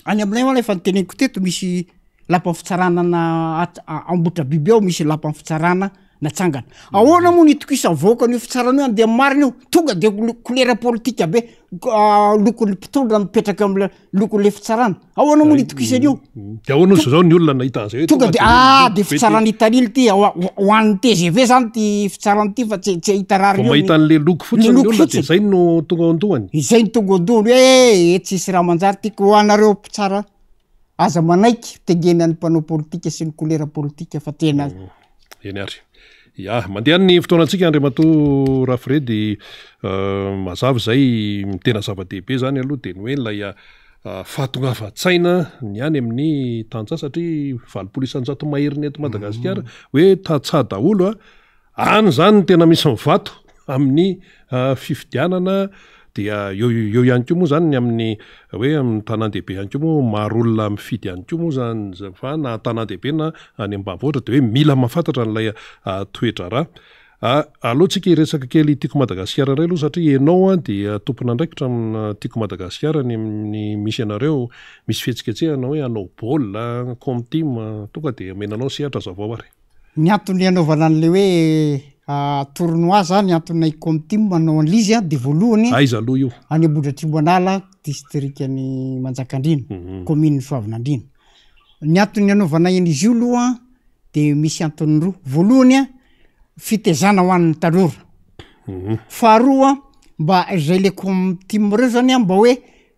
any aminay ho'a efa noteneniko teto misy lapan'ny fitsarana na at- Ambohitrabiby ao misy lapan'ny fitsarana natsangana. Ahoana moa no itokisan'ny vahoaka an'io fitsarana io andeha amin'ny marina io? Tonga de lo- kolera politika be, lokon'ny mpitondra mipetraka eo am'le lokon'le fitsarana. Ahoana moa no itokisana io? De ahoana ozy zao ny olona nahita an'izay hoe Tonga de ah de fitsarana Italily ty, ho ho an'ny TGV zany ty fitsarana ty fa tsy tsy hahita rariny Vao eo ny mahita an'le loko fotsiny ny ny loko olona de fotsiny. zay no tonga ao an-dohany. Izay no tonga ao an-dohany hoe e tsisy raha manjary ty ko ho anareo mpitsara Aza manaiky tengenan'ny mpanao politika sy ny kolera politika fa tena. Eny ary. Ya, mandeha ny fotoanantsika Andriamatoa Rafredy, mazava izay, ny tena zava-dehibe izany aloha dia ny hoe ilay fahatongavan-tsaina ny any amin'ny tantsaha satria 80% maherin'ny eto Madagasikara hoe tantsaha daholo a, Any izany no tena misy ny vato amin'ny fifidianana dia eo eo ihany koa moa izany ny amin'ny hoe amin'ny tanàn-dehibe ihany koa moa maro olona mifidy ihany koa moa izany fa na tanàn-dehibe na any ambanivohitra dia hoe mila mahafantatra an'ilay toe-draharaha. Aleo tsika hiresaka kely Tiako Madagasikara indray aloha satria ianao dia tompon'andraikitra amina Tiako Madagasikara any amin'ny misy anareo, misy fihetsiketsehana hoe hanao baolina, Comteam, tonga dia omena anao ny sehatra hazavao ary. Ny antony anaovana an'le hoe tournoi zany, antonay Comteam manao an'le izy an, de voalohany Aiza aloha io? any Ambohidratrimo An'ala, distrikan'i Manjakandriana, commune Soavinandriana. Ny antony anaovanay an'izy io aloha de misy antony roa, voalohany an, fitaizana ho an'ny tanora, faharoa mba zay le Comteam reo zany an mba hoe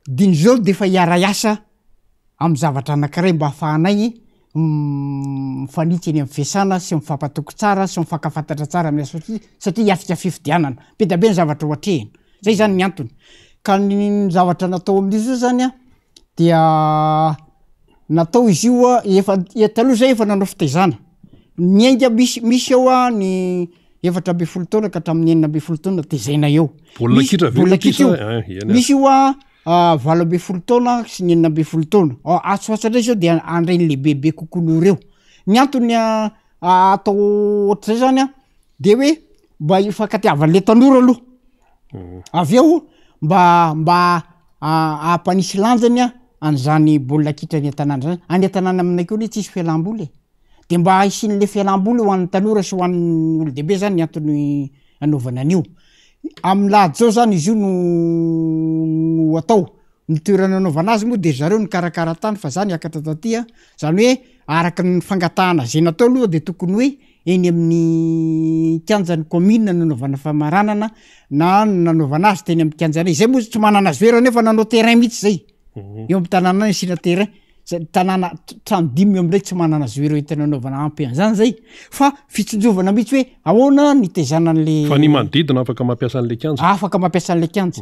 din'izao de efa hiara-hiasa amin'ny zavatra anankiray mba ahafahanay mifanitsy eny amin'ny fiasana sy mifampatoky tsara sy mifankafantatra tsara amin'ny asa satria hiatrika fifidianana. Be dia be ny zavatra ho atrehina. Zay zany ny antony. Ka ny zavatra natao amin'izy io zany an, dia natao izy io an, efa taloha zay efa nanao fitaizana. Niainga misy misy eo an ny 14 taona ka hatramin'ny 16 taona tezaina eo. Baolina kitra ve Baolina ity kitra io. sa? Ah, eny ary. Misy io an 18 taona sy ny 16 taona. Atsy ho atsy indray zao dia handray ny lehibebe kokoa noho ireo. Ny antony atao ohatr'izay zany an, de hoe mba hifankatiavan'le tanora aloha. Avy eo mba mba hampanisy lanjany an an'izany baolina kitra any an-tanàna zany. Any an-tanàna aminay koa anie tsisy fialam-boly e. De mba hisian'le fialam-boly ho an'ny tanora sy ho an'ny olon-dehibe zany ny antony anaovana an'io. Amin'ny lahady zao zany izy io no no atao. Ny toerana anaovana azy moa de zareo nikarakara tany fa za niakatra taty a, zany hoe araka ny fangatahana zay natao aloha de tokony hoe eny amin'ny kianjan'ny commune no nanaovana famaranana na nanaovana azy teny amin'ny kianjanay, zay moa tsy manana joueur nefa nanao terrain mihitsy zay, eo am'tanàna any asiana terrain. Zay tanàna trano dimy eo amindray tsy manana joueur entina anaovana ampy an'zany zay fa fitsinjovana mihitsy hoe ahoana ny itaizana an'le. Fa ny manodidina afaka mampiasa an'le kianja. Afaka mampiasa an'le kianja.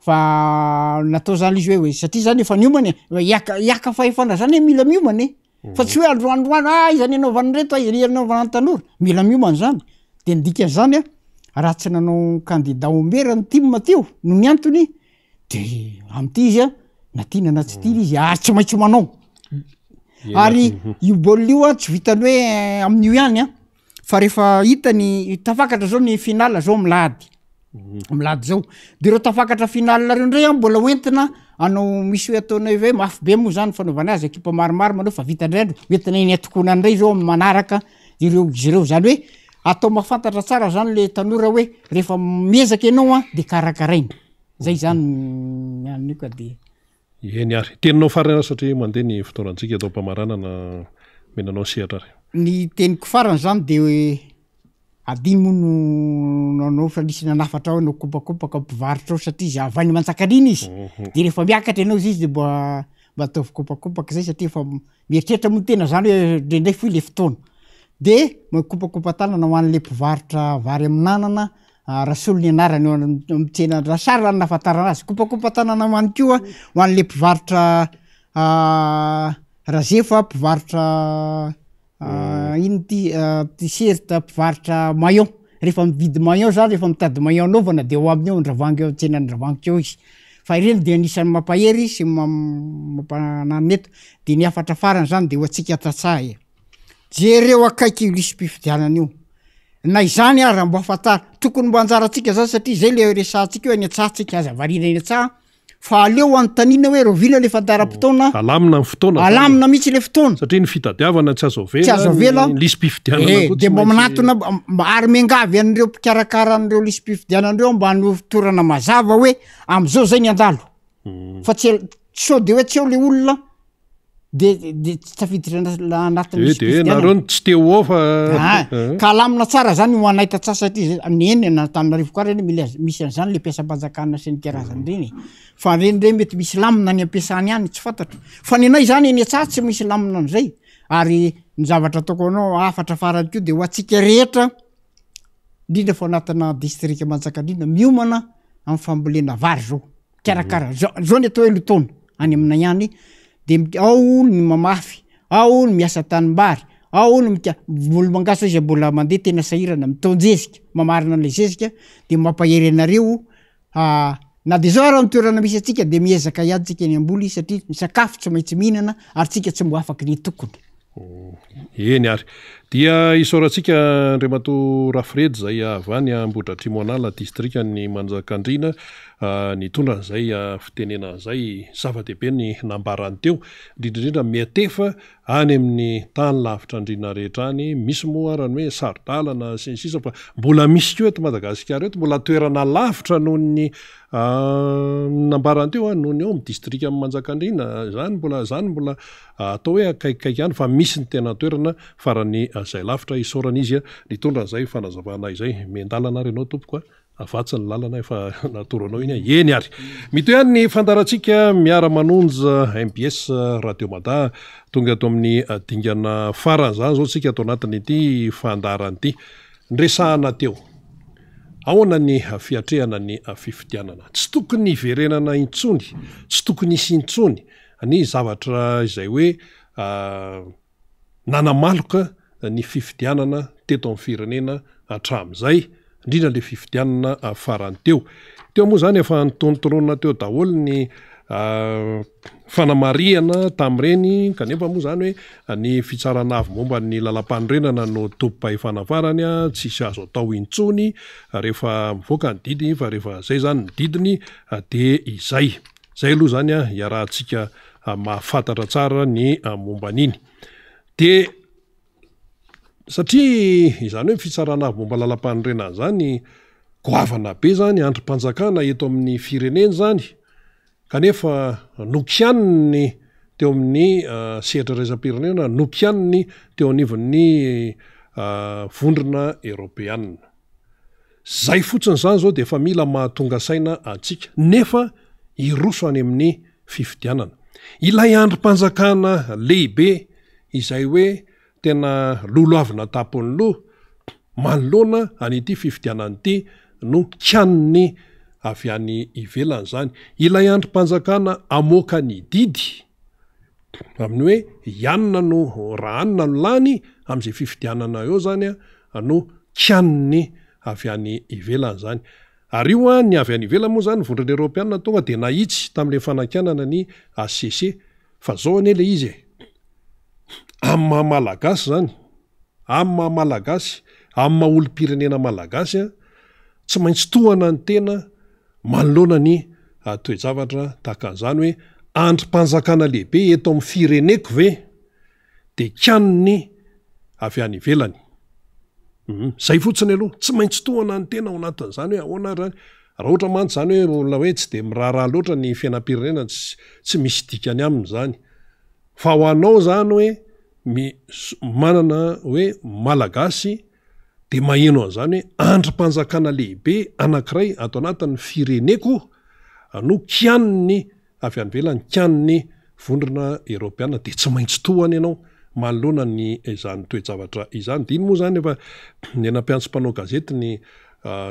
Fa natao zany izy hoe hoe satria zany efa niomana e, hoe hiaka hiaka fahefana zany e mila miomana e, fa tsy hoe androandroany ah aiza ny anaovana an'ireto aiza ny anaovana ny tanora, mila miomana zany, de ny dikan'izany a raha tsy nanao candidat au maire ny tim teo noho ny antony De am'ty izy a, na tiana na tsy tiana izy ary tsy maintsy manao. Ary io baolina io a tsy vitan'ny hoe amin'io ihany a, fa rehefa hita ny tafakatra zao ny finale zao am'lahady, am'lahady zao, de reo tafakatra finale reo ndray a mbola hoentina hanao misy hoe ataonay hoe mafy be moa zany fanaovana azy, ekipa maromaro manao fa vita ndray andro, hoentina eny an-tokonana ndray zao am'manaraka ireo izy ireo, zany hoe atao mahafantatra tsara zany le tanora hoe rehefa miezaka ianao a de karakaraina. Zay zany ny an'io ka de. Eny ary. Teninao farany ary satria mandeha ny fotoanantsika eto am-pamaranana, omena anao ny sehatra ary. Ny teniko farany zany de hoe adino moa no nanao fa nisy nanafatra aho nokopakopaka mpivarotra ao satria izy avy any Manjakandriana izy, de rehefa miakatra ianao izy izy de mba mba ataovy kopakopaka zay satria efa mieritreritra moa ny tena zany hoe ndraindray fohy le fotoana, de mikopakopa-tanana ho an'le mpivarotra vary amin'anana Rasolo ny anarany eo amin'ny tsena Rasarla no nahafantarana azy. Kopakopa-tanana ihany koa ho an'le mpivarotra Razefa, mpivarotra ino ty t-shirt, mpivarotra maillot. Rehefa mividy maillot zany, rehefa mitady maillot anaovana de ao aminy ao Andravoahangy eo an-tsenan'i Andravoahangy eo izy. Fa ireny de anisan'ny mampahery sy mampananona eto. De ny hafatra farany zany de ho antsika tantsaha e, jereo akaiky io lisi-pifidianana io. Na izany ara mba fantaro, tokony mba anjarantsika zany satria zay le resahantsika hoe any an-tsaha tsika, aza variana eny an-tsaha fa aleo anontaniana hoe rahoviana le fandaharam-potoana, Alamina ny fotoana zany. Alamina mihitsy le fotoana. Satria ny fitadiavana tsy azo avela, Tsy azo avela. ny lisi-pifidianana Eh, koa tsy de mba maintsy manatona mba ary miangavy an'ireo mpikarakara an'ireo lisi-pifidianana ireo mba hanotorana mazava hoe am'zao zay ny handalo. Fa tsy sao de hoe tsy eo le olona de de tsy tafiditra anatin'ny Eh, de nareo no tsy te ho ao fa Ah, ka alamina tsara zany ho anay tantsaha satria zay- ny eny na Antananarivo koa reny mila misy an'zany le mpiasam-panjakana sy ny karazany reny e. Fa reny ndray mety misy lamina any am-piasany any tsy fantatro. Fa ny anay zany eny an-tsaha tsy misy lamina an'zay. Ary ny zavatra ataoko anao hafatra farany koa de ho antsika rehetra indrindra fa ao anatina distrika Manjakandriana miomana am'fambolena vary zao. Mikarakara zao zao ny atao hoe lohataona any aminay any de ao ny mamafy, ao ny miasa tanimbary, ao ny mika- volomangaso zao izay mbola mandeha tena sahirana mitaon-jezika, mamarina an'le zezika de mampahery anareo na de zao ara ny toerana misy antsika de miezaka ihany tsika eny am-boly satria ny sakafo tsy maintsy mihinana ary tsika tsy mbo afaky ny hitokona. Eny ary. Dia isaorantsika Andriamatoa Rafredy izay avy any Ambohidratrimo Anala, distrikan'i Manjakandriana, nitondra an'izay fitenenana izay. Zava-dehibe ny nambarany teo, indrindra indrindra miantefa any amin'ny tany lavitra andriana rehetra any. Misy moa ara ny hoe saro-dalana sy ny sisa fa mbola misy koa eto Madagasikara eto, mbola toerana lavitra noho ny nambarany teo, noho ny ao amin'ny distrikan'i Manjakandriana. Izany mbola, izany mbola Atao hoe akaikikaiky ihany fa misy ny tena toerana farany izay lavitra isaorana izy nitondra an'izay fanazavana izay. Miandalana ary ianao tompoko a! Avatsy ny lalana efa natoro anao iny a! Eny ary. Mitohy ihany ny fandaharantsika miara manonja mbs Radio Mada. Tonga eto amin'ny dingana farany izany izao tsika ato anatin'ity fandaharana ity. Niresahana teo. Ahoana ny fiatrehana ny fifidianana? Tsy tokony hiverenana intsony, tsy tokony hisy intsony ny zavatra izay hoe nanamaloka ny fifidianana teto amin'ny firenena hatramin'izay, indrindra ilay fifidianana farany teo. Teo moa izany efa notonontononina teo daholo ny fanamarihana tamin'ireny kanefa moa izany hoe ny fitsarana avo momba ny lalàmpanorenana no tompom-pahefana farany, tsisy azo atao intsony rehefa mivoaka ny didy fa rehefa izay izany ny didiny dia izay. Zay aloha zany a, iarahantsika mahafantatra tsara ny momba an'iny. De satria izany hoe fitsarana avo momba lalam-panorenana zany. Goavana be izany andrim-panjakana eto amin'ny firenena izany kanefa nokianiny teo amin'ny sehatra iraisam-pirenena, nokianiny teo anivon'ny vondrona eoropeanina. Izay fotsiny izany izao dia efa mila mahatonga saina antsika nefa hiroso any amin'ny fifidianana. Ilay andrim-panjakana lehibe izay hoe Tena lolohavina an-tampon'ny loha manoloana an'ity fifidianana ity no kianiny avy any ivelany izany. Ilay andrim-panjakana hamoaka ny didy amin'ny hoe ianona no raha anona no lany amin'izay fifidianana eo izany no kianiny avy any ivelany izany. Ary io ny avy any ivelany moa izany, vondrona eoropeanina tonga dia nahitsy tamin'ilay fanakianana ny HCC. Fa zao anie le izy e! Amin'ny maha Malagasy zany, amin'ny maha Malagasy, amin'ny maha olom-pirenena Malagasy an, tsy maintsy tohana ny tena manoloana ny toe-javatra tahaka an'izany hoe andrim-panjakana lehibe eto amin'ny fireneko ve dia kianiny avy any ivelany. Hum, zay fotsiny aloha, tsy maintsy tohana ny tena ao anatin'izany hoe ahoana ary zany, raha ohatra mantsy zany hoe olona hoe tsy de miraharaha loatra ny fiainam-pirenena tsy tsy misy dikany aminy zany, fa ho anao zany hoe mi- manana hoe malagasy de maheno an'izany hoe andrim-panjakana lehibe anankiray ato anatin'ny fireneko no kianiny avy any ivelany kian'ny vondrona eoropeana dia tsy maintsy tohana ianao manoloana ny izany toe-javatra izany. Dia iny moa izany efa ny nampiantso mpanao gazety ny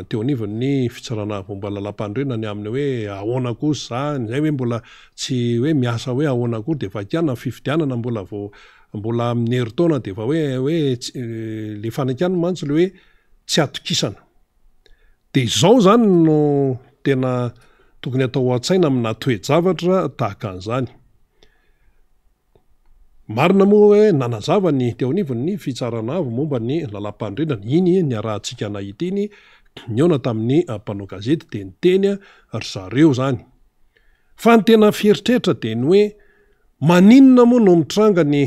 teo anivon'ny fitsarana momba ny lalàmpanorenana ny amin'ny hoe ahoana koa izany, izay hoe mbola tsy hoe miasa hoe ahoana koa dia efa kiana ny fifidianana mbola vao mbola amin'ny herintaona dia efa hoe hoe le fanakianana mantsy le hoe tsy atokisana. Dia izao izany no tena tokony atao ao an-tsaina amina toe-javatra tahaka an'izany. Marina moa hoe nanazava ny teo anivon'ny Fitsarana Avo momba ny Lalàmpanorenana, iny niarahantsika nahita iny, nihaona tamin'ny mpanao gazety dia niteny ry zareo izany. Fa ny tena fieritreritra dia ny hoe maninona moa no mitranga ny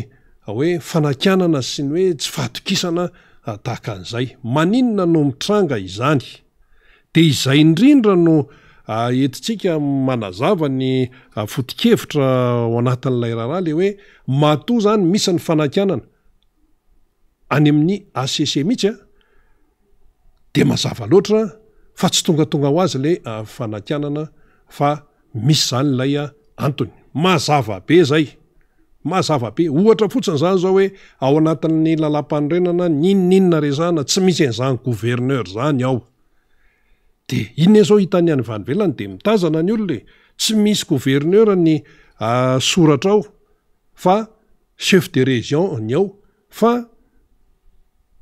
hoe fanakianana sy ny hoe tsy fahatokisana tahaka an'izay? Maninona no mitranga izany? Dia izay indrindra no entintsika manazava ny foto-kevitra ao anatin'ilay raharaha, ilay hoe matoa izany misy ny fanakianana any amin'ny HCC mihitsy an, dia mazava loatra fa tsy tongatonga ho azy ilay fanakianana fa misy izany ilay antony. Mazava be izay. Mazava be. Ohatra fotsiny izany izao hoe ao anatin'ny lalàmpanorenana n'inon'inona resahana tsy misy an'izany gouverneur izany ao. Dia inona izao hitan'ny any ivelany dia mitazana ny olona e. Tsy misy gouverneur ny soratra ao fa chef de région ny ao. Fa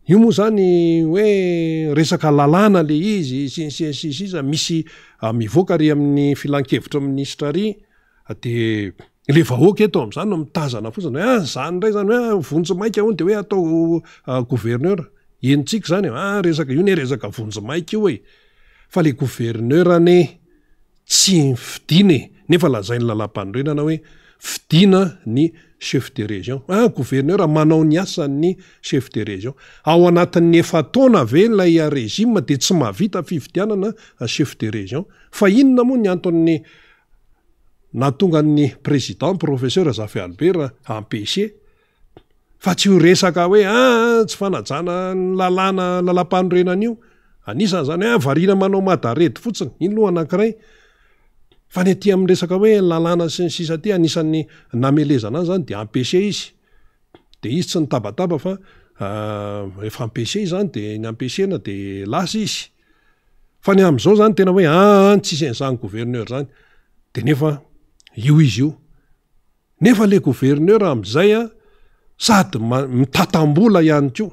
io moa zany hoe resaka lalàna le izy sy ny sisa sy ny sisa, misy mivoaka ary amin'ny filankevitry ny minisitra ary de le vahoaka eto am'zany no mitazana fotsiny hoe ah zany ndray zany hoe ah vonjy maika hono de hoe atao gouverneur, henontsika zany e, ah resaka io ne resaka vonjy maika io e, fa le gouverneur anie Tsy fidina e! Nefa lazain'ny lalàmpanorenana hoe fidina ny chef de région. Ah, gouverneur manao ny asan'ny chef de région. Ao anatin'ny efa-taona ve ilay régime dia tsy mahavita fifidianana chef de région? Fa inona moa ny anton'ny nahatonga ny président professeur Zafy Albert empêcher? Fa tsy io resaka hoe aa tsy fanajana ny lalàna lalàmpanorenana io. Anisan'izany hoe variana manao madared fotsiny. Iny aloha anankiray. Fa ny aty amin'ny resaka hoe lalàna sy ny sisa aty, anisan'ny namelezana azy izany dia empêcher izy. Dia izy tsy nitabataba fa rehefa empêcher izany dia ny empêcher-na dia lasa izy. Fa ny amin'izao izany tena hoe aa tsisy an'izany gouverneur izany. Dia nefa io izy io. Nefa le gouverneur amin'izay an, sady mitatam-bola ihany koa.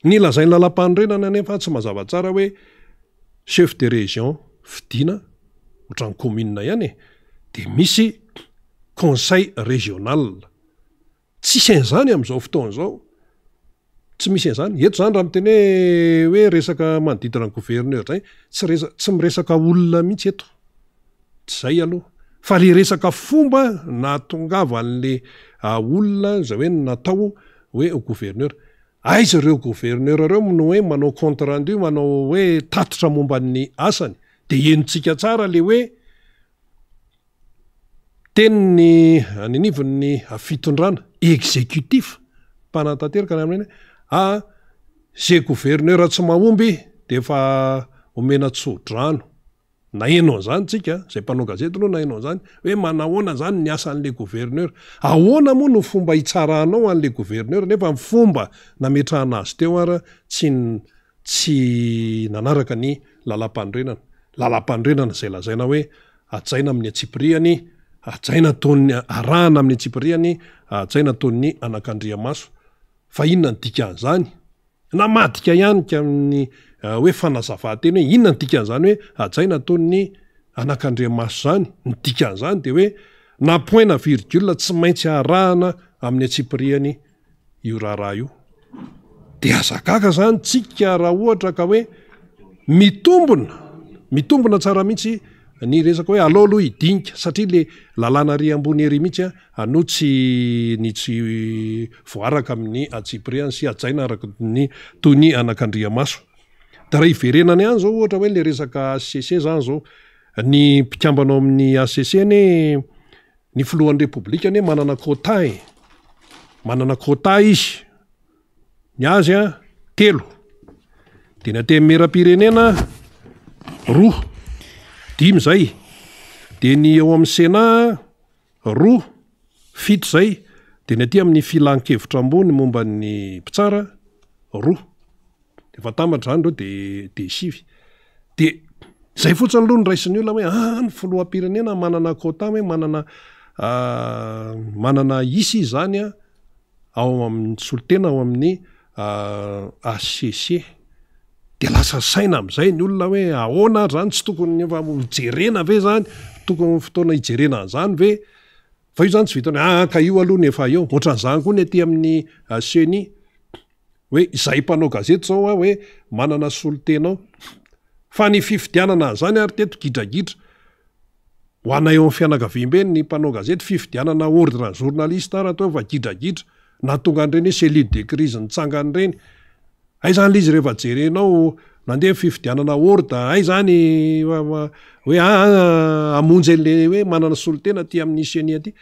Ny lazain'ny lalampanorenana anefa tsy mazava tsara hoe chef de région fidiana ohatran'ny commune ihany e, dia misy conseil régional. Tsisy an'izany amin'izao fotoana izao. Tsy misy an'izany. Eto izany raha miteny hoe hoe resaka manodidina ny gouverneur izay, tsy resa- tsy miresaka olona mihitsy eto. Tsy izay aloha. Fa le resaka fomba nahatongavan'le olona izay hoe natao hoe ho gouverneur. Aiza ireo gouverneur ireo no hoe manao compte rendu, manao hoe tatitra momba ny asany? Dia henontsika tsara le hoe tenin'ny any anivon'ny fitondrana, executif, mpanatanteraka ny amin'iny hoe ah, ze gouverneur tsy mahomby dia efa omena tso-drano. Naheno an'izany tsika, izay mpanao gazety aloha naheno an'izany, hoe manahoana izany ny asan'ilay gouverneur. Ahoana moa no fomba hitsaranao an'ilay gouverneur nefa ny fomba nametrahana azy teo ara tsy tsy nanaraka ny lalampanorenana. Lalampanorenana izay lazaina hoe hajaina amin'ny antsipiriany, hajaina toy ny, arahana amin'ny antsipiriany, hajaina toy ny anakandriamaso. Fa inona ny dikan'izany? Namadika ihany ka ny hoe fanazavan-teny hoe inona ny dikan'izany hoe hajaina toy ny anakandriamaso izany? Ny dikan'izany dia hoe na point na virgule tsy maintsy arahana amin'ny antsipiriany io raharaha io. Dia aza gaga izany tsika raha ohatra ka hoe mitombina, mitombina tsara mihitsy ny resaka hoe alao aloha hidinika satria le lalàna ary ambony ery mihitsy no tsy ny tsy voaraka amin'ny antsipiriany sy hajaina araka ny toy ny anakandriamaso. Da raha hiverenana ihany zao ohatra hoe le resaka HCC zany zao, ny mpikambana ao amin'ny HCC anie ny filohan'ny repoblika anie manana quota e, manana quota izy. Ny azy an, telo. Dia ny Antenimierampirenena, roa. Dimy izay. Dia ny eo amin'ny Sénat, roa. Fito izay. Dia ny aty amin'ny Filan-kevitra ambony momba ny mpitsara, roa. Efa atambatra izany ireo dia dia sivy. Dia izay fotsiny aloha no raisin'ny olona hoe ah, ny filoham-pirenena manana quota hoe manana manana isa izy izany an. ao amin'ny solontena ao amin'ny HCC. Dia lasa saina amin'izay ny olona hoe ahoana ary izany, tsy tokony efa hojerena ve izany, tokony fotoana hijerena an'izany ve? Fa io izany tsy vitan'ny hoe ah ka io aloha no efa eo. Ohatran'izany koa ny aty amin'ny ceni, hoe izahay mpanao gazety izao hoe manana solontena ao. Fa ny fifidianana an'izany ary teto gidragidra. Ho anay ao amin'ny fianakaviambe ny mpanao gazety, fifidianana ordre ny journaliste ary atao fa gidragidra, nahatonga an'ireny hoe cellule de crise nitsangana ireny. Aiza any ilay izy rehefa jerenao nandeha ny fifidianana ordre, aiza any hoe aa hamonjy an'ilay hoe manana solontena aty amin'ny ceni aty.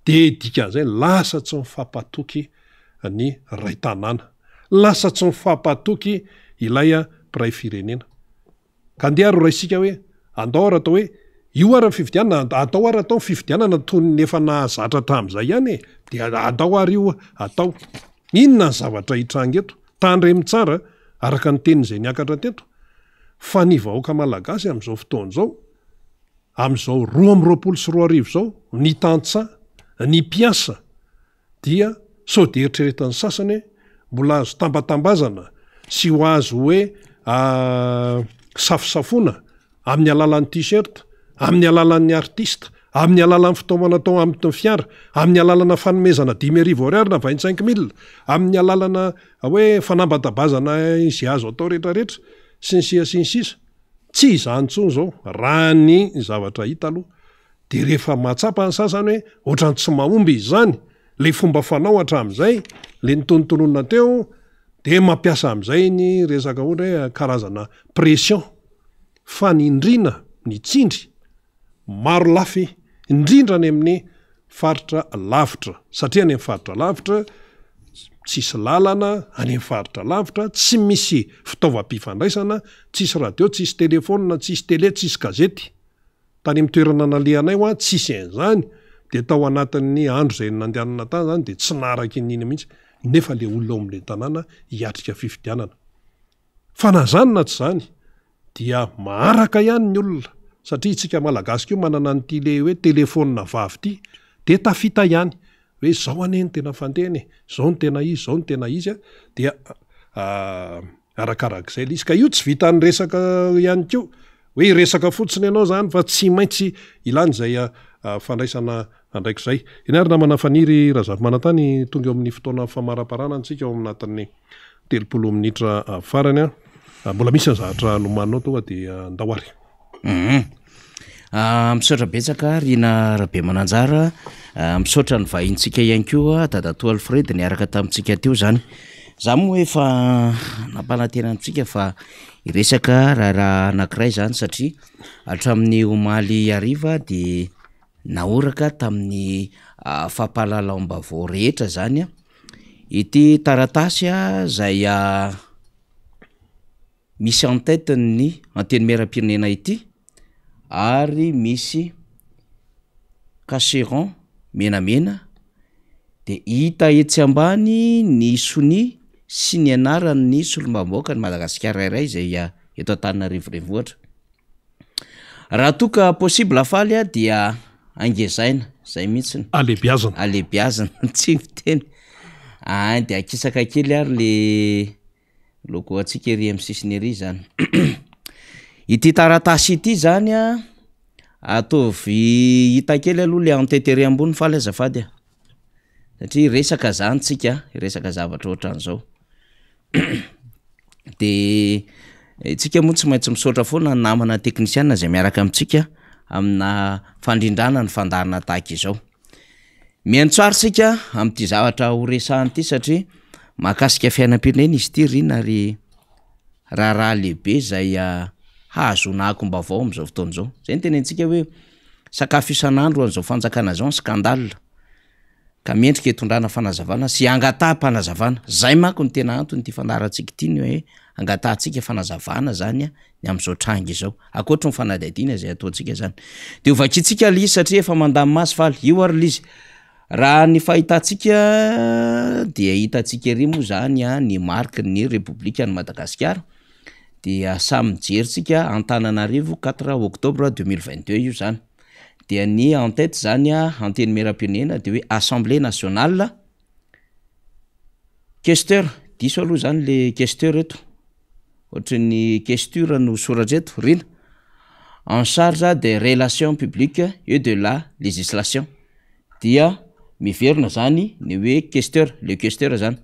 Dia dikan'izay lasa tsy mifampatoky ny ray tanàna, lasa tsy mifampatoky ilay mpiray firenena. Ka andeha ary ho raisika hoe andao ary atao hoe io ary ny fifidianana, atao ary atao ny fifidianana toy ny efa nahazatra hatramin'izay ihany e! Dia andao ary io atao. Inona ny zavatra hitranga eto? Tandremo tsara araka ny teny izay niakatra teto fa ny vahoaka malagasy amin'izao fotoana izao, amin'izao 2022 izao, ny tantsaha, ny mpiasa, dia sao dia eritreretin'ny sasany hoe mbola azo tambatambazana sy ho azo hoe safosafoana amin'ny alalan'ny t-shirt, amin'ny alalan'ny artiste, amin'ny alalan'ny fitaomana atao amin'ny fiara, amin'ny alalana fanomezana 5000 ariary na 25 mille, amin'ny alalana hoe fanambatabazana izay azo atao rehetrarehetra, sy ny sisa sy ny sisa. Tsy izany intsony izao, raha ny zavatra hita aloha. Dia rehefa mahatsapa ny sasany hoe ohatran'ny tsy mahomby izy izany, ilay fomba fanao hatramin'izay, ilay notonotononina teo, dia mampiasa amin'izay ny resaka ohatra hoe karazana pression, fanindriana ny tsindry maro lafy, indrindra any amin'ny faritra lavitra, satria any amin'ny faritra lavitra tsisy lalana, any amin'ny faritra lavitra tsy misy fitaovam-pifandraisana, tsisy radio, tsisy telefaonina, tsisy tele, tsisy gazety. Tany amin'ny toerana nalehanay hoa tsisy an'izany dia tao anatin'ny andro izay nandehanana tany izany dia tsy naharaka iniana mihitsy nefa le olona ao amin'ilay tanàna hiatrika fifidianana. Fa na izany na tsy izany dia maharaka ihany ny olona satria isika Malagasy koa manana an'ity le hoe telefaonina vavy ity dia tafita ihany hoe izao anie no tena fandehany e, izao no tena izy, izao no tena izy a, dia arakarak'izay ilay izy. Ka io tsy vitan'ny resaka ihany koa, hoe hiresaka fotsiny ianao izany fa tsy maintsy ilana izay fandraisana andraikitra izay. Eny ary namana Faniry Razafimanantany, tonga eo amin'ny fotoana famaraparana antsika ao anatin'ny 30 minitra farany. Mbola misy ny zavatra nomaninao tonga dia andao ary. Hum. Ah, misaotra betsaka Rina Rabemananjara. Ah, misaotra ny vahintsika ihany koa Dadatoa Alfred niaraka tamintsika teo zany. Za moa efa nampanantena antsika fa hiresaka raharaha anankiray zany satria hatramin'ny omaly hariva de nahoraka tamin'ny fampahalalam-baovao rehetra zany an ity taratasy zay misy en tête ny antenimieram-pirenena ity ary misy cachet rond menamena de hita etsy ambany ny sonia sy ny anaran'ny solombavambahoakan'i Madagasikara iray zay eto Antananarivo renivohitra. Raha toa ka possible faly dia angezaina, zay mihitsiny. Alebiazana. Alebiazana, tsy miteny. Ein de akisaka kely ary le logo antsika ery amin'ny sisiny ery zany. Ity taratasy ity zany an, ataovy hita kely aloha le en-tête ery ambony faly azafady a, satria hiresaka zany tsika, hiresaka zavatra ohatran'izao. De tsika moa tsy maintsy misaotra foana ny namana teknisiana zay miaraka amintsika amina fandrindrana ny fandaharana tahaka izao. Mihaino tsara isika amin'ity zavatra ho resahana ity satria mahakasika fiainam-pirenena izy ity ry Rina ary raharaha lehibe izay hahazoana akom-baovao amin'izao fotoana izao. Zay no tenenitsika hoe sakafo isan'andro an'izao fanjakana izao ny scandale. Ka mendrika hitondrana fanazavana sy hangataham-panazavana. Zay manko no tena anton'ity fandaharantsika ity ny hoe hangatahantsika fanazavana zany ny amin'izao tranga izao. Ankoatry ny fanadihadiana izay ataontsika zany. De ho vakintsika le izy satria efa mandamina azy faly. Io ary le izy. Raha ny fahitantsika dia hitantsika ery moa zany ny mariky ny Repoblikan'i Madagasikara. Dia samy mijery tsika Antananarivo quatre octobre 2022 io zany. Dia ny en tête zany a, antenimierampirenena de hoe assemblée nationale, questeur, diso aloha zany le questeur eto, ohatry ny questure no soratra eto, Rina, en charge des relations publiques et de la législation. Dia miverina zany ny hoe questeur, le questeur zany.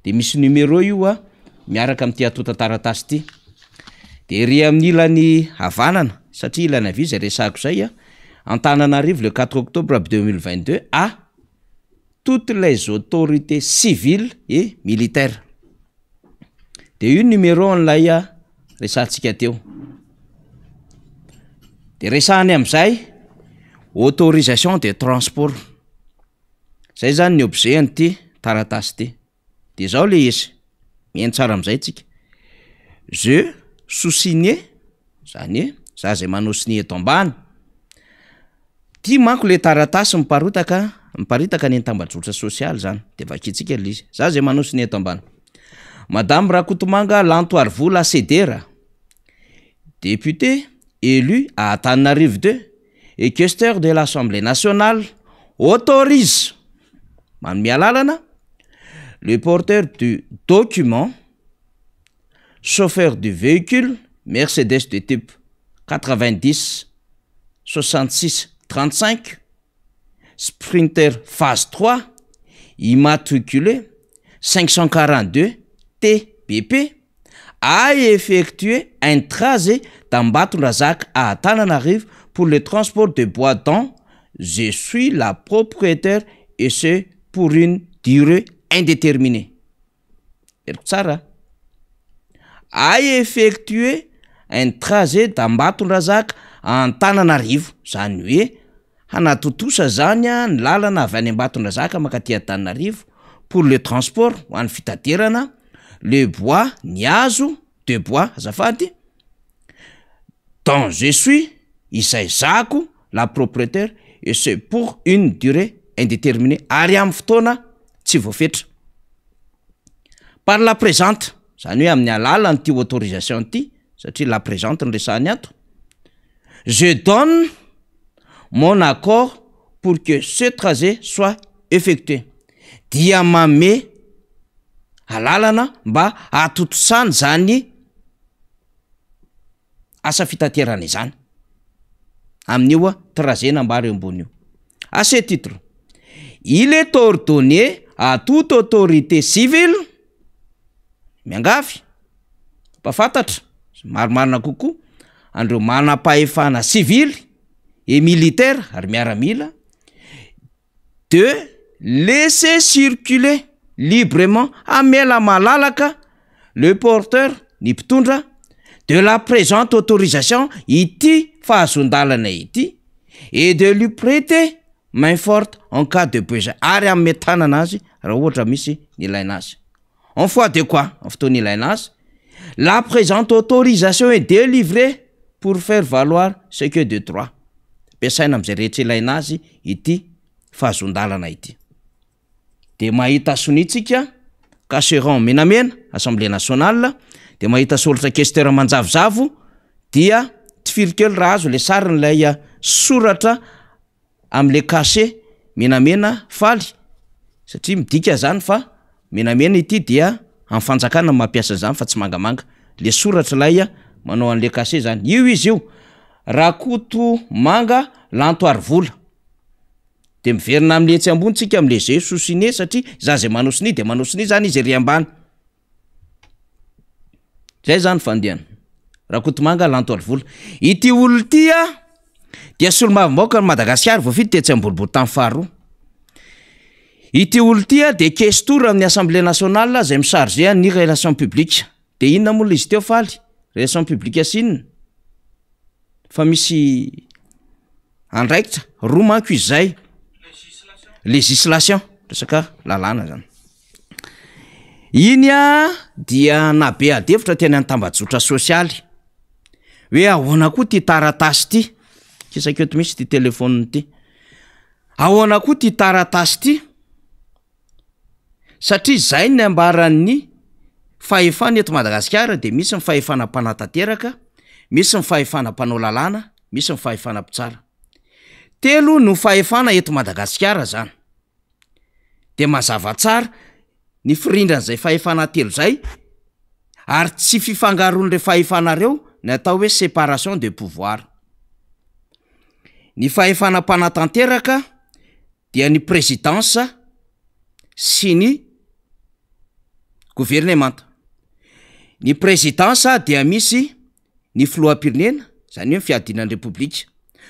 De misy numéro io a miaraka amin'ity antontan-taratasy ity. De ery amin'ny ilany havanana, satria ilany havia zay resahako zay a, Antananarivo le quatre octobre 2022 à toutes les autorités civiles et militaires. De io numéro an'ilay resahantsika teo. De resahany am'zay autorisation de transport, zay zany ny objet an'ity taratasy ity. De zao le izy, mihaino tsara am'zay tsika, je soussigné, zany hoe za zay manao sonia eto ambany, ty manko le taratasy miparotaka miparitaka any an-tambajotra sosialy zany, de vakintsika le izy, za zay manao sonia eto ambany, Madame Rakotomanga Lantoarivola Sedera, député élu à Antananarivo 2 et questeur de l'Assemblée nationale autorise, manome alalana, le porteur du document, chauffeur du véhicule Mercedes de type 90 66 35 Sprinter phase 3 immatriculé 542 TBP a effectué un trajet d'Ambatondrazaka à Antananarivo pour le transport de bois dont je suis la propriétaire et ce pour une durée indéterminée. Veriko tsara a effectué un trajet d'Ambatondrazaka à Antananarivo, zany hoe hanatontosa zany a ny lalana avy any Ambatondrazaka mankaty Antananarivo pour le transport ho an'ny fitaterana le bois ny hazo de bois azafady dont je suis izay zako la propriétaire et ce pour une durée indéterminée ary amin'ny fotoana tsy voafetra. Par la présente, zany hoe amin'ny alalan'ity autorisation ty satria la présente no resahany ato, je donne mon accord pour que ce trajet soit effectué, dia manome alalana mba hahatontosany zany asa fitaterana izany amin'io a trajet nambara eo ambony io. À ce titre, il est ordonné à toute autorité civile miangavy mpafantatra marimarina kokoa andreo manam-pahefana sivily et militaire ary miaramila de laisser circuler. librement, hamela malalaka, le porteur, ny mpitondra, de la présente autorisation, ity fahazoan-dalana ity, et de lui prêter main forte en cas de besoin, ary hanome tanana azy raha ohatra misy ny ilaina azy. En foi de quoi, amin'ny fotoana ilaina azy, la présente autorisation est délivrée pour faire valoir ce que de droit. Ampiasaina amin'izay rehetra ilaina azy ity fahazoan-dalana ity. De mahita sonia tsika, cacheron menamena, Assemblée nationale, de mahita soratra questeur manjavozavo, dia tifiro kely raha azo le sarin'ilay soratra am'le cachet menamena faly, satria midika zany fa menamena ity dia amin'ny fanjakana no mampiasa an'izany fa tsy mangamanga. Le soratra ilay manao an'le cachet zany. Io izy io, Rakotomanga Lanto Harivola. De miverina am'le etsy ambony tsika am'le jeu sous-signé satria za zay manao sonia de manao sonia zany izy ery ambany. Zay zany fandehany. Rakotomanga Lanto Harivola. Ity olona ity a dia solombavambahoaka ny Madagasikara voafidy tetsy Ambohiboritany faharoa. Ity olona ity a dia questeur amin'ny Assemblée nationale zay mi-chargé ny relations publiques. De inona moa le izy teo faly? Relations publiques sy inona? Fa misy andraikitra roa manko izy zay. Législation, resaka lalàna zany. Iny a dia nabe adihevitra teny an-tambajotra sosialy hoe ahoana koa ty taratasy ty, kisaka eto misy ty telefônina ty, ahoana koa ty taratasy ty satria zay ny ambaran'ny fahefana eto Madagasikara de misy ny fahefana mpanatanteraka, misy ny fahefana mpanao lalàna, misy ny fahefana mpitsara. Telo no fahefana eto Madagasikara zany. De mazava tsara ny firindran'izay fahefana telo zay ary tsy fifangaroan'ireo fahefana reo ny atao hoe séparation de pouvoir. Ny fahefana mpanatanteraka dia ny présidence sy ny gouvernemanta. Ny présidence dia misy ny filoham-pirenena, zany hoe ny fiadiana ny repoblika,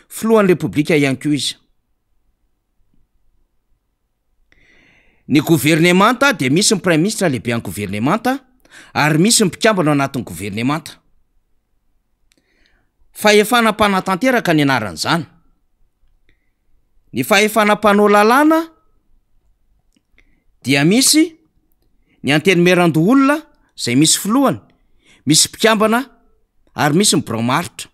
filohan'ny repoblika ihany koa izy. Ny gouvernemanta dia misy ny praiminisitra lehibe an'ny gouvernemanta ary misy ny mpikambana ao anatin'ny gouvernemanta. Fahefana mpanatanteraka ny anaran'izany. Ny fahefana mpanao lalàna dia misy ny antenimierandoholona zay misy filohany, misy mpikambana ary misy ny birao maharitra.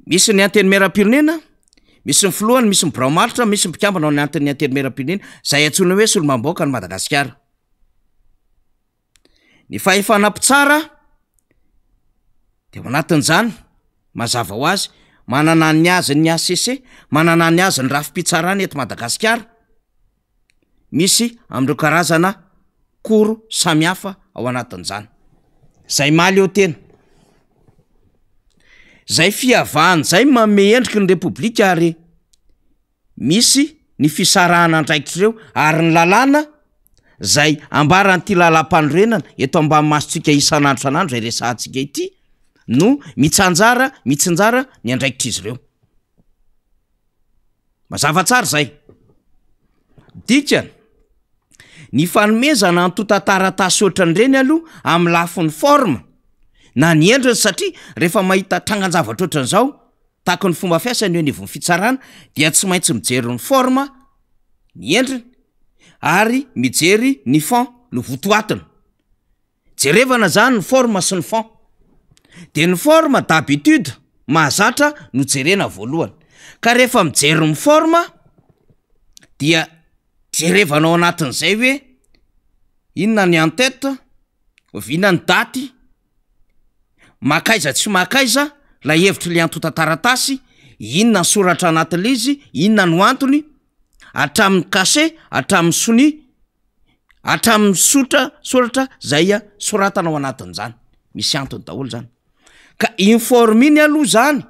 Misy ny antenimieram-pirenena, misy ny filohany, misy ny birao maharitra, misy ny mpikambana ao anatin'ny antenimieram-pirenena zay antsoina hoe solombavambahoakan'i Madagasikara. Ny fahefana mpitsara de ao anatin'izany mazava ho azy manana ny azy ny HCC, manana ny azy ny rafi-pitsarana eto Madagasikara, misy amin'ireo karazana cour samihafa ao anatin'izany. Zay mahaleo tena. Zay fiavahana zay manome endriky ny repoblika ary misy ny fisarahana andraikitra ireo ary ny lalàna zay ambaran'ity lalàm-panorenana eto ambany masontsika isan'andro isan'andro zay resahantsika ity no mitsanjara mitsinjara ny andraikitr'izy ireo. Mazava tsara izay. Dikany, ny fanomezana antontan-taratasy ohatran'ireny aloha amin'ny lafiny forme na ny endriny satria rehefa mahita trangan-javatra ohatran'izao tahaka ny fomba fiasany eo anivon'ny fitsarana dia tsy maintsy mijery ny forme, ny endriny ary mijery ny fond, ny votoatiny. Jerevana zany ny forme sy ny fond. De ny forme d'habitude mahazatra no jerena voalohany. Ka rehefa mijery ny forme dia jerevana ao anatin'izay hoe inona ny en tête, oviana ny daty, mankaiza tsy mankaiza lay hevitry le antontan-taratasy, inona ny soratra anatin'le izy, inona no antony, hatramin'ny cachet, hatramin'ny sonia. Hatramin'ny sotra soratra zay soratana ao anatin'izany, misy antony daholo zany. Ka iny forme iny aloha zany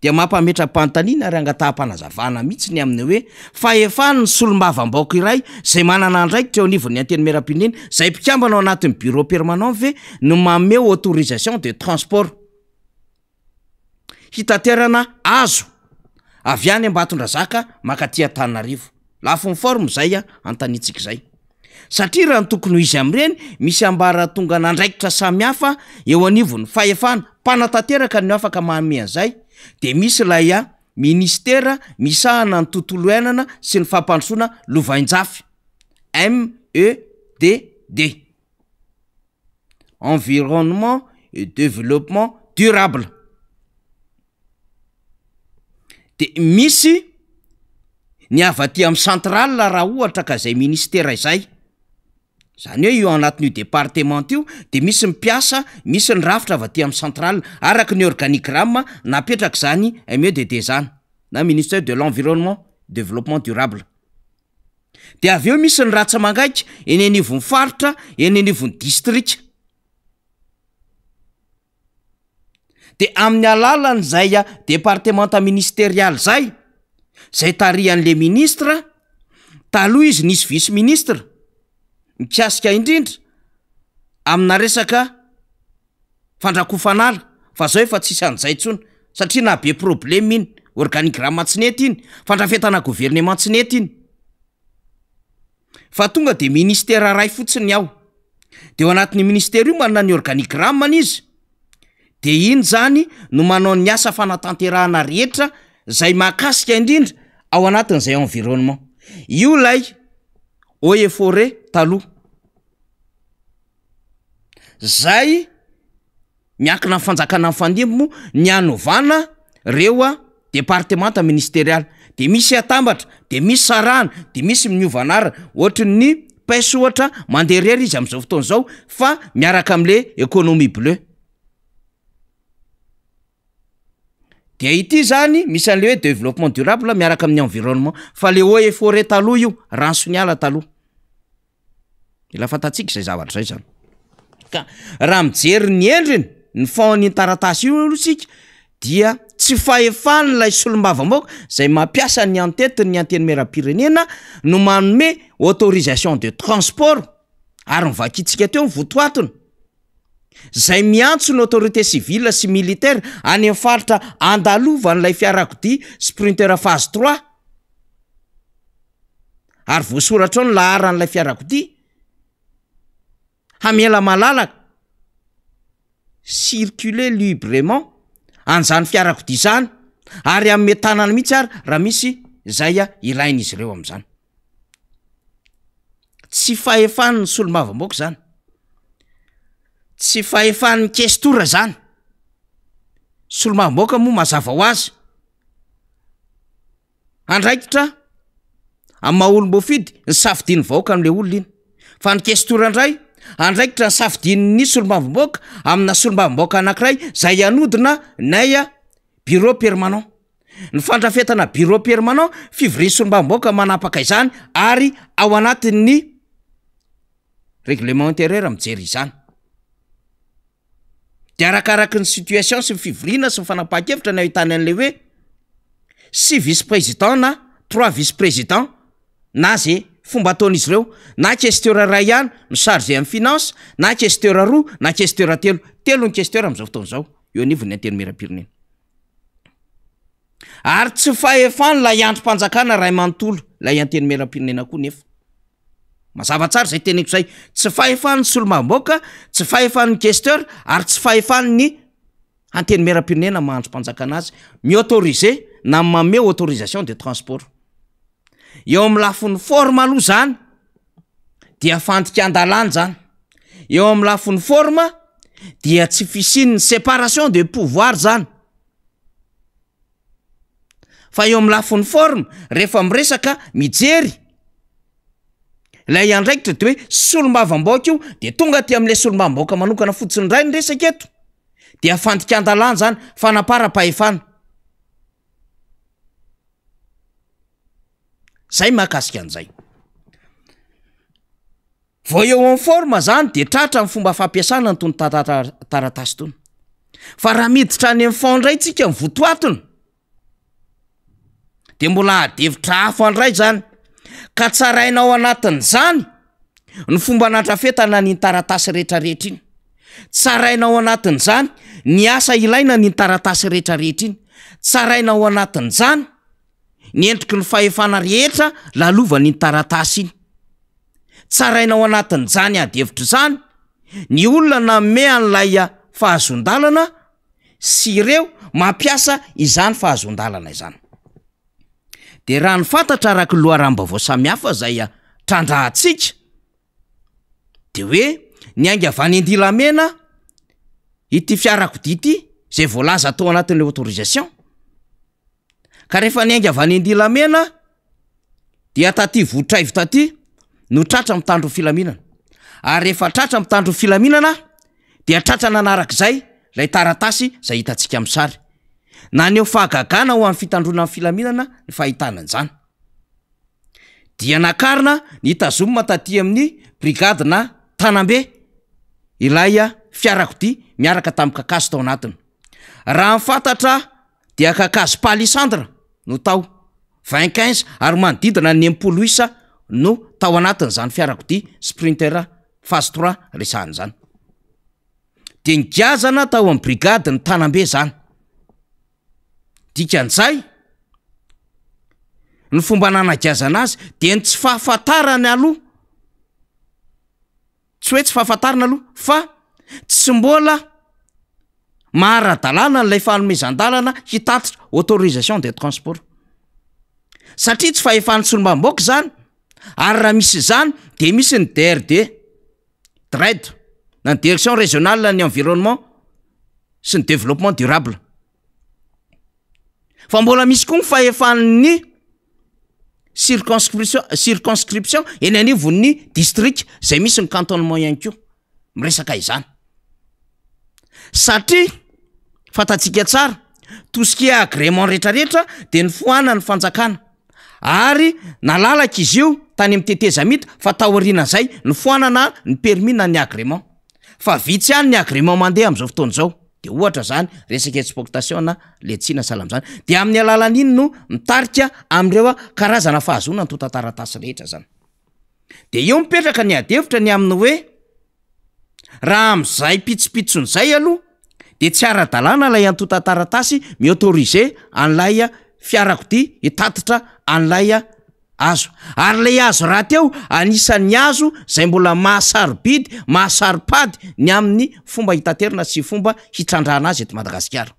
dia mampametra-panontaniana ary angataham-panazavana mihitsy ny amin'ny hoe fahefan'ny solombavambahoaka iray zay manana andraikitra eo anivon'ny antenimierampirenena, zay mpikambana ao anatin'ny bureau permanent ve no manome autorisation de transport hitaterana hazo avy any Ambatondrazaka mankaty Antananarivo. Lafiny forme izay anontaniantsika izay. Satria raha ny tokony ho izy amin'ireny, misy ambaratongan'andraikitra samihafa eo anivon'ny fahefana mpanatanteraka no afaka manome an'izay, dia misy ilay minisitera misahana ny tontolo iainana sy ny fampandrosoana lovainjafy, MEDD, Environnement et Développement Durable. De misy ny avy aty amin'ny centrale raha ohatra ka zay ministera izay, zany hoe io anatin'io departemanta io de misy ny mpiasa, misy ny rafitra avy aty amin'ny centrale araka ny organigramme napetrak'izany MEDD zany na ministère de l'environnement développement durable. De avy eo misy ny ratsa-mangaika eny anivon'ny faritra, eny anivon'ny distrika. De amin'ny alalan'izay departemanta ministerialy zay, zay tarihan'le ministra, taloha izy nisy vice ministre, mikasika indrindra amina resaka fandrakofan'ala, fa zao efa tsisy an'izay intsony, satria nahabe problema iny, organigramme tsy nety iny, fandrafetana gouvernement tsy nety iny. Fa tonga de ministera ray fotsiny ao. De ao anatin'io ministera io manana ny organigramme-ny izy, de iny zany no manao ny asa fanatanterahana rehetra zay mahakasika indrindra ao anatin'izay environnement. Io lay eaux et forets taloha. Zay Miankina amin'ny fanjakana mifandimby moa ny hanovana reo departemanta ministerialy. De misy atambatra, de misy sarahana, de misy miova anarana. Ohatry ny pêche ohatra, mandeha irery izy am'zao fotoana zao fa miaraka am'le économie bleue. De ity zany misy an'le hoe développement durable miaraka amin'ny environnement, fa le eaux et forets taloha io, rano sy ny ala taloha. Mila fantatsika izay zavatra izay zany. Ka raha mijery ny endriny, ny fond-n'iny taratasy io aloha isika dia tsy fahefan'ilay solombavambahoaka izay mampiasa ny en-tete-n'ny antenimierampirenena no manome autorisation de transport ary novakintsika teo ny votoatiny, izay miantso ny autorité civile sy militaire any amin'ny faritra andalovan'ilay fiarakodia sprinter phase trois. ary voasoratra ao ny laharan'ilay fiarakodia, hamela malalaka, circuler librement, an'izany fiarakodia izany, ary hanome tanana mihitsy ary raha misy izay ilain'izy ireo amin'izany. Tsy fahefan'ny solombavambahoaka izany, tsy fahefan'ny kestora izany, solombavambahoaka moa mazava ho azy, Andraikitra amin'ny maha olom-boafidy ny safidian'ny vahoaka an'ilay olona iny. Fa ny kestora indray, andraikitra ny safidian'ny solombavambahoaka amina solombavambahoaka anankiray izay hanodina nay bureau permanent. Ny fandrafetana bureau permanent, fivorian'ny solombavambahoaka manapaka izany ary ao anatin'ny règlement intérieur mijery izany. De arakaraky ny situation sy ny fivoriana sy ny fanapahan-kevitra ny ahitany an'le hoe six vice président na trois vice président na ze fomba ataon'izy ireo na questeur iray ihany mi-charger amin'ny finance na questeur roa na questeur telo, telo ny questeur am'zao fotoana zao eo anivon'ny antenimierampirenena. Ary tsy fahefan'ilay andrim-panjakana iray manontolo ilay antenimierampirenena koa nefa. Mazava tsara izay teneniko izay, tsy fahefan'ny solombavambahoaka, tsy fahefan'ny questeur ary tsy fahefan'ny antenimierampirenena maha andrim-panjakana azy mi-autoriser na manome autorisation de transport. Eo amin'ny lafiny forme aloha zany dia fandikan-dalàna zany, eo amin'ny lafiny forme dia tsy fisian'ny séparation de pouvoir zany. Fa eo amin'ny lafiny forme, rehefa miresaka, mijery ilay andraikitra de hoe solombavambahoaka io de tonga aty am'le solombavambahoaka manokana fotsiny indray ny resaka eto, dia fandikan-dalàna zany, fanaparam-pahefana. Zay mahakasika an'izay. Vao eo en forme zany de tratra ny fomba fampiasana an'itony taratasy itony. Fa raha miditra any amin'ny fond ndray tsika ny votoatiny de mbola ady hevitra hafa ndray zany. Ka tsaraina ao anatin'izany ny fomba nandrafetana an'iny taratasy rehetrarehetra iny. Tsaraina ao anatin'izany ny asa ilaina an'iny taratasy rehetrarehetra iny. Tsaraina ao anatin'izany. ny endriky ny fahefana rehetra lalovan'iny taratasy iny. Tsaraina ao anatin'izany ady hevitra izany ny olona nanome an'ilay fahazoan-dalana sy ireo mampiasa izany fahazoan-dalana izany. Dia raha ny fantatra araka ny loharanom-baovao samihafa izay trandrahantsika dia hoe niainga avy any Andilamena ity fiarakodia ity izay voalaza tao anatin'ilay autorisation. Ka rehefa niainga avy any Andilamena dia taty Vohitraivo taty no tratra mitandro ny filaminana. Ary rehefa tratra mitandro ny filaminana dia tratra nanarak'izay ilay taratasy izay hitantsika amin'ny sary. Naneho fahagagana ho an'ny fitandroana ny filaminana ny fahitana an'izany. Dia nakarina nitazomina taty amin'ny brigade na Tanambe ilay fiarakodia miaraka tamin'ny kakazo tao anatiny. Raha ny fantatra dia kakazo palissandre no tao, 20 15 ary manodidina ny 60 isa no tao anatin'izany fiarakodia sprinter phase trois resahana izany. Dia nigiazana tao amin'ny brigade ny Tanambe izany. Dikan'izay, ny fomba nanagiazana azy dia ny tsy fahafantarany aloha, tsy hoe tsy fahafantarana aloha fa tsy mbola maha-ara-dalàna an'ilay fanomezan-dalana hitatitra, autorisation de transport. Satria tsy fahefan'ny solombavambahoaka izany, ary raha misy izany dia misy ny DRD, DRED, na ny direction régionale ny environnement sy ny développement durable. Fa mbola misy koa ny fahefan'ny circonscription circonscription eny anivon'ny district zay misy ny cantonnement ihany koa miresaka izany. Satria fantatsika tsara tout ce qui est agrément retraretra de nifoanan'ny fanjakana ary nalalaka izy io tany amin'ny tetezamita fa taorianan'izay nifoanana ny permis na ny agrément. Fa vitsy ihany ny agrément mandeha amin'izao fotoana izao. De ohatra zany resaka exportation na letsiana sahala am'zany. De amin'ny alalan'iny no mitarika amin'ireo karazana fahazoana antontan-taratasy rehetra zany. De eo mipetraka ny ady hevitra ny amin'ny hoe raha am'zay pitsopitsony zay aloha de tsy ara-dalàna ilay antontan-taratasy mi-autoriser an'ilay fiarakodia hitatitra an'ilay Hazo. Ary ilay hazo rahateo anisan'ny hazo izay mbola maha-sarobidy, maha-saro-pady ny amin'ny fomba hitaterana sy fomba hitrandrahana azy eto Madagasikara.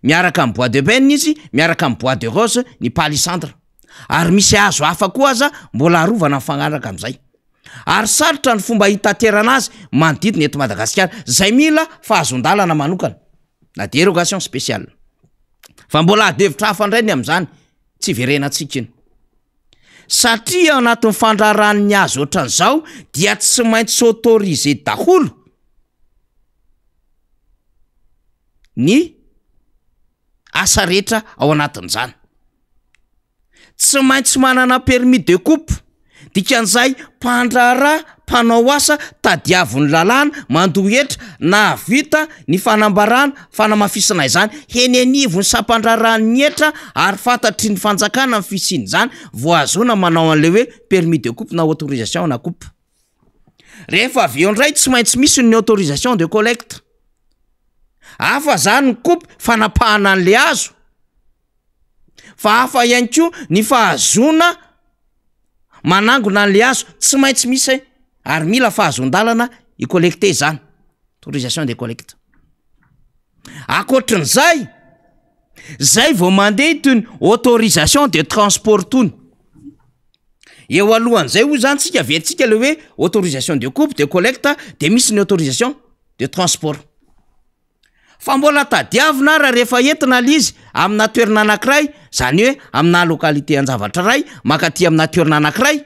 Miaraka amin'ny bois d'ébène izy, miaraka amin'ny bois de rose, ny palissandre. Ary misy hazo hafa koa aza mbola arovana mifanaraka amin'izay. Ary sarotra ny fomba hitaterana azy manodidina eto Madagasikara, izay mila fahazoan-dalana manokana na dérogation spéciale. Fa mbola ady hevitra hafa indray ny amin'izany. Tsy iverenantsika iny. Satria ao anatin'ny fandraharahan'ny hazo ohatran'izao dia tsy maintsy autorisé daholo ny asa rehetra ao anatin'izany. Tsy maintsy manana permis de coupe. Dikan'izay, mpandraharaha, mpanao asa, tadiavin'ny lalàna, mandoa hetra, nahavita ny fanambarana, fanamafisana izany, eny anivon'ny sampandraharahan'ny hetra ary fantatry ny fanjakana ny fisian'izany vao ahazoana manao an'ilay hoe permis de coupe na autorisation ana coupe. Rehefa avy eo indray tsy maintsy misy ny autorisation de collecte. Hafa zany ny coupe, fanapahana an'le hazo. Fa hafa ihany koa ny fahazoana manangona an'le hazo, tsy maintsy misy ary mila fahazoan-dalana hi-collecter izany, autorisation de collecte. Ankoatrin'izay, zay vao mandeha itony autorisation de transport itony. Eo alohan'izay hoy zany tsika averintsika le hoe autorisation de coupe, de collecte, de misy ny autorisation de transport. Fa mbola tadiavina ara rehefa entina le izy amina toerana anakiray, zany hoe amina localité an-javatra iray mankaty amina toerana anakiray.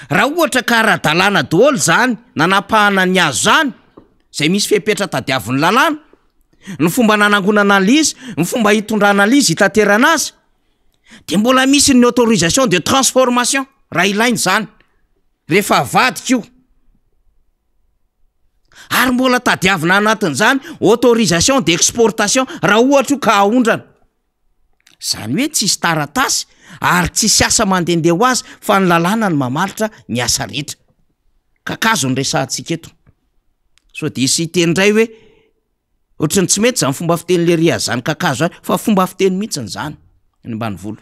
Raha ohatra ka ara-dalàna daholo zany nanapahana ny hazo zany, zay misy fepetra tadiavin'ny lalàna, ny fomba nanangonana an'le izy, ny fomba hitondrana an'le izy, hitaterana azy, de mbola misy ny autorisation de transformation raha ilaina izany, rehefa avadika io. Ary mbola tadiavina anatin'izany autorisation d'exportation raha ohatra io ka aondrana. Zany hoe tsisy taratasy ary tsisy asa mandehandeha ho azy fa ny lalàna no mamaritra ny asa rehetra. Kakazo no resahantsika eto. Sao dia hisy hiteny indray hoe. Ohatran'ny tsy mety zany fomba fiteny le ry azany kakazo zany fa fomba fiteny mihitsiny zany any ambanivolo.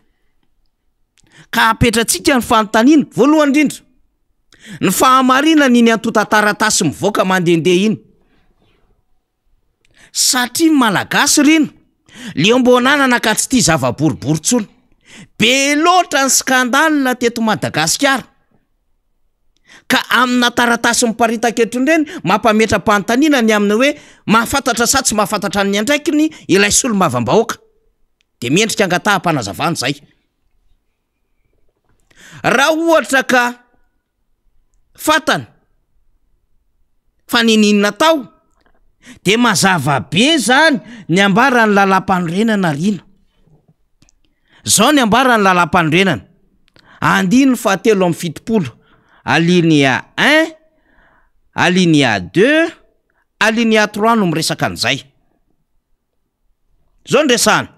Ka apetratsika ny fanontaniana, voalohany indrindra, ny fahamarinana iny antontan-taratasy mivoaka mandehandeha iny. Satria ny Malagasy ry ino, liom-boananana ka tsy tia zava-boribory intsony. Be loatra ny scandale teto Madagasikara. Ka amina taratasy miparitaka eto ireny, mampametra-panontaniana ny amin'ny hoe mahafantatra sa tsy mahafantatra ny andraikiny ilay solombavambahoaka. Dia mendrika angataham-panazavana izay. Raha ohatra ka fantany fa niniana natao dia mazava be zany ny ambaran'ny lalàmpanorenana ry ina. Zao ny ambaran'ny lalàmpanorenana, andininy fahatelo amby 70, alinéa un, alinéa deux, alinéa trois no miresaka an'izay. Zao no resahana,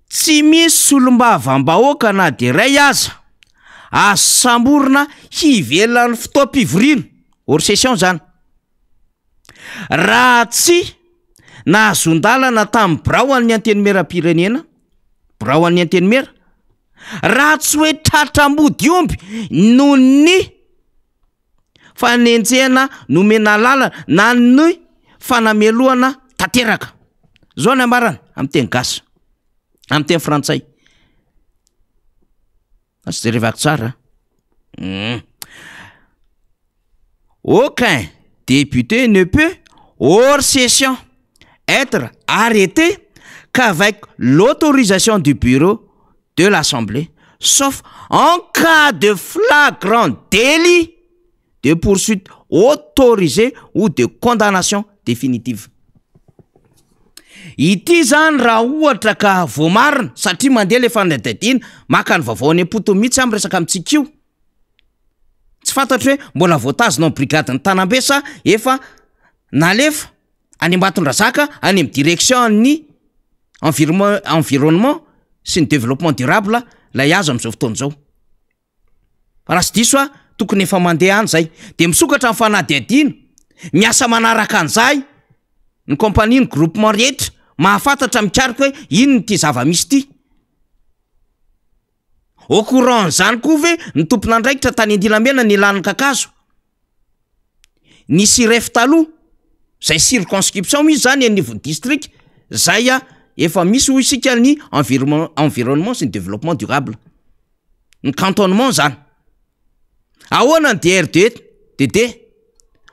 tsy misy solombavambahoaka na dia iray aza azo samborina hivelan'ny fotoam-pivoriana, hors session zany, raha tsy nahazoan-dalana tamin'ny biraon'ny Antenimierampirenena, biraon'ny Antenimiera, raha tsy hoe tratra ambodiomby noho ny fanenjehana nomena alalana na ny fanamelohana tanteraka. Zao ny ambarany amin'ny teny gasy, amin'ny teny frantsay. Aza jerevako tsara an. Aucun député ne peut, hors session, être arrêté qu'avec l'autorisation du bureau de l'Assemblée, sauf en cas de flagrant délit de poursuite autorisée ou de condamnation définitive. Ity zany raha ohatra ka voamarina, satria mandeha le fanadihadiana, maka ny vaovao any am-potony mihitsy aho miresaka amintsika io. Tsy fantatro hoe mbola voatazona ao brigadin'ny Tanambe sa efa nalefa any Ambatondrazaka any amin'ny direction ny environnement environnement sy ny développement durable ilay azo amin'izao fotoana izao. Fa raha tsy diso aho tokony efa mandeha any izay. Dia misokatra ny fanadihadiana, miasa manaraka an'izay ny compagnie, ny groupement rehetra mahafantatra mikaroka hoe inona ity zava-misy ity. Au courant an'izany koa ve ny tompon'andraikitra tany Andilamena nilan'ny kakazo? Ny Ciref taloha, izay circonscription misy zany anivon'ny district, zay efa misy hoy isika ny environnement environnement sy ny développement durable. Ny cantonnement zany. Ahoana ny DRD, DD?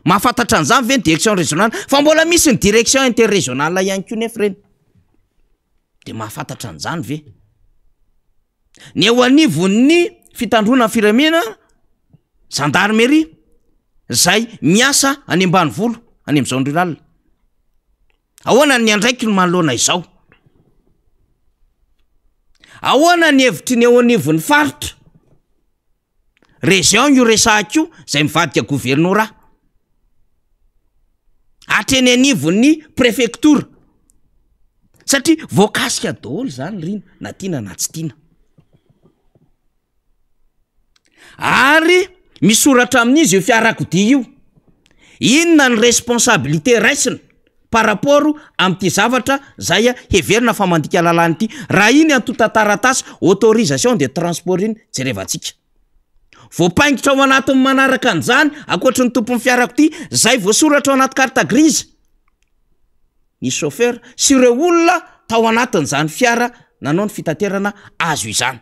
Mahafantatra an'izany ve ny direction régionale? Fa mbola misy ny direction interrégionale ihany koa nefa ireny. De mahafantatra an'izany ve? Ny eo anivon'ny fitandroana ny firenena, gendarmerie, zay miasa any ambanivolo, any am'zone rurale. Ahoana ny andraikiny manoloana izao? Ahoana ny hevitry ny eo anivon'ny faritra? Région io resahiko io zay mivadika governorat. Hatreny anivon'ny prefektora. Satria voakasika daholo zany ry na tiana na tsy tiana. Ary misoratra amin'izy io fiarakodia io. Inona ny responsabilité raisina par rapport amin'ity zavatra zay heverina fa mandika lalàna ity? Raha iny antontan-taratasy autorisation de transport iny jerevantsika. Voapaingotra ao anatin'ny manaraka an'izany ankoatry ny tompon'ny fiarakodia zay voasoratra ao anaty carte grise ny chauffeur sy ireo olona tao anatin'izany fiara nanao ny fitaterana azo izany.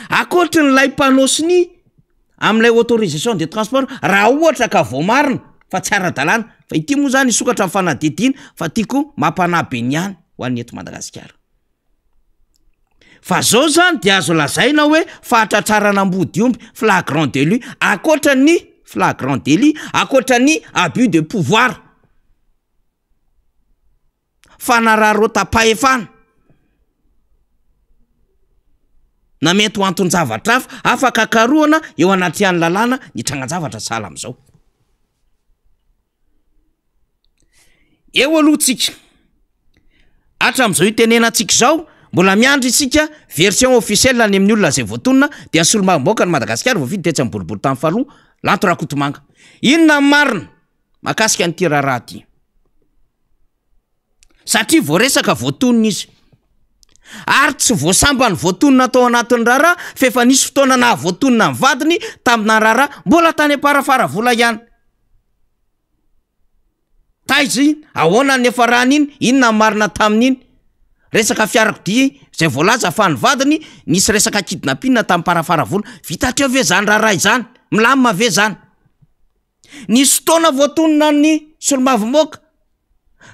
Ankoatry ny lay panneau sonia amin'ilay autorisation de transport raha ohatra ka voamarina fa tsy ara-dalàna, fa ity moa zany hisokatra ny fanadihadiana fa tiako mampanahy be ny ihany ho an'ny eto Madagasikara. Fa zao zany de azo lazaina hoe fahatratrarana ambodiomby, flagrant délit, ankoatra ny flagrant délit, ankoatra ny abus de pouvoir. Fanararaotam-pahefana na mety ho anton-javatra hafa afaka karohana eo anatrehan'ny lalàna ny trangan-javatra sahala amin'izao. Eo aloha tsika, hatramin'izao itenenantsika izao, mbola miandry isika version officielle any amin'ny olona izay voatonona dia ny solombavambahoakan'i Madagasikara voafidy tetsy amin'ny boriborintany faharoa, Lanto Rakotomanga. Inona ny marina mahakasika an'ity raharaha ity? Satria voaresaka voatonona izy. Ary tsy vao sambany voatonona tao anatin'ny raharaha fa efa nisy fotoana nahavoatonona ny vadiny tamina raharaha mbola tany Amparafaravola ihany. Taiza iny? Ahoana ny niafarany iny? Inona ny marina tamin'iny? Resaka fiarakodia izay voalaza fa ny vadiny nisy resaka kidnapping tamin'i Amparafaravola. Vita hatreo ve izany raharaha izany? Milamina ve izany? Nisy fotoana voatonona ny solombavambahoaka,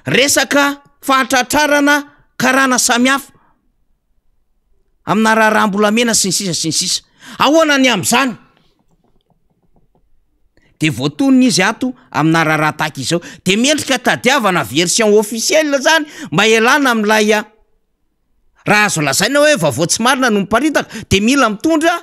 resaka fahatratrarana karana samihafa amina raharaham-bolamena sy ny sisa sy ny sisa. Ahoana ny amin'izany? De voatonona izy ato amina raharaha tahaka izao. De mendrika tadiavana version officielle zany mba hialana amin'ilay Raha azo lazaina hoe vaovao tsy marina no miparitaka dia mila mitondra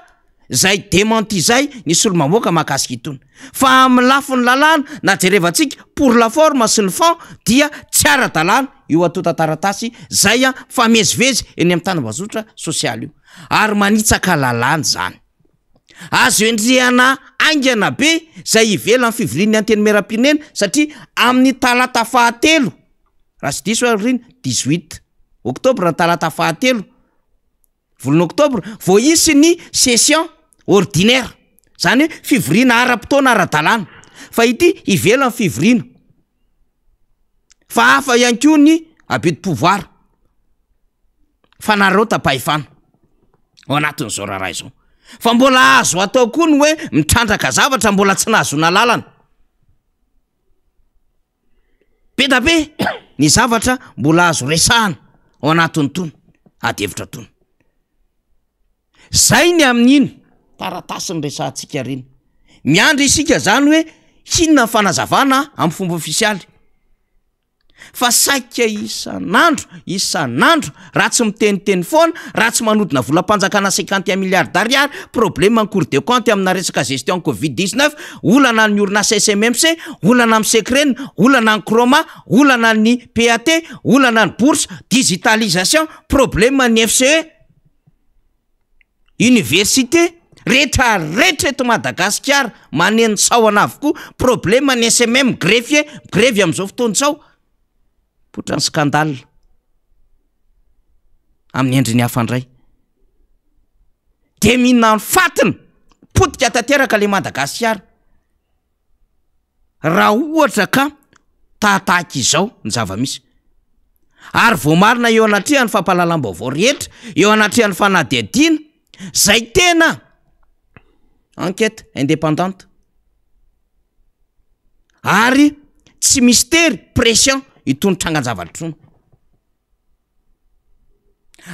izay démenti izay ny solombavambahoaka mahakasika itony. Fa amin'ny lafiny lalàna na jerevantsika pour la forme sy ny fond dia tsy ara-dalàna io antontan-taratasy izay mifamezivezy eny amin'ny tambazotra sosialy io. Ary manitsaka lalàna izany. Azo endrehana haingana be izay ivelan'ny fivorian'ny Antenimierampirenena satria amin'ny talata fahatelo Raha tsy diso aho ry 18 octobre ny talata fahatelo volana octobre vao hisy ny session ordinaire, zany hoe fivoriana ara-potoana ara-dalàna fa ity ivelan'ny fivoriana fa hafa ihany koa ny abus de pouvoir, fanararaotam-pahefana ao anatin'izao raharaha izao fa mbola azo atao koa ny hoe mitrandraka zavatra mbola tsy nahazoana lalana. Be da be ny zavatra mbola azo resahana ao anatin'itony ady hevitra itony. Zay ny amin'iny taratasy niresahantsika ireny. Miandry isika zany hoe inona ny fanazavana amin'ny fomba ofisialy. Fa saika isan'andro isan'andro raha tsy miteniteny foana, raha tsy manodina volam-panjakana 51 milliards d'ariary, problème ny cour des comptes amina resaka gestion covid 19, olana ny orinasa SMMC, olana amin'ny Secren, olana ny Chroma, olana ny PAT, olana ny bourse, digitalisation, problème ny FCE, université, rehetra rehetra eto Madagasikara maneno sahona avokoa, problème ny SMM, greffier, migrevy amin'izao fotoana izao, mipoitra ny scandale amin'ny endriny hafa indray. De mihinana ny fatiny, potika tanteraka le Madagasikara raha ohatra ka tahatahaka izao ny zava-misy. Ary voamarina eo anatrehan'ny fampahalalam-baovao rehetra, eo anatrehan'ny fanadihadiana zay tena enquête indépendante ary tsy misy tery, pression itony trangan-javatra itony.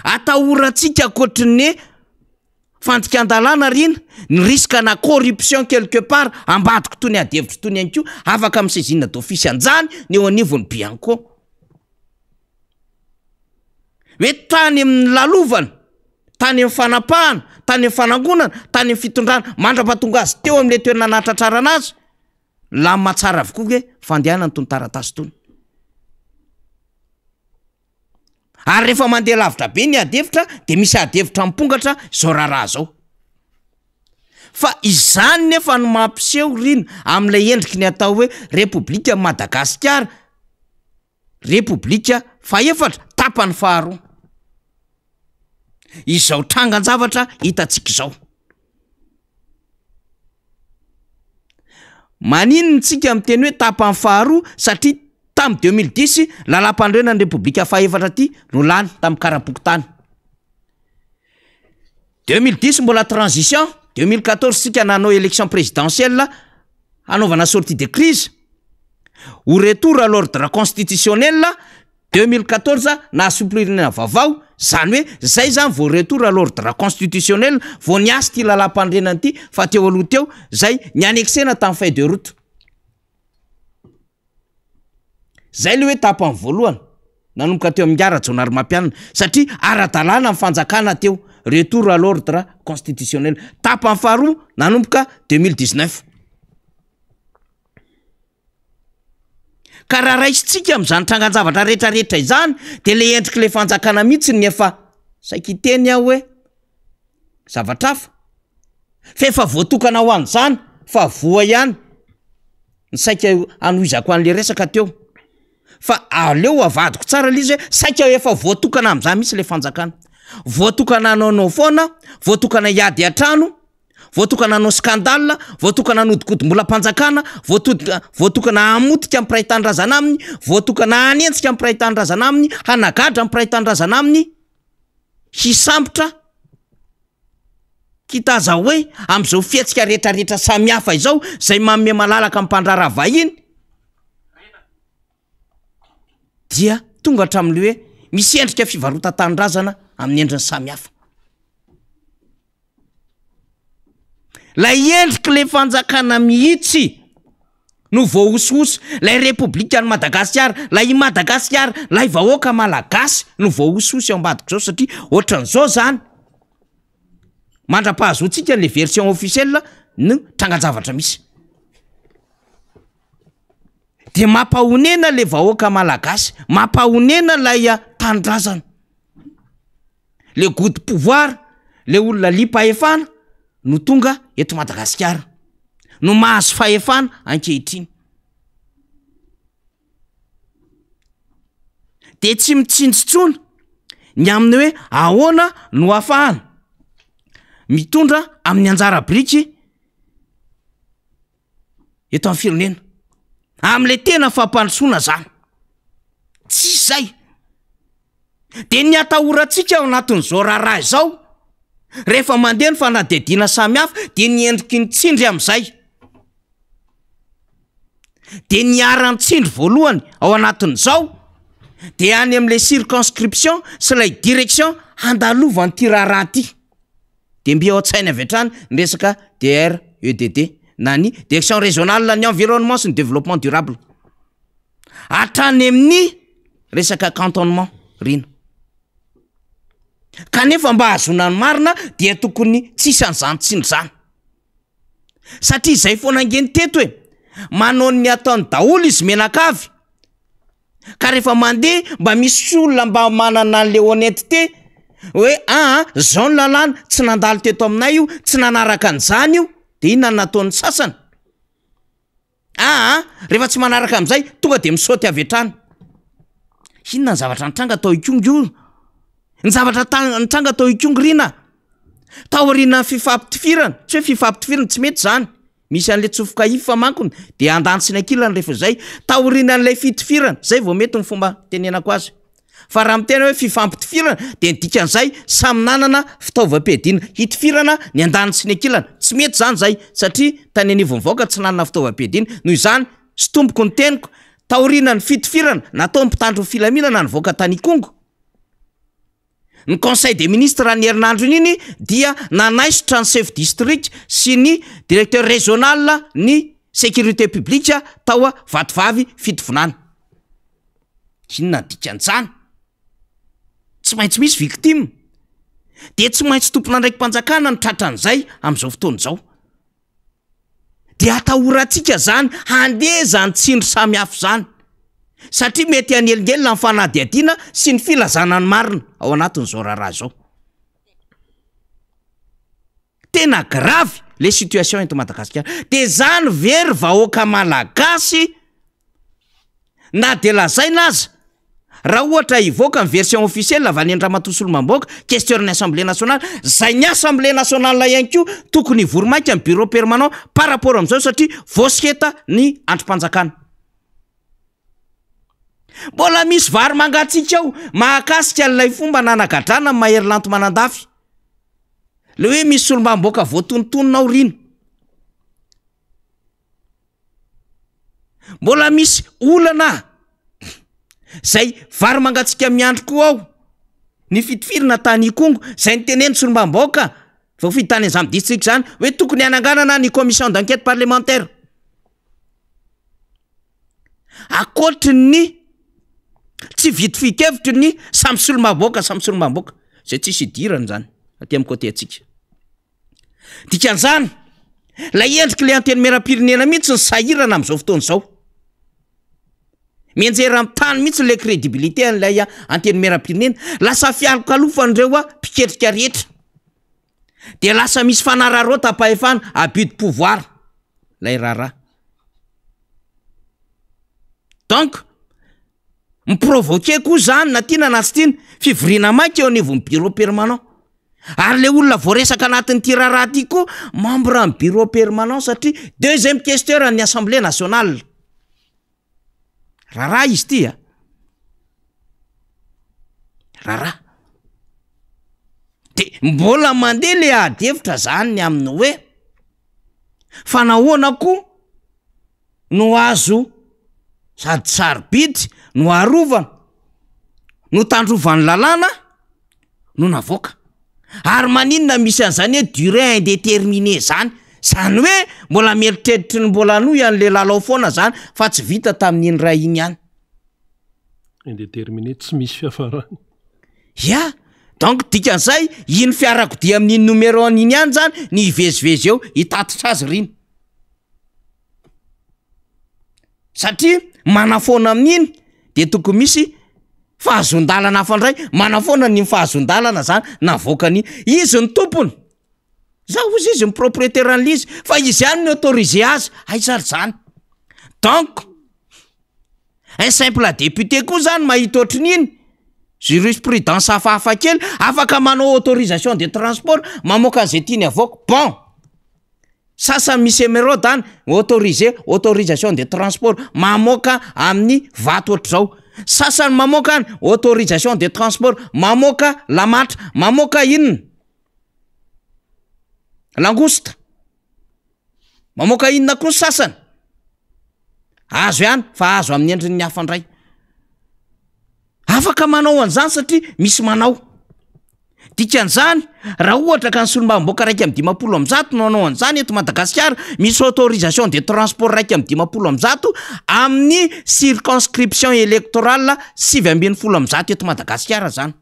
Atahorantsika ankoatry ny fandikan-dalàna ry ina, ny risque ana corruption quelque part ambadika itony ady hevitra itony ihany koa, afaka mi-saisine d'office an'izany ny eo anivon'ny Bianco. Hoe tany amin'ny lalovana, tany amin'ny fanapahana, tany amin'ny fanangonana, tany amin'ny fitondrana, mandra-pahatonga azy teo amin'ilay toerana nahatratrarana azy, lamina tsara avokoa nge fandehanana itony taratasy itony. Ary rehefa mandeha lavitra be ny ady hevitra de misy ady hevitra mipongatra izao raharaha izao. Fa izany nefa no mampiseho rina amin'ilay endriky ny atao hoe Repoblikan'i Madagasikara, Repoblika fahefatra, tapany faharoa. Izao trangan-javatra hitantsika izao. Maninona tsika miteny hoe tapany faharoa satria tamin'ny 2010 lalàmpanorenan'ny Repoblika fahefatra ty no lany tamin'ny kara-pokontany. 2010 mbola transition, 2014 tsika nanao élection présidentielle hanaovana sortie de crise, ho retour à l'ordre constitutionnel 2014 nahazo filoham-pirenena vaovao, zany hoe zay zany vao retour à l'ordre constitutionnel, vao niasa ity lalàmpanorenana ity fa teo aloha teo zay ni-annexena tamin'ny feuille de route. Zay le hoe tapany voalohany nanomboka teo amin'ingahy Rajaonarimampianina satria ara-dalàna ny fanjakana teo, retour à l'ordre constitutionnel. Tapany faharoa nanomboka 2019. Ka raha raisintsika amin'izany trangan-javatra rehetrarehetra izany de le endrik'le fanjakana mihitsy ny efa saika hiteny aho hoe zavatra hafa fa efa voatokana ho an'izany fa voa ihany ny saika hanohizako an'le resaka teo. Fa aleo avadiko tsara le izy hoe saika efa voatokana amin'izany mihitsy le fanjakana. Voatokana hanaonao foana, voatokana hiady an-trano, voatokana hanao scandale, voatokana hanodinkodim-bolam-panjakana, voatodika voatokana hamotika ny mpiray tanindrazana aminy, voatokana hanenjika ny mpiray tanindrazana aminy, hanagadra ny mpiray tanindrazana aminy, hisambotra. Kitaza hoe amin'izao fihetsika rehetrarehetra samihafa izao izay manome malalaka ny mpandraharaha vahiny dia tonga hatramin'ilay hoe misy endrika fivarotan-tanindrazana amin'ny endriny samihafa. Ilay endrik'ilay fanjakana mihitsy no voahosihosy, ilay repoblikan'i Madagasikara, ilay i Madagasikara, ilay vahoaka malagasy no voahosihosy ao ambadik'izao satria ohatran'izao zany mandra-pahazoantsika an'ilay version officielle no trangan-javatra misy. De mampahonena le vahoaka malagasy, mampahonena ilay tanindrazana. Le goût de pouvoir, le olona liam-pahefana no tonga eto Madagasikara, no mahazo fahefana ankehitriny. De tsy mitsinjo intsony ny amin'ny hoe ahoana no ahafahana mitondra amin'ny anjara biriky eto amin'ny firenena, am'le tena fampandrosoana zany, tsisy zay. De ny atahorantsika ao anatin'izao raharaha izao, rehefa mandeha ny fanadihadiana samihafa de ny endriky ny tsindry am'zay, de ny iharan'ny tsindry voalohany ao anatin'izao de any am'le circonscription sy lay direction handalovan'ity raharaha ty. De mby ao an-tsainy avy hatrany ny resaka DREDD na ny Direction Régionale ny Environnement sy ny Développement Durable. Hatrany amin'ny resaka cantonnement rina. Kanefa mba hahazoana ny marina dia tokony tsy hisy an'izany tsindry izany. Satria izay foana ange ny teto e! Manao ny ataony daholo izy mianakavy. Ka rehefa mandeha mba misy olona mba manana an'le honnêteté hoe aa zao ny lalàna, tsy nandalo teto aminay io, tsy nanaraka an'izany io, de inona no nataon'ny sasany? Aa rehefa tsy manaraka am'zay tonga de misaoty avy hatrany. Inona ny zavatra nitranga tao Ikongo io? Ny zavatra ta- nitranga tao Ikongo ry na? Taorian'ny fifampitifirana, tsy hoe fifampitifirana, tsy mety zany. Misy an'le tsofoka if mankony de andany sy ny ankilany rehefa zay, taorianan'ilay fitifirana, zay vao mety ny fomba tenenako azy. Fa raha miteny hoe fifampitifirana de ny dikan'izay samy nanana fitaovam-piadiana hitifirana ny andaniny sy ny ankilany, tsy mety zany zay satria tany anivon'ny vahoaka tsy nanana fitaovam-piadiana, noho izany sy tompoko ny teniko, taorianan'ny fitifirana nataon'ny mpitandro ny filaminana nivoaka tany Ikongo, Ny conseil des ministres ny herinandro iny dia nanaisotra ny chef district sy ny directeur régional ny sécurité publique tao Vatovavy Fitovinany. Inona ny dikan'izany? Tsy maintsy misy victime. Dia tsy maintsy tompon'andraiki-panjakana no tratran'izay amin'izao fotoana izao. Dia atahorantsika zany handeha zany tsindry samy hafa zany satria mety hanelingelina ny fanadihadiana sy ny filazana ny marina ao anatin'izao raharaha izao. Tena grave le situation eto Madagasikara. De zany ve ry vahoaka malagasy na de lazaina aza Raha ohatra hivoaka ny version officielle avy any an-dRamatoa Solombavambahoaka, questeur ny Assemblée nationale, zay ny Assemblée nationale ihany koa tokony hivory maika ny bureau permanent par rapport amin'izao satria voasiketa ny andrim-panjakana. Mbola misy vary mangatsiaka ao mahakasika an'ilay fomba nanagadrana an'i Mahery Lanto Manandafy. Le hoe misy solombavambahoaka voatonontonona ao rina. Mbola misy olana zay vary mangatsiaka miandry koa ao ny fitifirana tany Ikongo zay nitenen'ny solombavambahoaka voafidy tany an'izany district zany hoe tokony hananganana ny commission d'enquête parlementaire. Ankoatry ny tsy vitovian-kevitry ny samy solombavambahoaka samy solombavambahoaka zay tsisy idirany zany aty amin'ny côté antsika. Dikan'izany, ilay endrik'ilay Antenimierampirenena mihitsy no sahirana amin'izao fotoana izao. Mianjera amin'ny tany mihitsy ilay crédibilité an'ilay Antenimierampirenena. Lasa fialokalofan'ireo mpiketrika rehetra. Dia lasa misy fanararaotam-pahefana, abus de pouvoir, ilay raharaha. Donc. Mi-provoquer koa zany na tiana na tsy tiana, fivoriana maika eo anivon'ny bureau permanent. Ary le olona voaresaka anatin'ity raharaha ity koa membre ny bureau permanent satria deuxième questeur an'ny assemblée nationale. Raharaha izy ity a! Raharaha. De mbola mandeha le ady hevitra zany ny amin'ny hoe fa nahoana koa no azo sady sarobidy no arovana no tandrovan'ny lalàna no navoaka. Ary maninona misy an'izany hoe durée indéterminée zany? Zany hoe mbola mieritreritra ny mbola hanohy an'le lalao foana zany fa tsy vita tamin'iny ray iny ihany. Indéterminée, tsy misy fiafarany. Ya! Donc dikan'izay iny fiarakodia amin'iny numéro an'iny ihany zany ny hivezivezy eo hitatitra azy r'iny. Satria manafoana amin'iny de tokony misy fahazoan-dalana hafa indray, manafoana an'iny fahazoan-dalana zany navoakany iny, izy no tompony, za hozy izy ny propriétaire an'le izy fa izy ihany no autorisé azy, aiza ary zany? Donc un simple député koa zany mahita ohatrin'iny jurisprudence hafahafa kely afaka manao autorisation de transport mamoaka an'izay tiany avoaka, bon. Sasany misy emeraude any, autorisé, autorisation de transport, mamoaka amin'ny vato ohatr'izao. Sasany mamoaka any, autorisation de transport, mamoaka lamatra, mamoaka inona? Langouste. Mamoaka inona koa ny sasany? Azo ihany fa azo amin'ny endriny hafa indray. Afaka manao an'izany satria misy manao. Dikan'izany, raha ohatra ka ny solombavambahoaka 151 no hanao an'izany eto Madagasikara, misy autorisation de transport 151 amin'ny circonscription électorale 119 eto Madagasikara zany.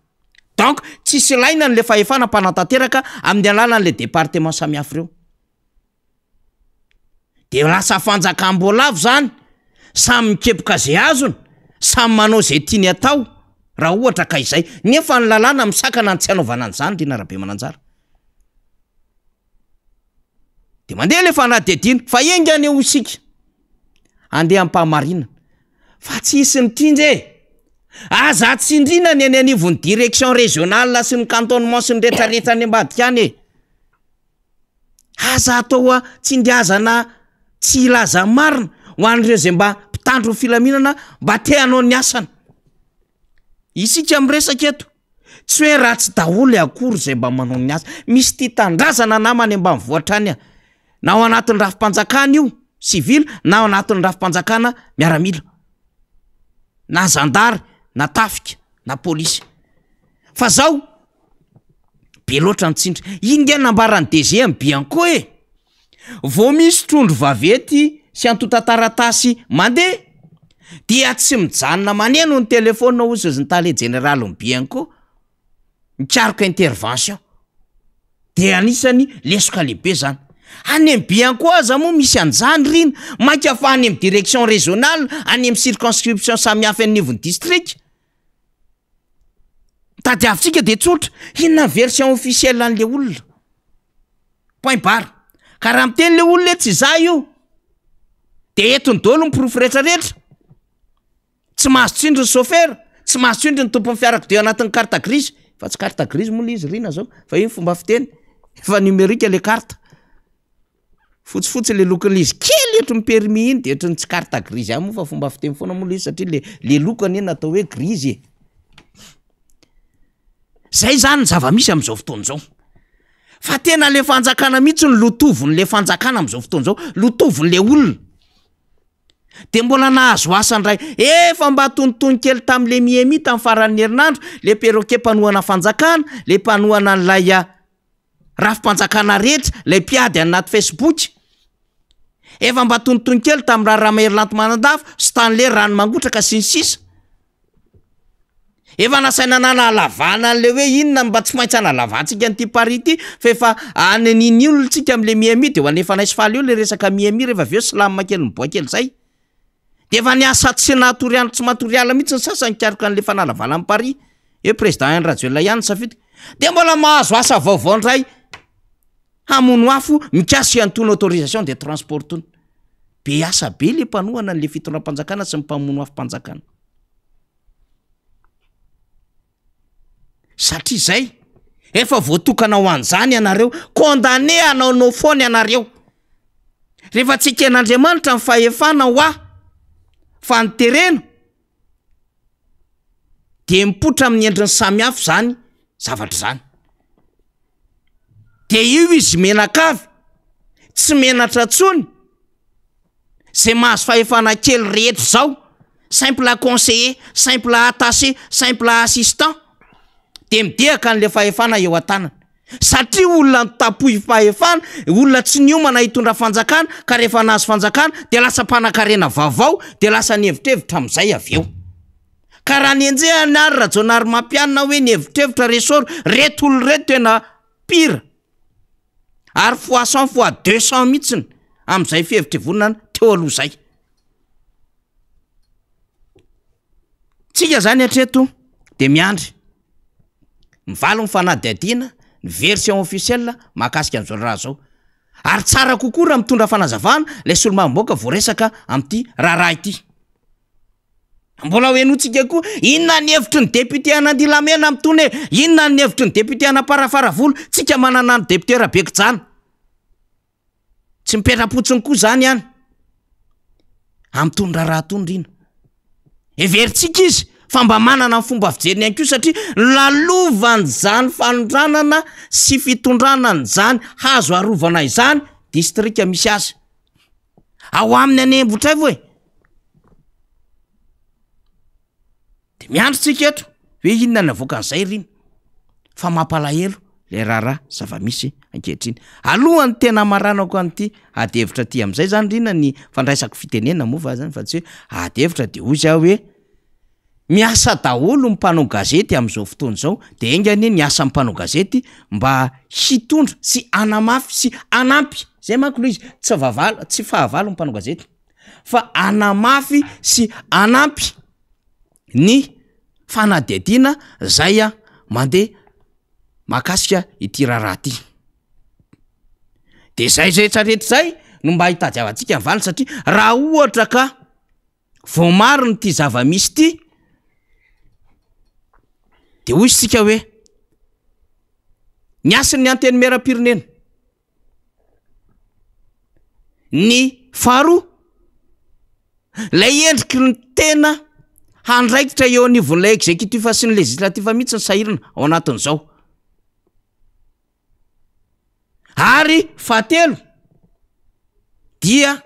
Donc tsisy ilaina an'le fahefana mpanatanteraka amin'ny alalan'le département samihafa ireo. De lasa fanjakam-boalavo zany, samy mikepoka ze azony, samy manao ze tiany atao, raha ohatra ka izay. Nefa ny lalàna misakana ny tsy hanaovana an'izany Rina Rabemananjara. De mandeha le fanadihadiana, fa enga anie hoy isika, andeha am-pahamarinana, fa tsy hisy mitsinja e! Aza tsindriana ny eny anivon'ny direction régionale sy ny cantonnement sy ny retraretra any ambadika any e! Aza atao tsindriazana tsy hilaza marina ho an'ireo izay mba mpitandro ny filaminana mba te hanao ny asany. Isika miresaka eto, tsy hoe ratsy daholo akory izay mba manao ny asa. Misy tia tanindrazana namana any ambanivohitra any, na ao anatin'ny rafi-panjakana io, sivily, na ao anatin'ny rafi-panjakana miaramila, na zandary, na tafika, na polisy. Fa zao, Be loatra ny tsindry. Iny nge nambaran'ny DG am Bianco e! Vao misy trondro vaventy sy antontan-taratasy mandeha dia tsy mijanona maneno ny telefaonina hozy izy ny tale jeneralin'ny Bianco mikaroka intervention. De anisany lesoka lehibe zany. Any am Bianco aza moa misy an'izany ry ina, mainka fa any am direction régionale, any am circonscription samihafa eny anivon'ny distrika. Tadiavintsika de tsotra, inona ny version officielle an'le olona? Point barre. Ka raha miteny le olona hoe tsy za io, de entiny daholo ny porofo retraretra, tsy mahazo tsindry ny chauffeur, tsy mahazo tsindry ny tompon'ny fiarakodia anatin'ny carte grise, fa tsy carte grise moa le izy ry ina zao, fa io ny fomba fiteny, efa numérique le carte. Fotsifotsy le lokon'le izy kely ohatry ny permis iny de ohatry ny tsy carte grise ihany moa fa fomba fiteny foana moa le izy satria le le loko anie natao hoe grise e. Zay zany ny zava-misy am'zao fotoana zao. Fa tena le fanjakana mihitsy no lotovin'le fanjakana am'zao fotoana zao, lotovin'le olona. De mbola nahazo asa ndray, efa mba tonitony kely tam'le Miami tam faran'ny herinandro, le perroquet mpanohana fanjakana, le mpanohana an'ilay Rafi-panjakana rehetra, ilay mpiady any anaty Facebook. Efa mba tonitony kely tamin'ny raharaha Mahery Lanto Manandafy, Stanley Ranomangotraka sy ny sisa. Efa nasaina nanalavana an'ilay hoe inona mba tsy maintsy hanalavantsika an'ity Paris ity fa efa any an'iny olona tsika amin'ilay Miami de ho alefanay sy faly eo ilay resaka Miami rehefa avy eo slam kely miboay kely zay. De efa niasa tsy natory andro tsy matory alina mihitsy ny sasany nikaroka an'le fanalavana an'i Paris. Hoe président Andry Rajoelina ihany ny safidy. De mbola mahazo asa vaovao indray hamono afo mikasika an'itony autorisation de transport itony. Be asa be le mpanohana an'le fitondram-panjakana sy ny mpamono afom-panjakana. Satria izay, efa voatokana ho an'izany ianareo, condamné hanaonao foana ianareo. Rehefa tsy eken'Andriamanitra ny fahefana ho ahy fa ny terena dia mipoitra amin'ny endriny samihafa izany zavatra izany. Dia io izy menakavy, tsy menatra intsony, zay mahazo fahefana kely rehetra izao, simple conseiller, simple attaché, simple assistant, dia midehaka an'ilay fahefana eo an-tanany. Satria olona notapohim-pahefana, olona tsy niomana hitondra fanjakana, ka rehefa nahazo fanjakana dia lasa mpanankarena vaovao, dia lasa nihevitrevitra amin'izay avy eo. Ka raha nenjehany ary Rajaonarimampianina hoe nihevitrevitra ressort, reto olona ireto tena pire, ary fois 100 fois 200 mihitsiny amin'izay fihevitrevonana teo aloha izay. Tsika zany hatreto dia miandry. Mivaly ny fanadihadiana, ny version officielle mahakasika an'izao raharaha izao. Ary tsara kokoa raha mitondra fanazavana ilay solombavambahoaka voaresaka amin'ity raharaha ity. Mbola ho henointsika koa, inona ny hevitry ny député an'Andilamena amin'itony e? Inona ny hevitry ny député an'Amparafaravola? Tsika manana ny député Rabekijana. Tsy mipetra-potsiny koa zany any amin'itony raharaha itony ry ina. Heverintsika izy fa mba manana ny fomba fijeriny ihany koa satria lalovan'izany fanondranana sy fitondrana an'izany hazo arovana izany distrika misy azy. Ao aminy any Ambohitraivo e! De miandry tsika eto hoe inona ny avoakan'izay ry ina fa mampalahelo le raharaha zava-misy ankehitriny. Alohan'ny tena hamaranako an'ity ady hevitra ty am'zay zany ry ina ny fandraisako fitenenana moa fa zany fa tsy hoe ady hevitra de hoy za hoe miasa daholo ny mpanao gazety am'zao fotoana izao de enga anie ny asan'ny mpanao gazety mba hitondra sy hanamafy sy hanampy, zay manko lo izy, tsy vahavalo tsy fahavalo ny mpanao gazety. fa hanamafy sy hanampy ny fanadihadiana zay mandeha mahakasika ity raharaha ity. De zay rehetra rehetra zay no mba hitadiavantsika ny valiny satria raha ohatra ka voamarina ity zava-misy ity de hoy isika hoe ny hasin'ny antenimieram-pirenena Ny faharoa, ilay endriky ny tena handraikitra eo anivon'ilay executif sy ny législatif mihitsy ny sahirana ao anatin'izao. Ary fahatelo dia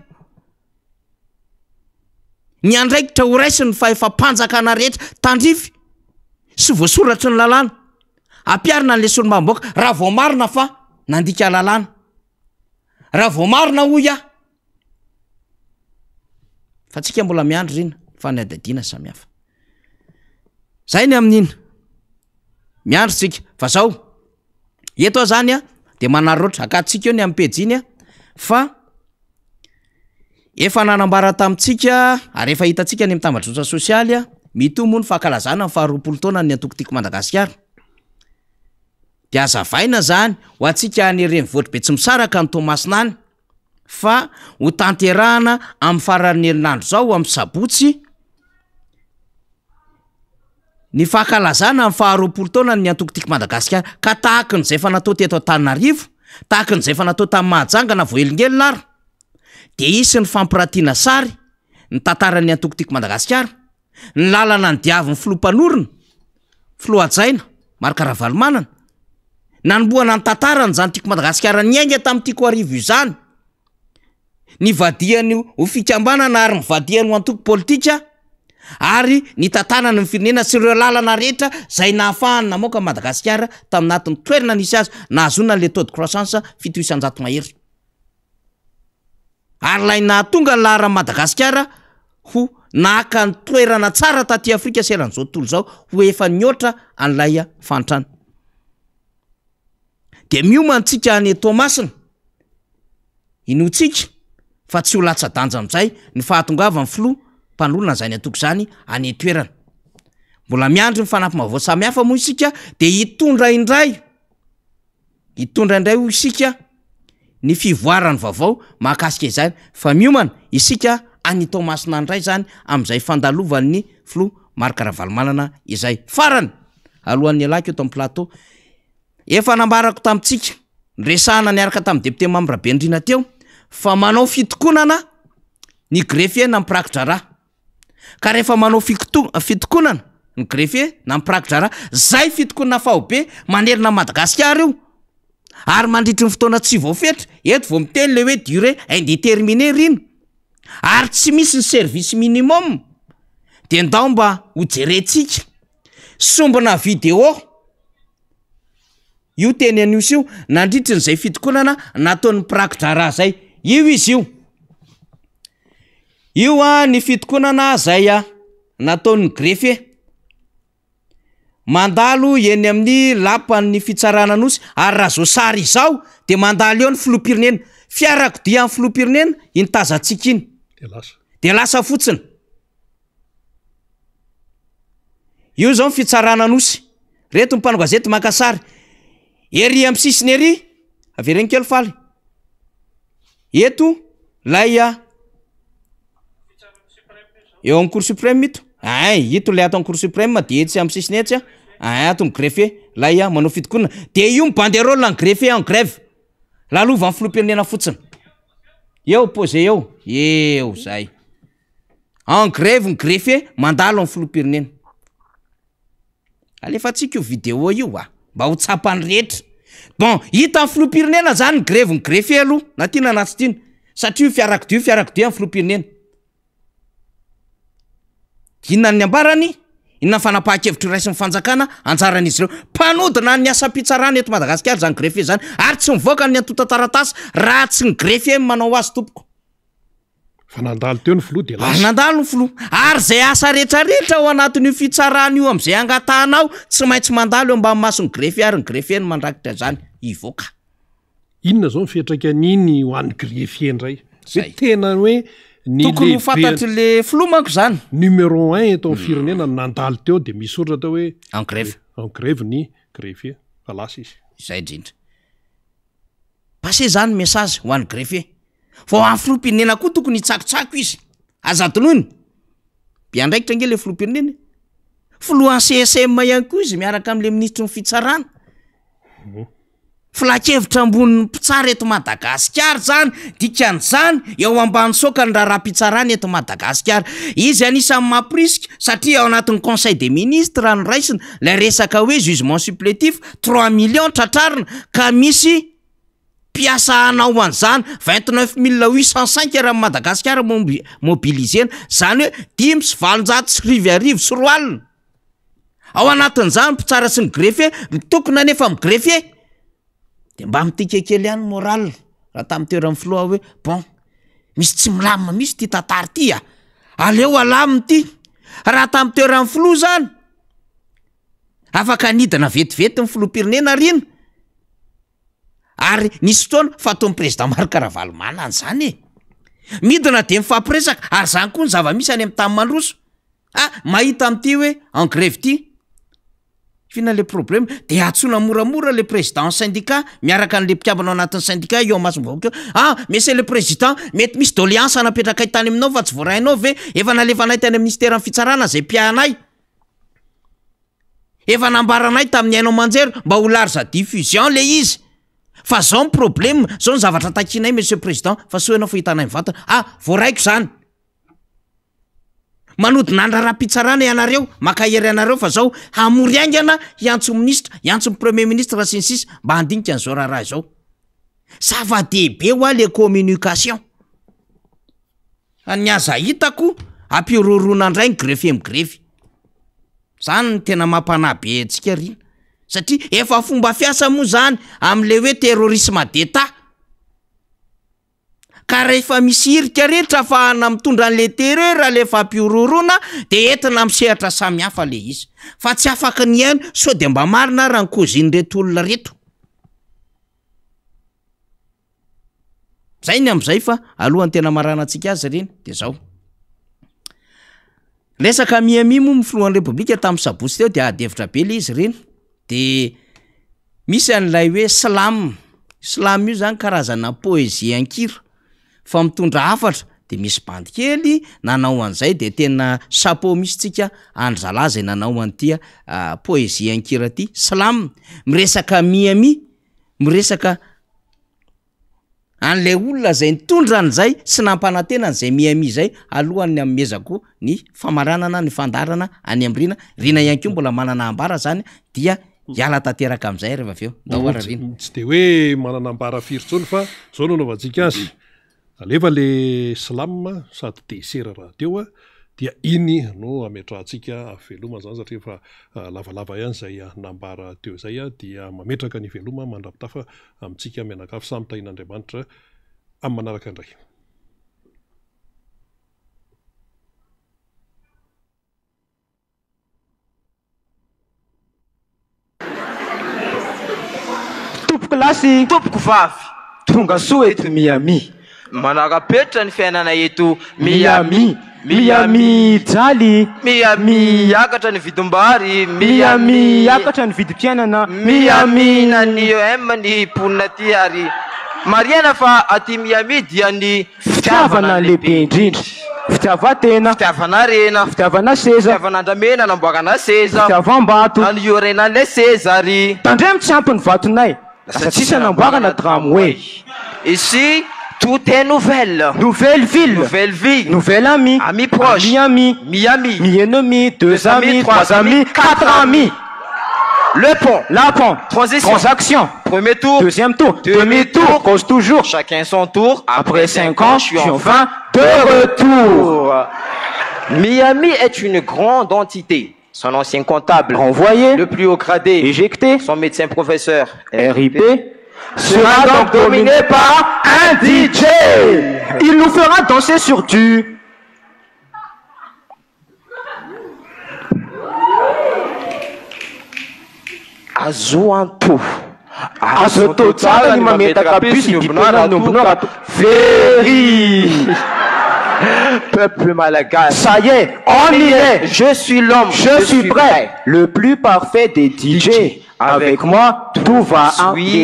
ny andraikitra ho raisin'ny fahefam-panjakana rehetra tandrify sy voasoratry ny lalàna. Ampiharina an'ilay solombavambahoaka raha voamarina fa nandika lalàna. Raha voamarina hoy aho fa tsika mbola miandry rina fa ny adadiana samihafa. Zay ny amin'iny. Miandry tsika fa zao eto aho zany a de manararaotra akatsika eo ny amin'ny pejy iny a fa Efa nanambara tamintsika ary efa hitantsika any amin'ny tambajotra sosialy, mitohy moa ny fankalazana ny faharoapolo taonan'ny antoko Tiako Madagasikara. Dia hazavaina izany ho antsika any renivohitr'i Betsimisaraka any Toamasina any fa ho tanterahana amin'ny faran'ny herinandro izao amin'ny sabotsy ny fankalazana ny faharoapolo taonan'ny antoko Tiako Madagasikara ka tahaka ny izay efa natao teto Antananarivo, tahaka ny izay efa natao tamin'i Mahajanga na Voahelingelina ary. dia hisy ny fampiratiana sary ny tantaran'ny antoko Tiako Madagasikara, ny lalana nidiavin'ny filoha mpanorina, filoha hajaina, Marc Ravalomanana, nanombohana ny tantaran'izany Tiako Madagasikara niainga tamin'ny Tiako Arivo izany, nivadihany ho fikambanana ary nivadihany ho antoko politika ary nitantanany ny firenena sy ireo lalana rehetra izay nahafahany namoaka an'i Madagasikara tamin'anatin'ny toerana nisy azy nahazoana an'ilay taux de croissance 7% mahery. Ary ilay nahatonga ny laharan'i Madagasikara ho naka ny toerana tsara taty Afrika sy eran'izao tontolo izao ho efa nihoatra an'ilay fahantrana. Dia miomana tsika any Toamasina, inoantsika fa tsy ho latsa-danja amin'izay ny fahatongavan'ny filoha mpanorina izany antoko izany any an-toerana. Mbola miandry ny fanampim-baovao samihafa moa isika dia hitondra indray. Hitondra indray hoy isika ny fivoaran'ny vaovao mahakasika izany fa miomana isika any Toamasina indray izany amin'izay fandalovan'ny filoha Marc Ravalomanana izay. Farany! alohan'ny hialako eto amin'ny plateau. Efa nambarako tamintsika, niresahana niaraka tamin'ny député Mamy Rabenirina teo fa manao fitokonana ny greffier na ny mpiraki-draharaha. Ka rehefa manao fikoto- fitokonana ny greffier na ny mpiraki-draharaha, zay fitokonana faobe manerana an'i Madagasikara io, ary mandritry ny fotoana tsy voafetra, eto vao miteny le hoe durée indéterminée r'ino, ary tsy misy ny service minimum, de ndao mba ho jerentsika sombina vidéo io teny Anosy io nandritry ny zay fitokonana nataon'ny mpiraki-draharaha zay, io izy io. Io a ny fitokonana zay a nataon'ny greffier. Mandalo eny amin'ny lapan'ny fitsarana Anosy ary raha zao sary izao de mandalo eo ny filoham-pirenena. Fiarakodia an'ny filoham-pirenena iny tazantsika iny. De lasa. De lasa fotsiny. Io zao ny fitsarana Anosy. Reto ny mpanao gazety maka sary. Ery amin'ny sisiny ery, avereno kely faly. Eto lay a eo amin'ny cour suprême ito. Ay, ito lay ato amin'ny cour suprême de etsy amin'ny sisiny etsy a, ay ato ny greffier lay a manao fitokonana. De io ny banderole ny greffier en grève. Lalovan'ny filoham-pirenena fotsiny. Eo posé eo, eo zay. En grève ny greffier mandalo amin'ny filoham-pirenena. Alefantsika io vidéo io a! Mba ho tsapan'ny rehetra. Bon, hitan'ny filoham-pirenena zany ny grevy ny greffier aloha, na tiana na tsy tiana. Satria io fiarakodia io fiarakodia ny filoham-pirenena. Inona ny ambarany? Inona ny fanapahan-kevitra raisin'ny fanjakana? Anjaran'izy ireo. Mpanodina ny asam-pitsarana eto Madagasikara zany greffier zany. Ary tsy mivoaka ny antontan-taratasy raha tsy ny greffier no manao azy tompoko. Fa nandalo teo ny filoha dia lasa. Ary nandalo ny filoha. Ary izay asa rehetrarehetra ao anatin'io fitsarana io amin'izay angatahanao, tsy maintsy mandalo eo ambany mason'ny greffier ary ny greffier no mandrakitra izany hivoaka. Inona izao ny fiantraikan'iny ho an'ny greffier indray? Hoe tena hoe ny Tokony ho lehibe fantatr'le filoha manko izany. Numéro un eto amin'ny firenena no nandalo teo dia misy soratra teo hoe En grève. En grève ny greffier fa lasa izy. Izay indrindra. Passer zany ny message ho an'ny greffier. Fa ho an'ny filoham-pirenena koa tokony hitsakotsako izy. Aza adinoina. Be andraikitra ange le filoham-pirenena e. Filohan'ny CSM ihany koa izy miaraka amin'le minisitry ny fitsarana. Filankevitra ambonin'ny mpitsara eto Madagasikara zany, dikan'izany eo ambany saoka ny raharaham-pitsarana eto Madagasikara. Izy anisan'ny mampirisika satria ao anatin'ny conseil des ministres no raisina ilay resaka hoe jugement supplétif, 3 millions tratrarina ka misy mpiasa hanao an'izany, 29 805 eran'i Madagasikara mombi- mobilisena, zany hoe 1885. Ao anatin'izany mpitsara sy ny greffier, mitokona anefa amin'ny greffier, de mba mitika kely ihany moral raha tamin'ny toeran'ny filoha hoe bon misy tsy milamina mihitsy ty tantara ty a, aleo alamina ty, raha tamin'ny toeran'ny filoha zany afaka nidina vetivety ny filoham-pirenena ary iny, ary nisy fotoana fa ataon'ny président Marc Ravalomanana zany e, midina de mifampiresaka ary zany koa ny zava-misy any amin'ny tany mandroso. Ah, mahita an'ity hoe en grève ty, f'inona le problème? De antsoina moramora le président syndicat miaraka an'le mpikambana ao anatin'ny syndicat eo imasom-bahoaka eo, ah monsieur le président mety misy doléance napetrakay tany aminao fa tsy voarainao ve? Efa nalefanay tany amin'ny minisiteran'ny fitsarana zay mpiahanay, efa nambaranay tamin'ny haino aman-jery mba ho large diffusion le izy, fa zao ny problème, zao ny zavatra takianay monsieur président fa soa ianao fa hitanay mivantana, ah voaraiko zany. Manodina ny raharaham-pitsarana ianareo, mankahery anareo fa zao hamory haingana hiantso minisitra, hiantso ny premier ministre sy ny sisa mba handinika an'izao raharaha izao. Zava-dehibe hoa le communication. Fa ny aza hitako ampihorohoroana indray ny greffier migrefy. Zany no tena mampanahy be antsika ry. Satria efa fomba fiasa moa zany am'le hoe terrorisme d'Etat. Ka rehefa misy hirika rehetra afahana mitondra an'le terreur le fampihorohoroana de entina amin'ny sehatra samihafa le izy. Fa tsy afaka ny hihaino sao de mba marina ara ny kôzin'ireto olona reto. Zay ny am'zay fa alohan'ny tena hamaranantsika azy ireny de zao. Resaka Miami moa ny filohan'ny repoblika tamin'ny sabotsy teo de ady hevitra be le izy ireny. De misy an'ilay hoe slam, slam io zany karazana poésie an-kira fa mitondra hafatra. de misy bandy kely nanao an'izay de tena chapeau mihitsy tsika andry zalahy zay nanao an'ity poésie an-kira ty, slam, miresaka Miami, miresaka an'ilay olona zay nitondra an'izay sy nampanantena an'izay Miami zay alohan'ny hanomezako ny famaranana ny fandaharana any am Rina, Rina ihany koa mbola manana ambara zany dia hiala tanteraka am'zay rehefa avy eo, ndao ara Rina. Tsy de hoe manana ambara firy intsony fa zao no anaovantsika azy, alefa le slam sady desera rahateo a, dia iny no ametrahantsika veloma zany satria efa lavalava ihany zay nambara teo zay dia mametraka ny veloma mandra-pitafa amintsika mianakavy samy tahin'Andriamanitra amin'ny manaraka indray. Tompoko lahy sy tompoko vavy, tonga soa eto Miami. Manara-petra ny fiainana eto Miami. Miami jaly. Miami hiakatra ny vidim-bary. Miami hiakatra ny vidim-piainana. Miami na ny EM ny mponina aty ary marihana fa aty Miami dia ny fitiavana lehibe indrindra. Fitiavan-tena. Fitiavana harena. Fitiavana seza. Fitiavana andramena anamboarana seza. Fitiavam-bato. Nanorenana ilay seza ary. Tandremo tsy ampy ny vatonay. Lasa tsisy anamboarana tramway. Ici, tout est nouvelle. Nouvelle ville. Nouvelle vie. Nouvelle amie. Ami proche. Miami. Miami. Mi ennemi, deux amis, trois amis, quatre amis. Le pont. La pont. Transition. Transaction. Premier tour. Deuxième tour. Demi-tour. Cause toujours. Chacun son tour. Après 5 ans, je suis enfin de retour. Miami est une grande entité. Son ancien comptable. Renvoyé. Le plus haut gradé. Éjecté. Son médecin professeur. RIP. Sera donc dominé par un DJ. Il nous fera danser sur du. Azo anto. Azo atao tsara ny mametaka puce ny ombinao raha ny ombinao raha very. Peuple malagasy. Ça y est, on y est. Je suis l'homme. Je suis prêt. Le plus parfait des DJ. Avec moi, tout va Swinguer.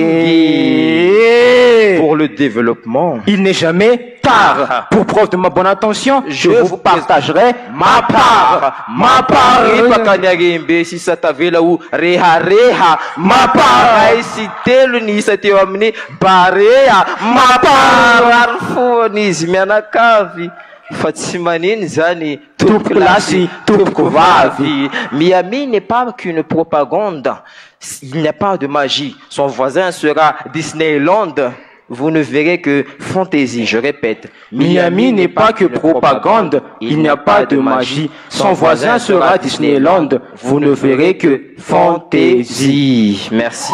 Pour le développement. Il n'est jamais tard. Pour preuve de ma bonne attention, je vous partagerai ma part. Ma part. Ripaka ny harembe sisa tavela ho rehareha. Ma part. Iray sy telo ny isa teo amin'ny Barea. Ma part. Marary foana izy mianakavy fa tsy manino izany Tompoko lahy sy tompoko vavy. Miami n'est pas qu'une propagande, il n'y a pas de magie. Son voisin sera Disneyland. Vous ne verrez que fantaisie, je répète. Miami n'est pas que propagande, il n'y a pas de magie. Son voisin sera Disneyland. Vous ne verrez que fantaisie. Merci.